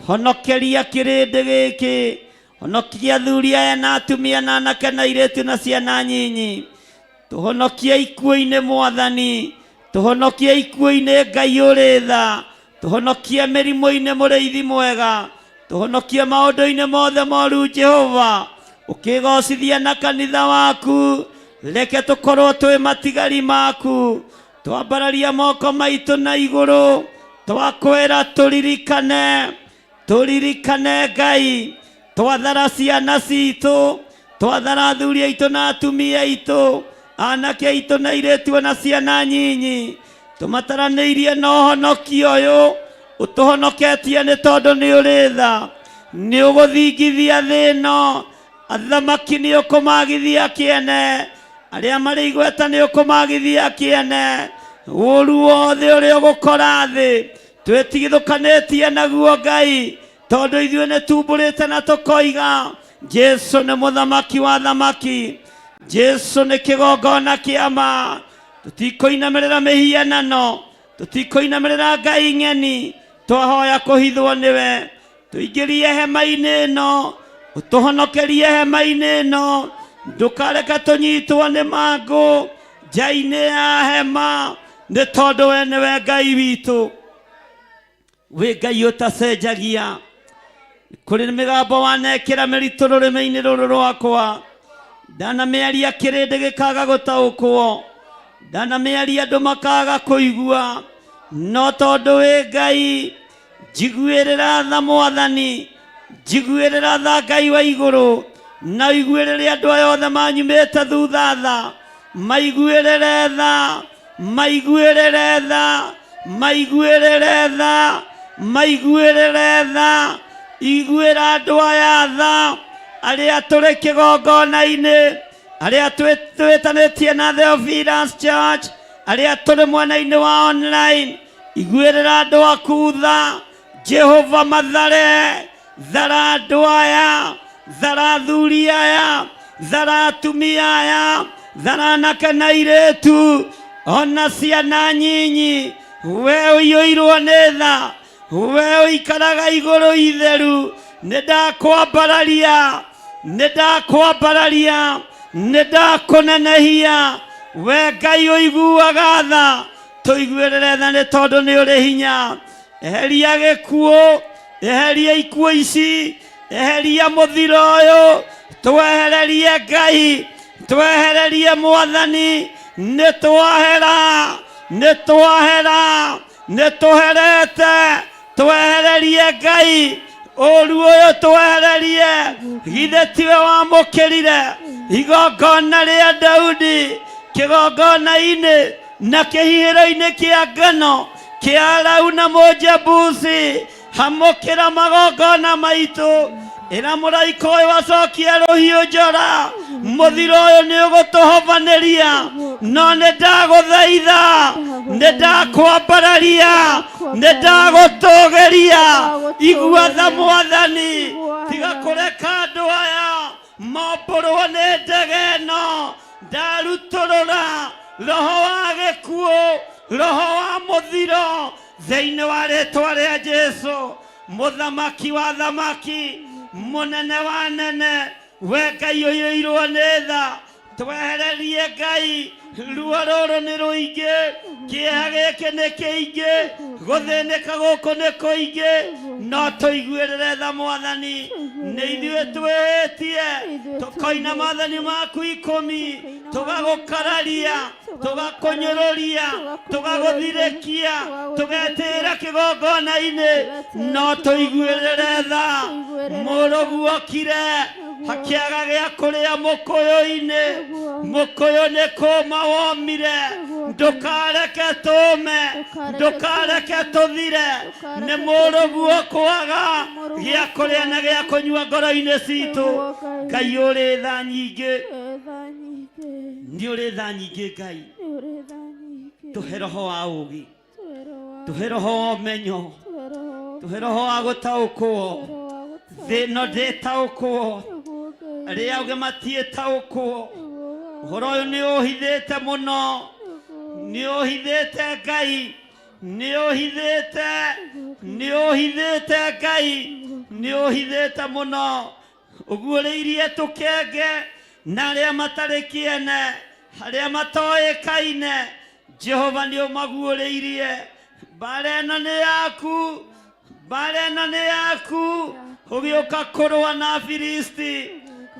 [SPEAKER 1] honokeria kĩrĩndĩ gĩkĩ, honokia athuri aya na atumia na anake na airĩtu na ciana nyinyi. Tũhonokie ikuũ-inĩ Mwathani, tũhonokie ikuũ-inĩ Ngai ũrĩ tha, tũhonokie mĩrimũ-inĩ mũrĩithi mwega, tũhonokie maũndũ-inĩ mothe moru Jehova, ũkĩgocithia na kanitha waku, reke tũkorwo twĩ matigari maku. Twambararia moko maitũ na igũrũ, twakwĩra tũririkane, tũririkane Ngai, twathara ciana citũ,
[SPEAKER 4] Twathara athuri aitũ na atumia aitũ, anake aitũ na airĩtu ona ciana nyinyi. Tũmataranĩirie na ũhonokio ũyũ ũtũhonoketie nĩ tondũ nĩ ũrĩ tha. Nĩ ũgũthingithia thĩ ĩno, athamaki nĩ ũkũmagithia kĩene, arĩa marĩ igweta nĩ ũkũmagithia kĩene. Ũũru wothe ũrĩa ũgũkora thĩ twĩtigithũkanĩtie naguo Ngai, tondũ ithuĩ nĩ tumbũrĩte na tũkoiga Jesu nĩ mũthamaki wa thamaki, Jesu nĩ kĩgongona kĩa ma. Tũtikũinamĩrĩra mĩhianano, tũtikũinamĩrĩra ngai ng'eni, twahoya kũhithwo nĩwe. Tũingĩrie hema-inĩ ĩno, ũtũhonokerie hema-inĩ ĩno, ndũkareke tũnyitwo nĩ mangũ nja-inĩ ya hema, nĩ tondũ we nĩwe Ngai witũ. Wĩ Ngai ũtacenjagia. Kũrĩ mĩgambo wanekĩra mĩritũ rũrĩmĩ-inĩ rũrũ rwakwa, ndanamĩaria kĩrĩndĩ gĩkaga gũtaũkwo, ndanamĩaria andũ makaga kũigua, no tondũ wĩ Ngai, njiguĩrĩra tha Mwathani, njiguĩrĩra tha Ngai wa igũrũ, na ũiguĩrĩre andũ aya othe manyumĩte thutha tha, maiguĩrĩre tha, maiguĩrĩre tha, maiguĩrĩre tha, maiguĩrĩre tha, iguĩra andũ aya tha, arĩa tũrĩ kĩgongona-inĩ, arĩa twĩtanĩtie na Theophilus Church, arĩa tũrĩ mwena-inĩ wa online, iguĩrĩra andũ aku tha. Jehova mathare, thara andũ aya, thara athuri aya, thara atumia aya, thara anake na airĩtu, ona ciana nyinyi. We ũiyũirwo nĩ tha, we ũikaraga igũrũ itheru, nĩ ndakwambararia, nĩ ndakwambararia, nĩ ndakũnenehia. We Ngai ũiguaga tha, tũiguĩrĩre tha nĩ tondũ nĩ ũrĩ hinya. Eheria gĩkuũ, eheria ikuũ ici, eheria mũthiro ũyũ, twehererie Ngai, twehererie Mwathani. Nĩ twahera, nĩ twahera, nĩ tũherete, twehererie Ngai ũru ũyũ, twehererie. Githĩ tiwe wamũkĩrire igongona rĩa Daudi kĩgongona-inĩ na kĩhihĩro-inĩ kĩa ngano kĩa Arauna Mũjebusi? Hamũkĩra magongona maitũ. Ĩra mũraika ũyũ acokie rũhiũ njora, mũthiro ũyũ nĩ ũgũtũhobanĩria, no nĩ ndagũthaitha, nĩ ndakwambararia, nĩ ndagũtũgĩria. Igua tha Mwathani, tiga kũreka andũ aya mombũrwo nĩ ndege ĩno. Ndarutũrũra roho wa gĩkuũ, roho wa mũthiro thĩinĩ wa rĩtwa rĩa Jesu, mũthamaki wa thamaki, mũnene wa nene. We Ngai ũiyũirwo nĩ tha, twehererie Ngai ruo rũrũ nĩ rũingĩ, kĩeha gĩkĩ nĩ kĩingĩ, gũthĩnĩka gũkũ nĩ kũingĩ, no tũiguĩrĩre tha Mwathani. Nĩ ithuĩ twĩhĩtie, tũkoina maathani maku ikũmi, tũgagũkararia, tũgakũnyũrũria, tũgagũthirĩkia, tũgetĩĩra kĩgongona-inĩ, no tũiguĩrĩre tha. Mũrũguo okire hakĩaga gĩa kũrĩa mũkũyũ-inĩ, mũkũyũ nĩ kũma womire. Ndũkareke tũme, ndũkareke tũthire nĩ mũrũguo kwaga gĩa kũrĩa na gĩa kũnyua ngoro-inĩ citũ. Ngai ũrĩ tha nyingĩ, nĩ ũrĩ tha nyingĩ Ngai, tũhe roho wa ũũgĩ, tũhe roho wa ũmenyo, tũhe roho wa gũtaũkwo. Thĩ ĩno ndĩtaũkwo, arĩa ũgĩ matiĩtaũkwo. Ũhoro ũyũ nĩ ũhithĩte mũno, nĩ ũhithĩte Ngai, nĩ ũhithĩte, nĩ ũhithĩte Ngai, nĩ ũhithĩte mũno. Ũguũrĩirie tũkenge na arĩa matarĩ kĩene, arĩa matoĩkaine. Jehova nĩ ũmaguũrĩirie. Mbara ĩno nĩ yaku, mbara ĩno nĩ yaku. Ũgĩũka kũrũa na Afilisti,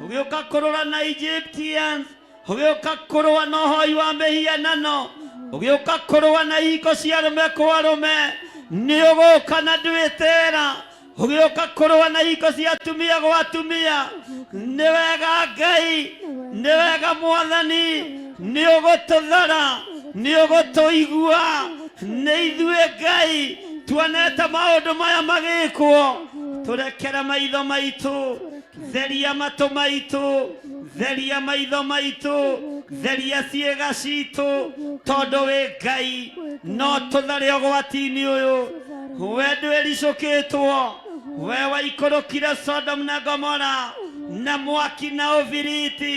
[SPEAKER 4] ũgĩũka kũrũa na Egyptians, ũgĩũka kũrũa na ũhoi wa mĩhianano, ũgĩũka kũrũa na ihiko cia arũme kwa arũme. Nĩ ũgũka na ndwĩtĩra. Ũgĩũka kũrũa na hingo cia atumia gwa atumia. Nĩ wega Ngai, nĩ wega Mwathani, nĩ ũgũtũthara, nĩ ũgũtũigua. Nĩ ithuĩ Ngai tuonete maũndũ maya magĩkwo. Tũrekere maitho maitũ, theria matũ maitũ, theria maitho maitũ, theria ciĩga citũ, tondũ wĩ Ngai no tũthare ũgwati-inĩ ũyũ. We ndwĩricũkĩtwo, we waikũrũkire Sodom na Gomora na mwaki na ũbiriti.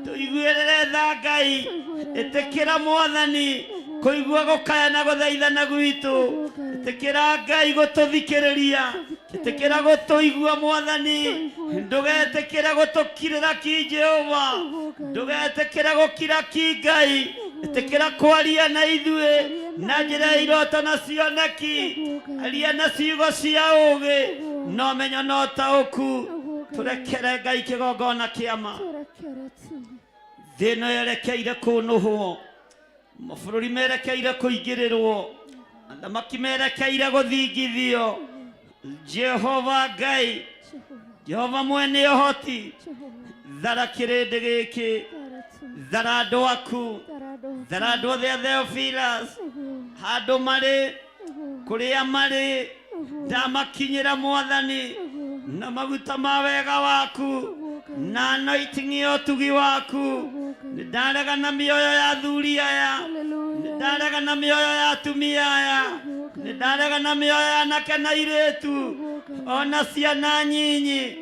[SPEAKER 4] Tũiguĩrĩre tha Ngai, ĩtĩkĩra Mwathani kũigua gũkaya na gũthaithana gwitũ. Ĩtĩkĩra Ngai gũtũthikĩrĩria, ĩtĩkĩra gũtũigua Mwathani. Ndũgetĩkĩre gũtũkirĩra ki Jehova, ndũgetĩkĩre gũkira ki Ngai. Ĩtĩkĩra kwaria na ithuĩ na njĩra ya iroto na cioneki, aria na ciugo cia ũũgĩ na ũmenyo na ũtaũku. Tũrekere Ngai kĩgongona kĩa ma. Thĩ ĩno yerekeire kũnũhwo, mabũrũri merekeire kũingĩrĩrwo, athamaki merekeire gũthingithio. Jehova Ngai, Jehova mwene ũhoti, thara kĩrĩndĩ gĩkĩ, thara andũ aku, thara andũ othe a Theophilus, handũ marĩ, kũrĩa marĩ, ndamakinyĩra Mwathani na maguta ma wega waku na anointing ya ũtugi waku. Nĩ ndarega na mĩoyo ya athuri aya, nĩ ndarega na mĩoyo ya atumia aya, nĩ ndarega na mĩoyo ya anake na airĩtu, ona ciana nyinyi.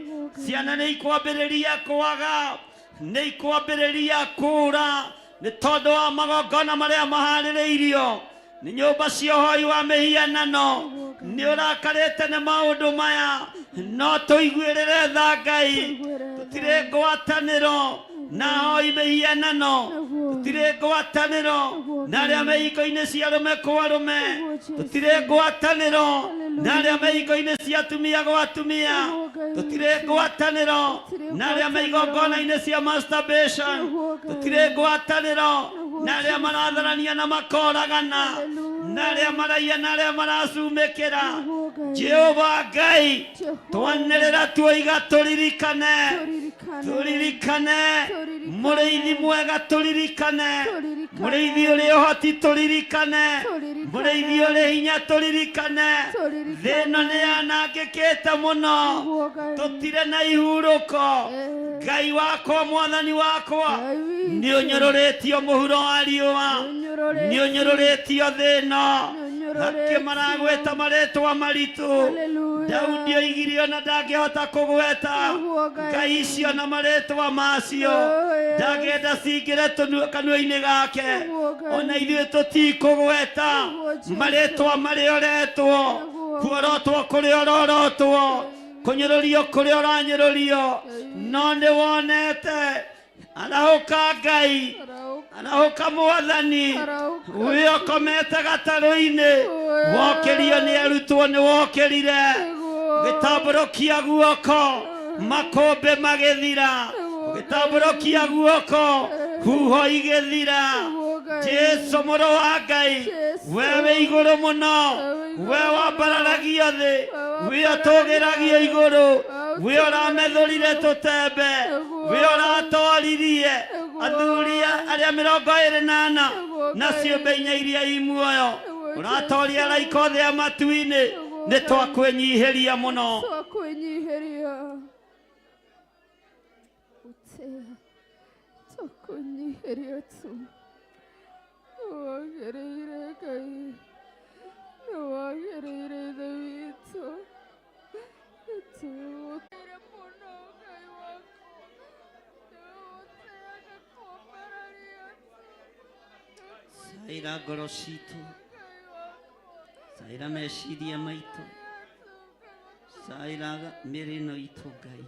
[SPEAKER 4] Ciana nĩ ikwambĩrĩria kwaga, nĩ ikwambĩrĩria kũũra nĩ tondũ wa magongona marĩa maharĩrĩirio nĩ nyũmba cia ũhoi wa mĩhianano. Nĩ ũrakarĩte nĩ maũndũ maya, no tũiguĩrĩre tha Ngai. Tũtirĩ ngwatanĩro na ahoi mĩhianano, tũtirĩ ngwatanĩro na arĩa me hiko-inĩ cia arũme kwa arũme, tũtirĩ ngwatanĩro na arĩa me hiko-inĩ cia atumia gwa atumia, tũtirĩ ngwatanĩro na arĩa me igongona-inĩ cia masturbation, tũtirĩ ngwatanĩro na arĩa maratharania na makoragana, na arĩa maraiya na arĩa maracumĩkĩra. Jehova Ngai, twanĩrĩra tuoiga tũririkane, tũririkane mũrĩithi mwega, tũririkane mũrĩithi ũrĩ ũhoti, tũririkane mũrĩithi ũrĩ hinya, tũririkane. Thĩ ĩno nĩ yanangĩkĩte mũno, tũtirĩ na ihurũko. Ngai wakwa, Mwathani wakwa, nĩ ũnyũrũrĩtio mũhuro wa riũa, nĩ ũnyũrũrĩtio thĩ ĩno. Angĩ maragweta marĩtwa maritũ. Daudi oigire ona ndangĩhota kũgweta ngai icio na marĩtwa macio, ndangĩenda cingĩre kanua-inĩ gake. Ona ithuĩ tũtikũgweta marĩtwa marĩa ũretwo, kuorotwo kũrĩa ũrorotwo, kũnyũrũrio kũrĩa ũranyũrũrio, no nĩ wonete. Arahũka Ngai, arahũka Mwathani, wĩ ũkomete gatarũ-inĩ, wokĩrio nĩ arutwo, nĩ wokĩrire gĩtambũrũkia guoko, makũmbĩ magĩthira, gĩtambũrũkia guoko, huho igĩthira. Jesu mũrũ wa Ngai, we wĩ igũrũ mũno, we wambararagio thĩ, wĩ ũtũgĩragio igũrũ, wĩ ũramethũrire tũtembe, wĩ ũratoririe athuri arĩa 24 na ciũmbe inya iria i muoyo, ũratoria araika othe a matu-inĩ. Nĩ twakwĩnyihĩria mũno.
[SPEAKER 2] Twakwĩnyihĩria ũtĩa, twakwĩnyihĩria tu. Nĩwagĩrĩire Ngai, nĩwagĩrĩire Ithe witũ. Nĩtũgũtĩire mũno Ngai wakwa, nĩũgũtĩaga kwambararia tu.
[SPEAKER 4] Caĩra ngoro citũ, caĩra meciria maitũ, caĩra mĩĩrĩ ĩno itũ Ngai.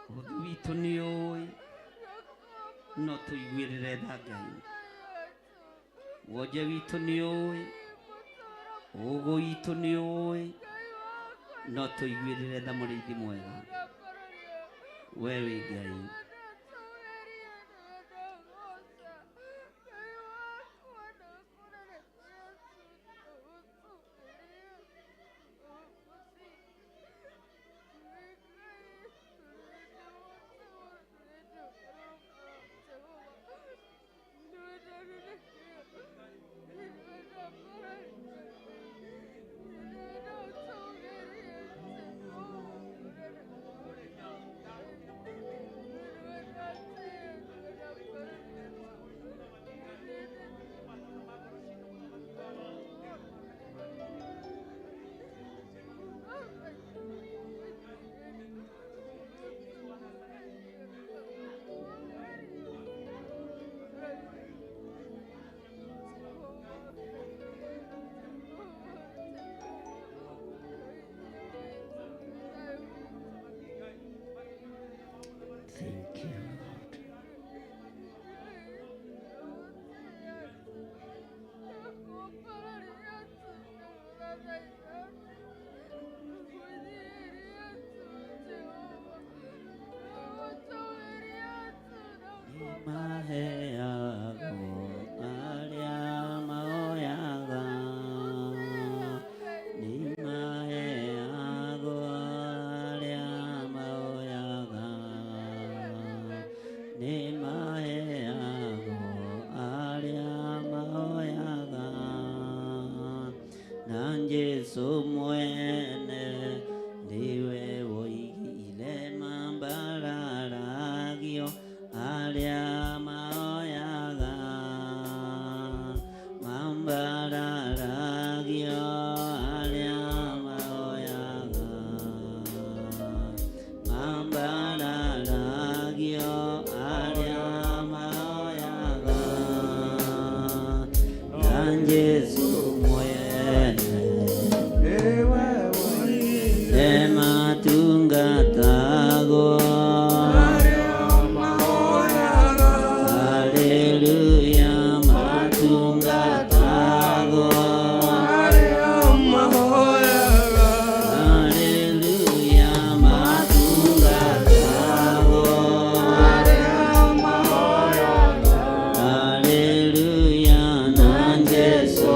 [SPEAKER 4] Ũhũthũ witũ nĩ ũĩ, no tũiguĩrĩre tha Ngai. Wonje witũ nĩ ũĩ, ũgũ witũ nĩ ũĩ, no tũiguĩrĩre tha mũrĩithi mwega. We wĩ Ngai. Jesu mwene nĩwe woigire mambararagio arĩa maoyaga mambararagio arĩa maoyaga mambararagio arĩa maoyaga na Jesu mwene
[SPEAKER 3] Nĩwe woigire
[SPEAKER 4] ematungatagwo
[SPEAKER 3] arĩa mahoyaga
[SPEAKER 4] Haleluya matungatagwo
[SPEAKER 3] arĩa mahoyaga
[SPEAKER 4] Haleluya matungatagwo
[SPEAKER 3] arĩa mahoyaga
[SPEAKER 4] Haleluya na Jesu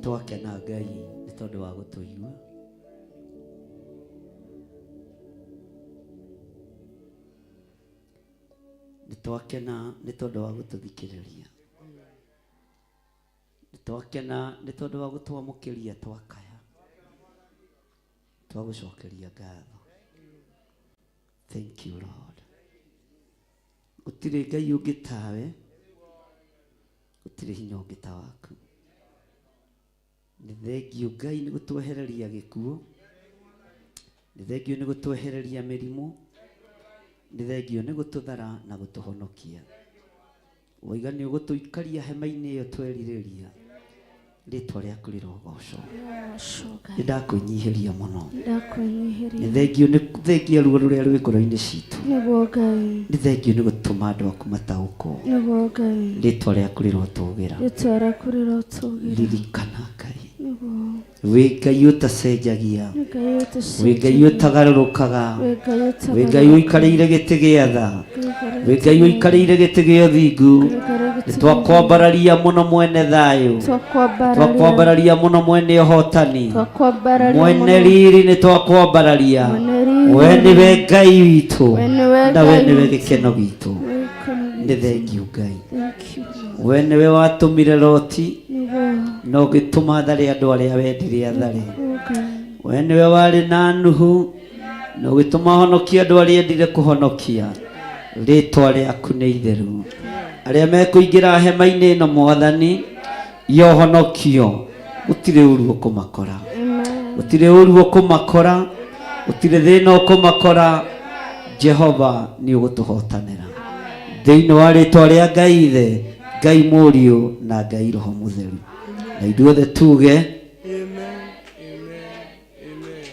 [SPEAKER 1] Nĩtwakena Ngai nĩ tondũ wa gũtũigua. Nĩtwakena nĩ tondũ wa gũtũthikĩrĩria. Nĩtwakena nĩ tondũ wa gũtwamũkĩria twakaya. Twagũcokeria ngatho. Thank you Lord. Gũtirĩ Ngai ũngĩ tawe, gũtirĩ hinya ũngĩ ta waku. Nĩ thengiũ Ngai nĩ gũtwehereria gĩkuũ, nĩ thengiũ nĩ gũtwehereria mĩrimũ, nĩ thengiũ nĩ gũtũthara na gũtũhonokia. Waiga nĩ ũgũtũikaria hema-inĩ ĩyo twerirĩria. Rĩtwa rĩaku rĩrogocwo. Nĩ ndakwĩnyihĩria mũno. Nĩ
[SPEAKER 2] Ndakwĩnyihĩria.
[SPEAKER 1] thengiũ nĩ thengia ruo rũrĩa rwĩ ngoro-inĩ citũ.
[SPEAKER 2] Nĩguo Ngai.
[SPEAKER 1] Nĩ thengiũ nĩ gũtũma andũ aku mataũkwo.
[SPEAKER 2] Nĩguo Ngai.
[SPEAKER 1] Rĩtwa rĩaku rĩrotũgĩra.
[SPEAKER 2] Rĩtwa rĩaku rĩrotũgĩra.
[SPEAKER 1] Ririkana Ngai.
[SPEAKER 2] Nĩguo.
[SPEAKER 1] Wĩ Ngai ũtacenjagia.
[SPEAKER 2] Nĩ Ngai
[SPEAKER 1] Wĩ Ngai
[SPEAKER 2] ũtacenjagia.
[SPEAKER 1] ũtagarũrũkaga.
[SPEAKER 2] Wĩ Ngai
[SPEAKER 1] Wĩ Ngai
[SPEAKER 2] ũtagarũrũkaga.
[SPEAKER 1] ũikarĩire gĩtĩ gĩa tha. Wĩ Ngai ũikarĩire gĩtĩ gĩa ũthingu. Nĩ twakwambararia mũno mwene thayũ.
[SPEAKER 2] Twakwambararia.
[SPEAKER 1] Twakwambararia mũno mwene ũhotani.
[SPEAKER 2] Twakwambararia
[SPEAKER 1] Mwene
[SPEAKER 2] mũno.
[SPEAKER 1] riri nĩ twakwambararia.
[SPEAKER 2] Mwene riri.
[SPEAKER 1] We nĩwe Ngai witũ.
[SPEAKER 2] We nĩwe
[SPEAKER 1] Na we
[SPEAKER 2] Ngai
[SPEAKER 1] nĩwe
[SPEAKER 2] witũ.
[SPEAKER 1] gĩkeno gitũ.
[SPEAKER 2] Wĩ gĩkeno
[SPEAKER 1] Nĩ
[SPEAKER 2] gitũ.
[SPEAKER 1] thengiũ Ngai.
[SPEAKER 2] Thank you Lord.
[SPEAKER 1] We nĩwe watũmire Loti
[SPEAKER 2] Nĩguo.
[SPEAKER 1] na ũgĩtũma athare andũ arĩa wendire athare.
[SPEAKER 2] Nĩguo Ngai.
[SPEAKER 1] We nĩwe warĩ na Nuhu na ũgĩtũma honokia andũ arĩa endire kũhonokia. Rĩtwa rĩaku nĩ itheru. Arĩa mekũingĩra hema-inĩ ĩno Mwathani, ya ũhonokio, gũtirĩ ũru ũkũmakora.
[SPEAKER 2] Amen.
[SPEAKER 1] Gũtirĩ ũru ũkũmakora, gũtirĩ thĩna ũkũmakora. Jehova nĩ ũgũtũhotanĩra. Thĩinĩ wa rĩtwa rĩa Ngai Ithe, Ngai Mũriũ na Ngai Roho Mũtheru. Na ithuothe tuge
[SPEAKER 3] Amen. Amen. Amen.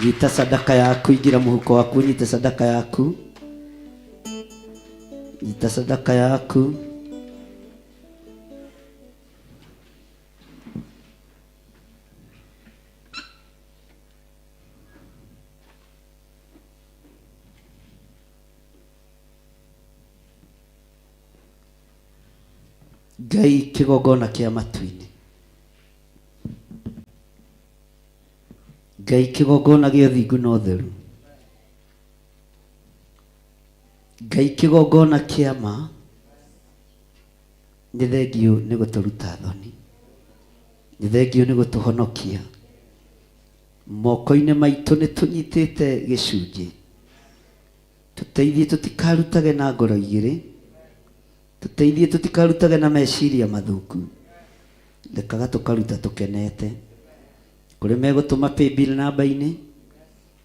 [SPEAKER 1] Nyita sadaka yaku, ingĩra mũhuko waku, nyita sadaka yaku. Nyita sadaka yaku. Ngai kĩgongona kĩa matu-inĩ. Ngai kĩgongona gĩa ũthingu na ũtheru. Ngai kĩgongona kĩa ma. Nĩ thengiũ nĩ gũtũruta thoni. Nĩ thengiũ nĩ gũtũhonokia. Moko-inĩ maitũ nĩ tũnyitĩte gĩcunjĩ. Tũteithie tũtikarutage na ngoro igĩrĩ. Tũteithie tũtikarutage na meciria mathũku. Rekaga tũkaruta tũkenete. Kũrĩ megũtũma paybill namba-inĩ,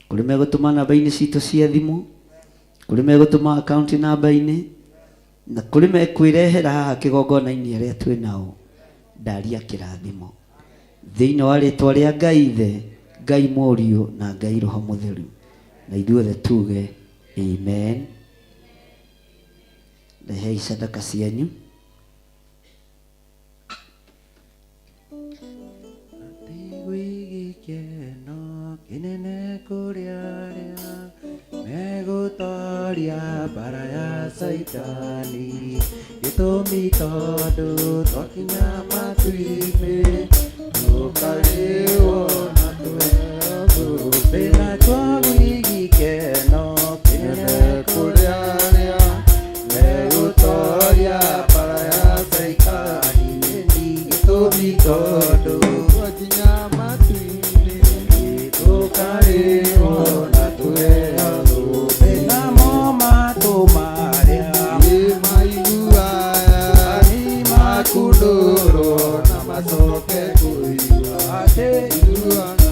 [SPEAKER 1] kũrĩ megũtũma namba-inĩ citũ cia thimũ, kũrĩ megũtũma account namba-inĩ, na kũrĩ mekwĩrehera haha kĩgongona-inĩ arĩa twĩ nao. Ndaria kĩrathimo. Thĩinĩ wa rĩtwa rĩa Ngai Ithe, Ngai Mũriũ na Ngai Roho Mũtheru. Na ithuothe tuge amen. Rehei sadaka cianyu.
[SPEAKER 3] Gwĩ gĩkeno kĩnene kũrĩ arĩa megũtoria mbara ya Caitani. Gĩtũmi tondũ twakinya matu-inĩ tũkarĩwo na tũheo thũmbĩ. Na twagwĩ gĩkeno kĩnene kũrĩ arĩa megũtoria mbara ya Caitani. Gĩtũmi tondũ twakinya matu-inĩ tũkarĩwo na tũheo thũmbĩ. Namo matũ marĩa maiguaga nĩ makundũrwo na macoke kũigua atĩ ithuothe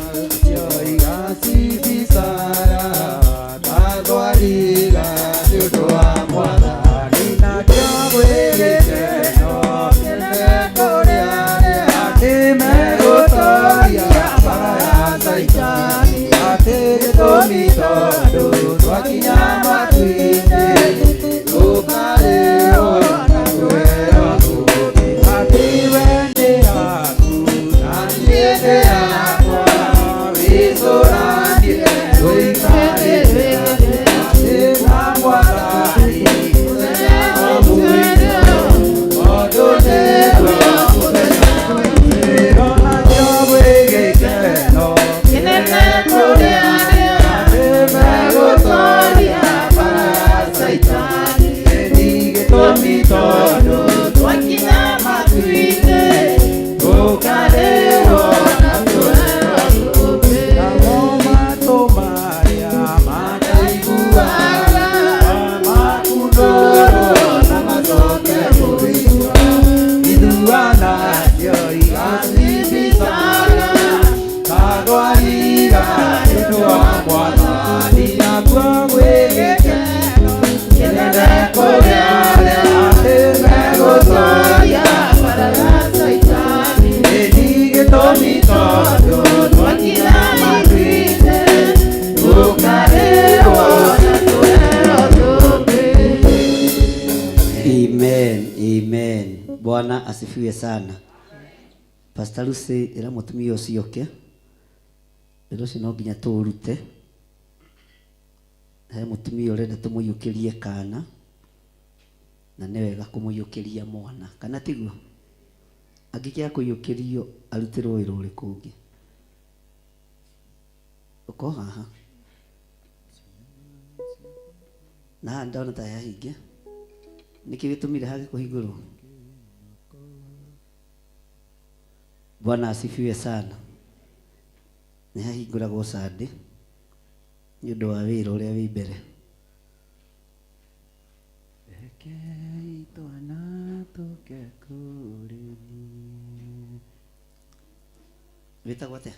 [SPEAKER 1] Amen. Bwana asifiwe sana. Pastor Lucy ĩra mũtumia ũcio oke. Wĩra ũcio no nginya tũũrute. He mũtumia ũrenda tũmũiyũkĩrie kana na nĩ wega kũmũiyũkĩria mwana kana tiguo? Angĩkĩaga kũiyũkĩrio arutĩrwo wĩra ũrĩkũ ũngĩ? Ũka o haha. Na haha ndona ta hahinge. Nĩkĩ gĩtũmire hage kũhingũrwo? Bwana asifiwe sana. Nĩ hahingũragwo Sunday nĩ ũndũ wa wĩra ũrĩa wĩ mbere.
[SPEAKER 3] Rekei twana tũke kũrĩ niĩ.
[SPEAKER 1] Wĩtagwo atĩa?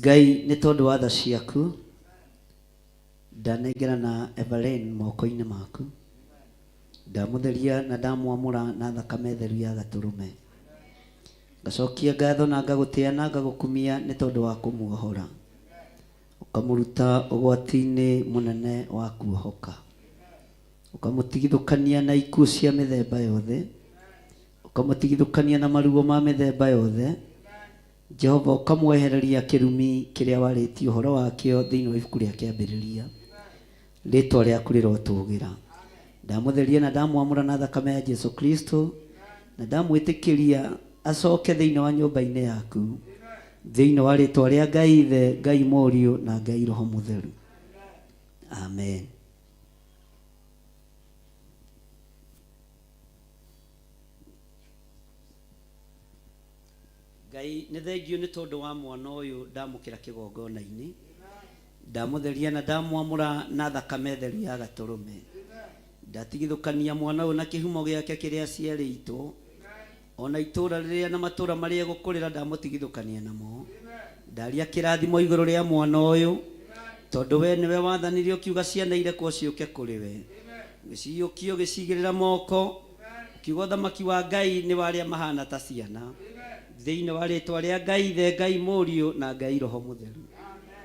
[SPEAKER 1] Ngai nĩ tondũ wa tha ciaku ndanengerana Evelyn moko-inĩ maku ndamũtheria na ndamwamũra na thakame theru ya gatũrũme ngacokia ngatho na ngagũtĩa na ngagũkumia nĩ tondũ wa kũmuohora ũkamũruta ũgwati-inĩ mũnene wa kuohoka ũkamũtigithũkania na ikuũ cia mĩthemba yothe ũkamũtigithũkania na maruo ma mĩthemba yothe Jehova ũkamwehereria kĩrumi kĩrĩa warĩtie ũhoro wakĩo thĩinĩ wa ibuku rĩa kĩambĩrĩria rĩtwa rĩaku rĩrotũgĩra ndamũtheria na ndamwamũra na thakame ya Jesu Kristo na ndamwĩtĩkĩria acoke thĩinĩ wa nyũmba-inĩ yaku thĩinĩ wa rĩtwa rĩa Ngai Ithe Ngai Mũriũ na Ngai Roho Mũtheru amen. Ngai nĩ thengiũ nĩ tondũ wa mwana ũyũ ndamũkĩra kĩgongona-inĩ ndamũtheria na ndamwamũra na thakame theru ya gatũrũme ndatigithũkania mwana ũyũ na kĩhumo gĩake kĩrĩa aciarĩitwo ona itũra rĩrĩa na matũra marĩa egũkũrĩra ndamũtigithũkania namo ndaria kĩrathimo igũrũ rĩa mwana ũyũ tondũ we nĩwe wathanire ũkiuga ciana irekwo ciũke kũrĩ we gĩciyũkio gĩcigĩrĩra moko ũkiuga ũthamaki wa Ngai nĩ wa arĩa mahana ta ciana thĩinĩ wa rĩtwa rĩa Ngai Ithe Ngai Mũriũ na Ngai Roho Mũtheru.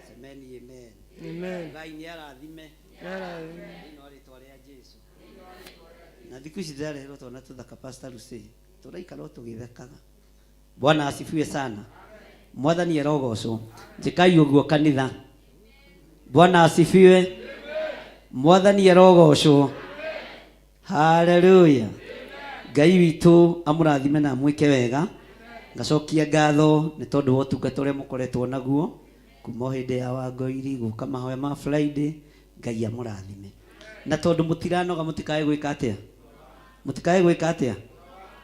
[SPEAKER 1] Semeni amen.
[SPEAKER 5] Amen.
[SPEAKER 1] Ngai nĩ arathime
[SPEAKER 5] Nĩarathime.
[SPEAKER 1] thĩinĩ wa rĩtwa rĩa Jesu. Na thikũ ici ndĩrareherwo twana tũthaka Pastor Lucy tũraikara o tũgĩthekaga. Bwana asifiwe sana. Mwathani arogocwo. Njĩkai ũguo kanitha. Bwana asifiwe. Mwathani arogocwo. Haleluya. Ngai witũ amũrathime na amwĩke wega. Ngacokia ngatho nĩ tondũ wa ũtungata ũrĩa mũkoretwo naguo kuma o hĩndĩ ya Wangoiri gũka mahoya ma Friday. Ngai amũrathime. Na tondũ mũtiranoga mũtikae gwĩka atĩa? Mũtikae gwĩka atĩa?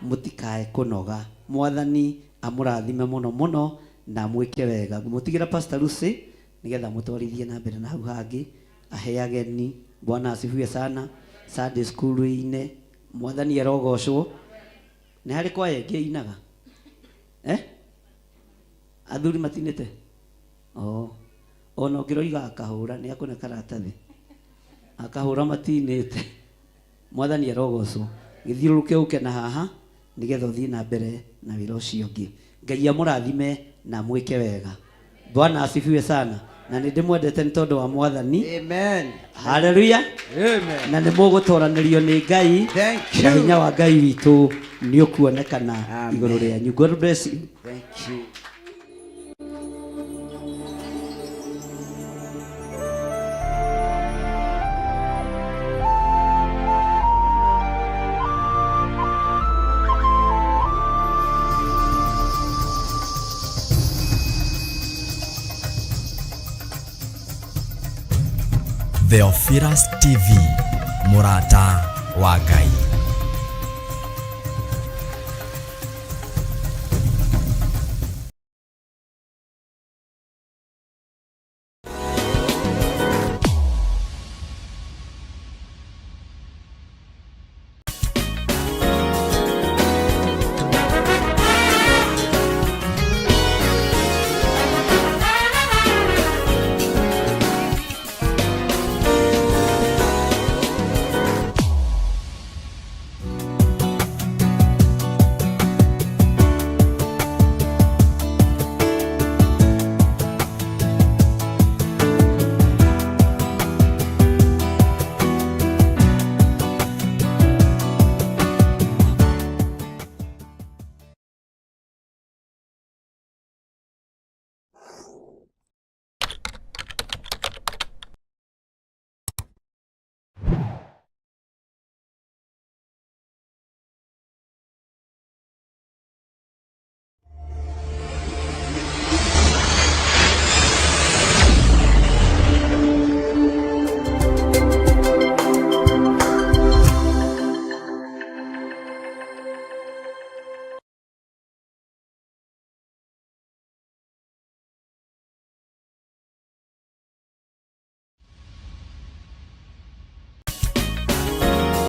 [SPEAKER 1] Mũtikae kũnoga. Mwathani amũrathime mũno mũno na amwĩke wega. Ngũmũtigĩra Pastor Lucy nĩgetha mũtwarithie na mbere na hau hangĩ ahe ageni. Bwana asifiwe sana. Sunday school-inĩ Mwathani arogocwo. Nĩ harĩ kwaya ĩngĩ ĩinaga? Eh? Athuri matinĩte? Oh. Ona ũngĩroiga akahũra nĩ akũne karatathi. Akahũra matinĩte. Mwathani arogocwo. Gĩthiũrũrũke ũke na haha nĩgetha ũthiĩ na mbere na wĩra ũcio ũngĩ. Ngai amũrathime na amwĩke wega. Bwana asifiwe sana. Na nĩ ndĩmwendete nĩ tondũ wa Mwathani.
[SPEAKER 3] Amen.
[SPEAKER 1] Haleluya.
[SPEAKER 3] Amen.
[SPEAKER 1] Na nĩ mũgũtoranĩrio nĩ Ngai.
[SPEAKER 3] Thank
[SPEAKER 1] Na
[SPEAKER 3] you.
[SPEAKER 1] hinya wa Ngai witũ nĩ ũkuonekana
[SPEAKER 3] Amen.
[SPEAKER 1] igũrũ rĩanyu. God bless you.
[SPEAKER 3] Thank you.
[SPEAKER 6] Theophilus TV, mũrata wa Ngai.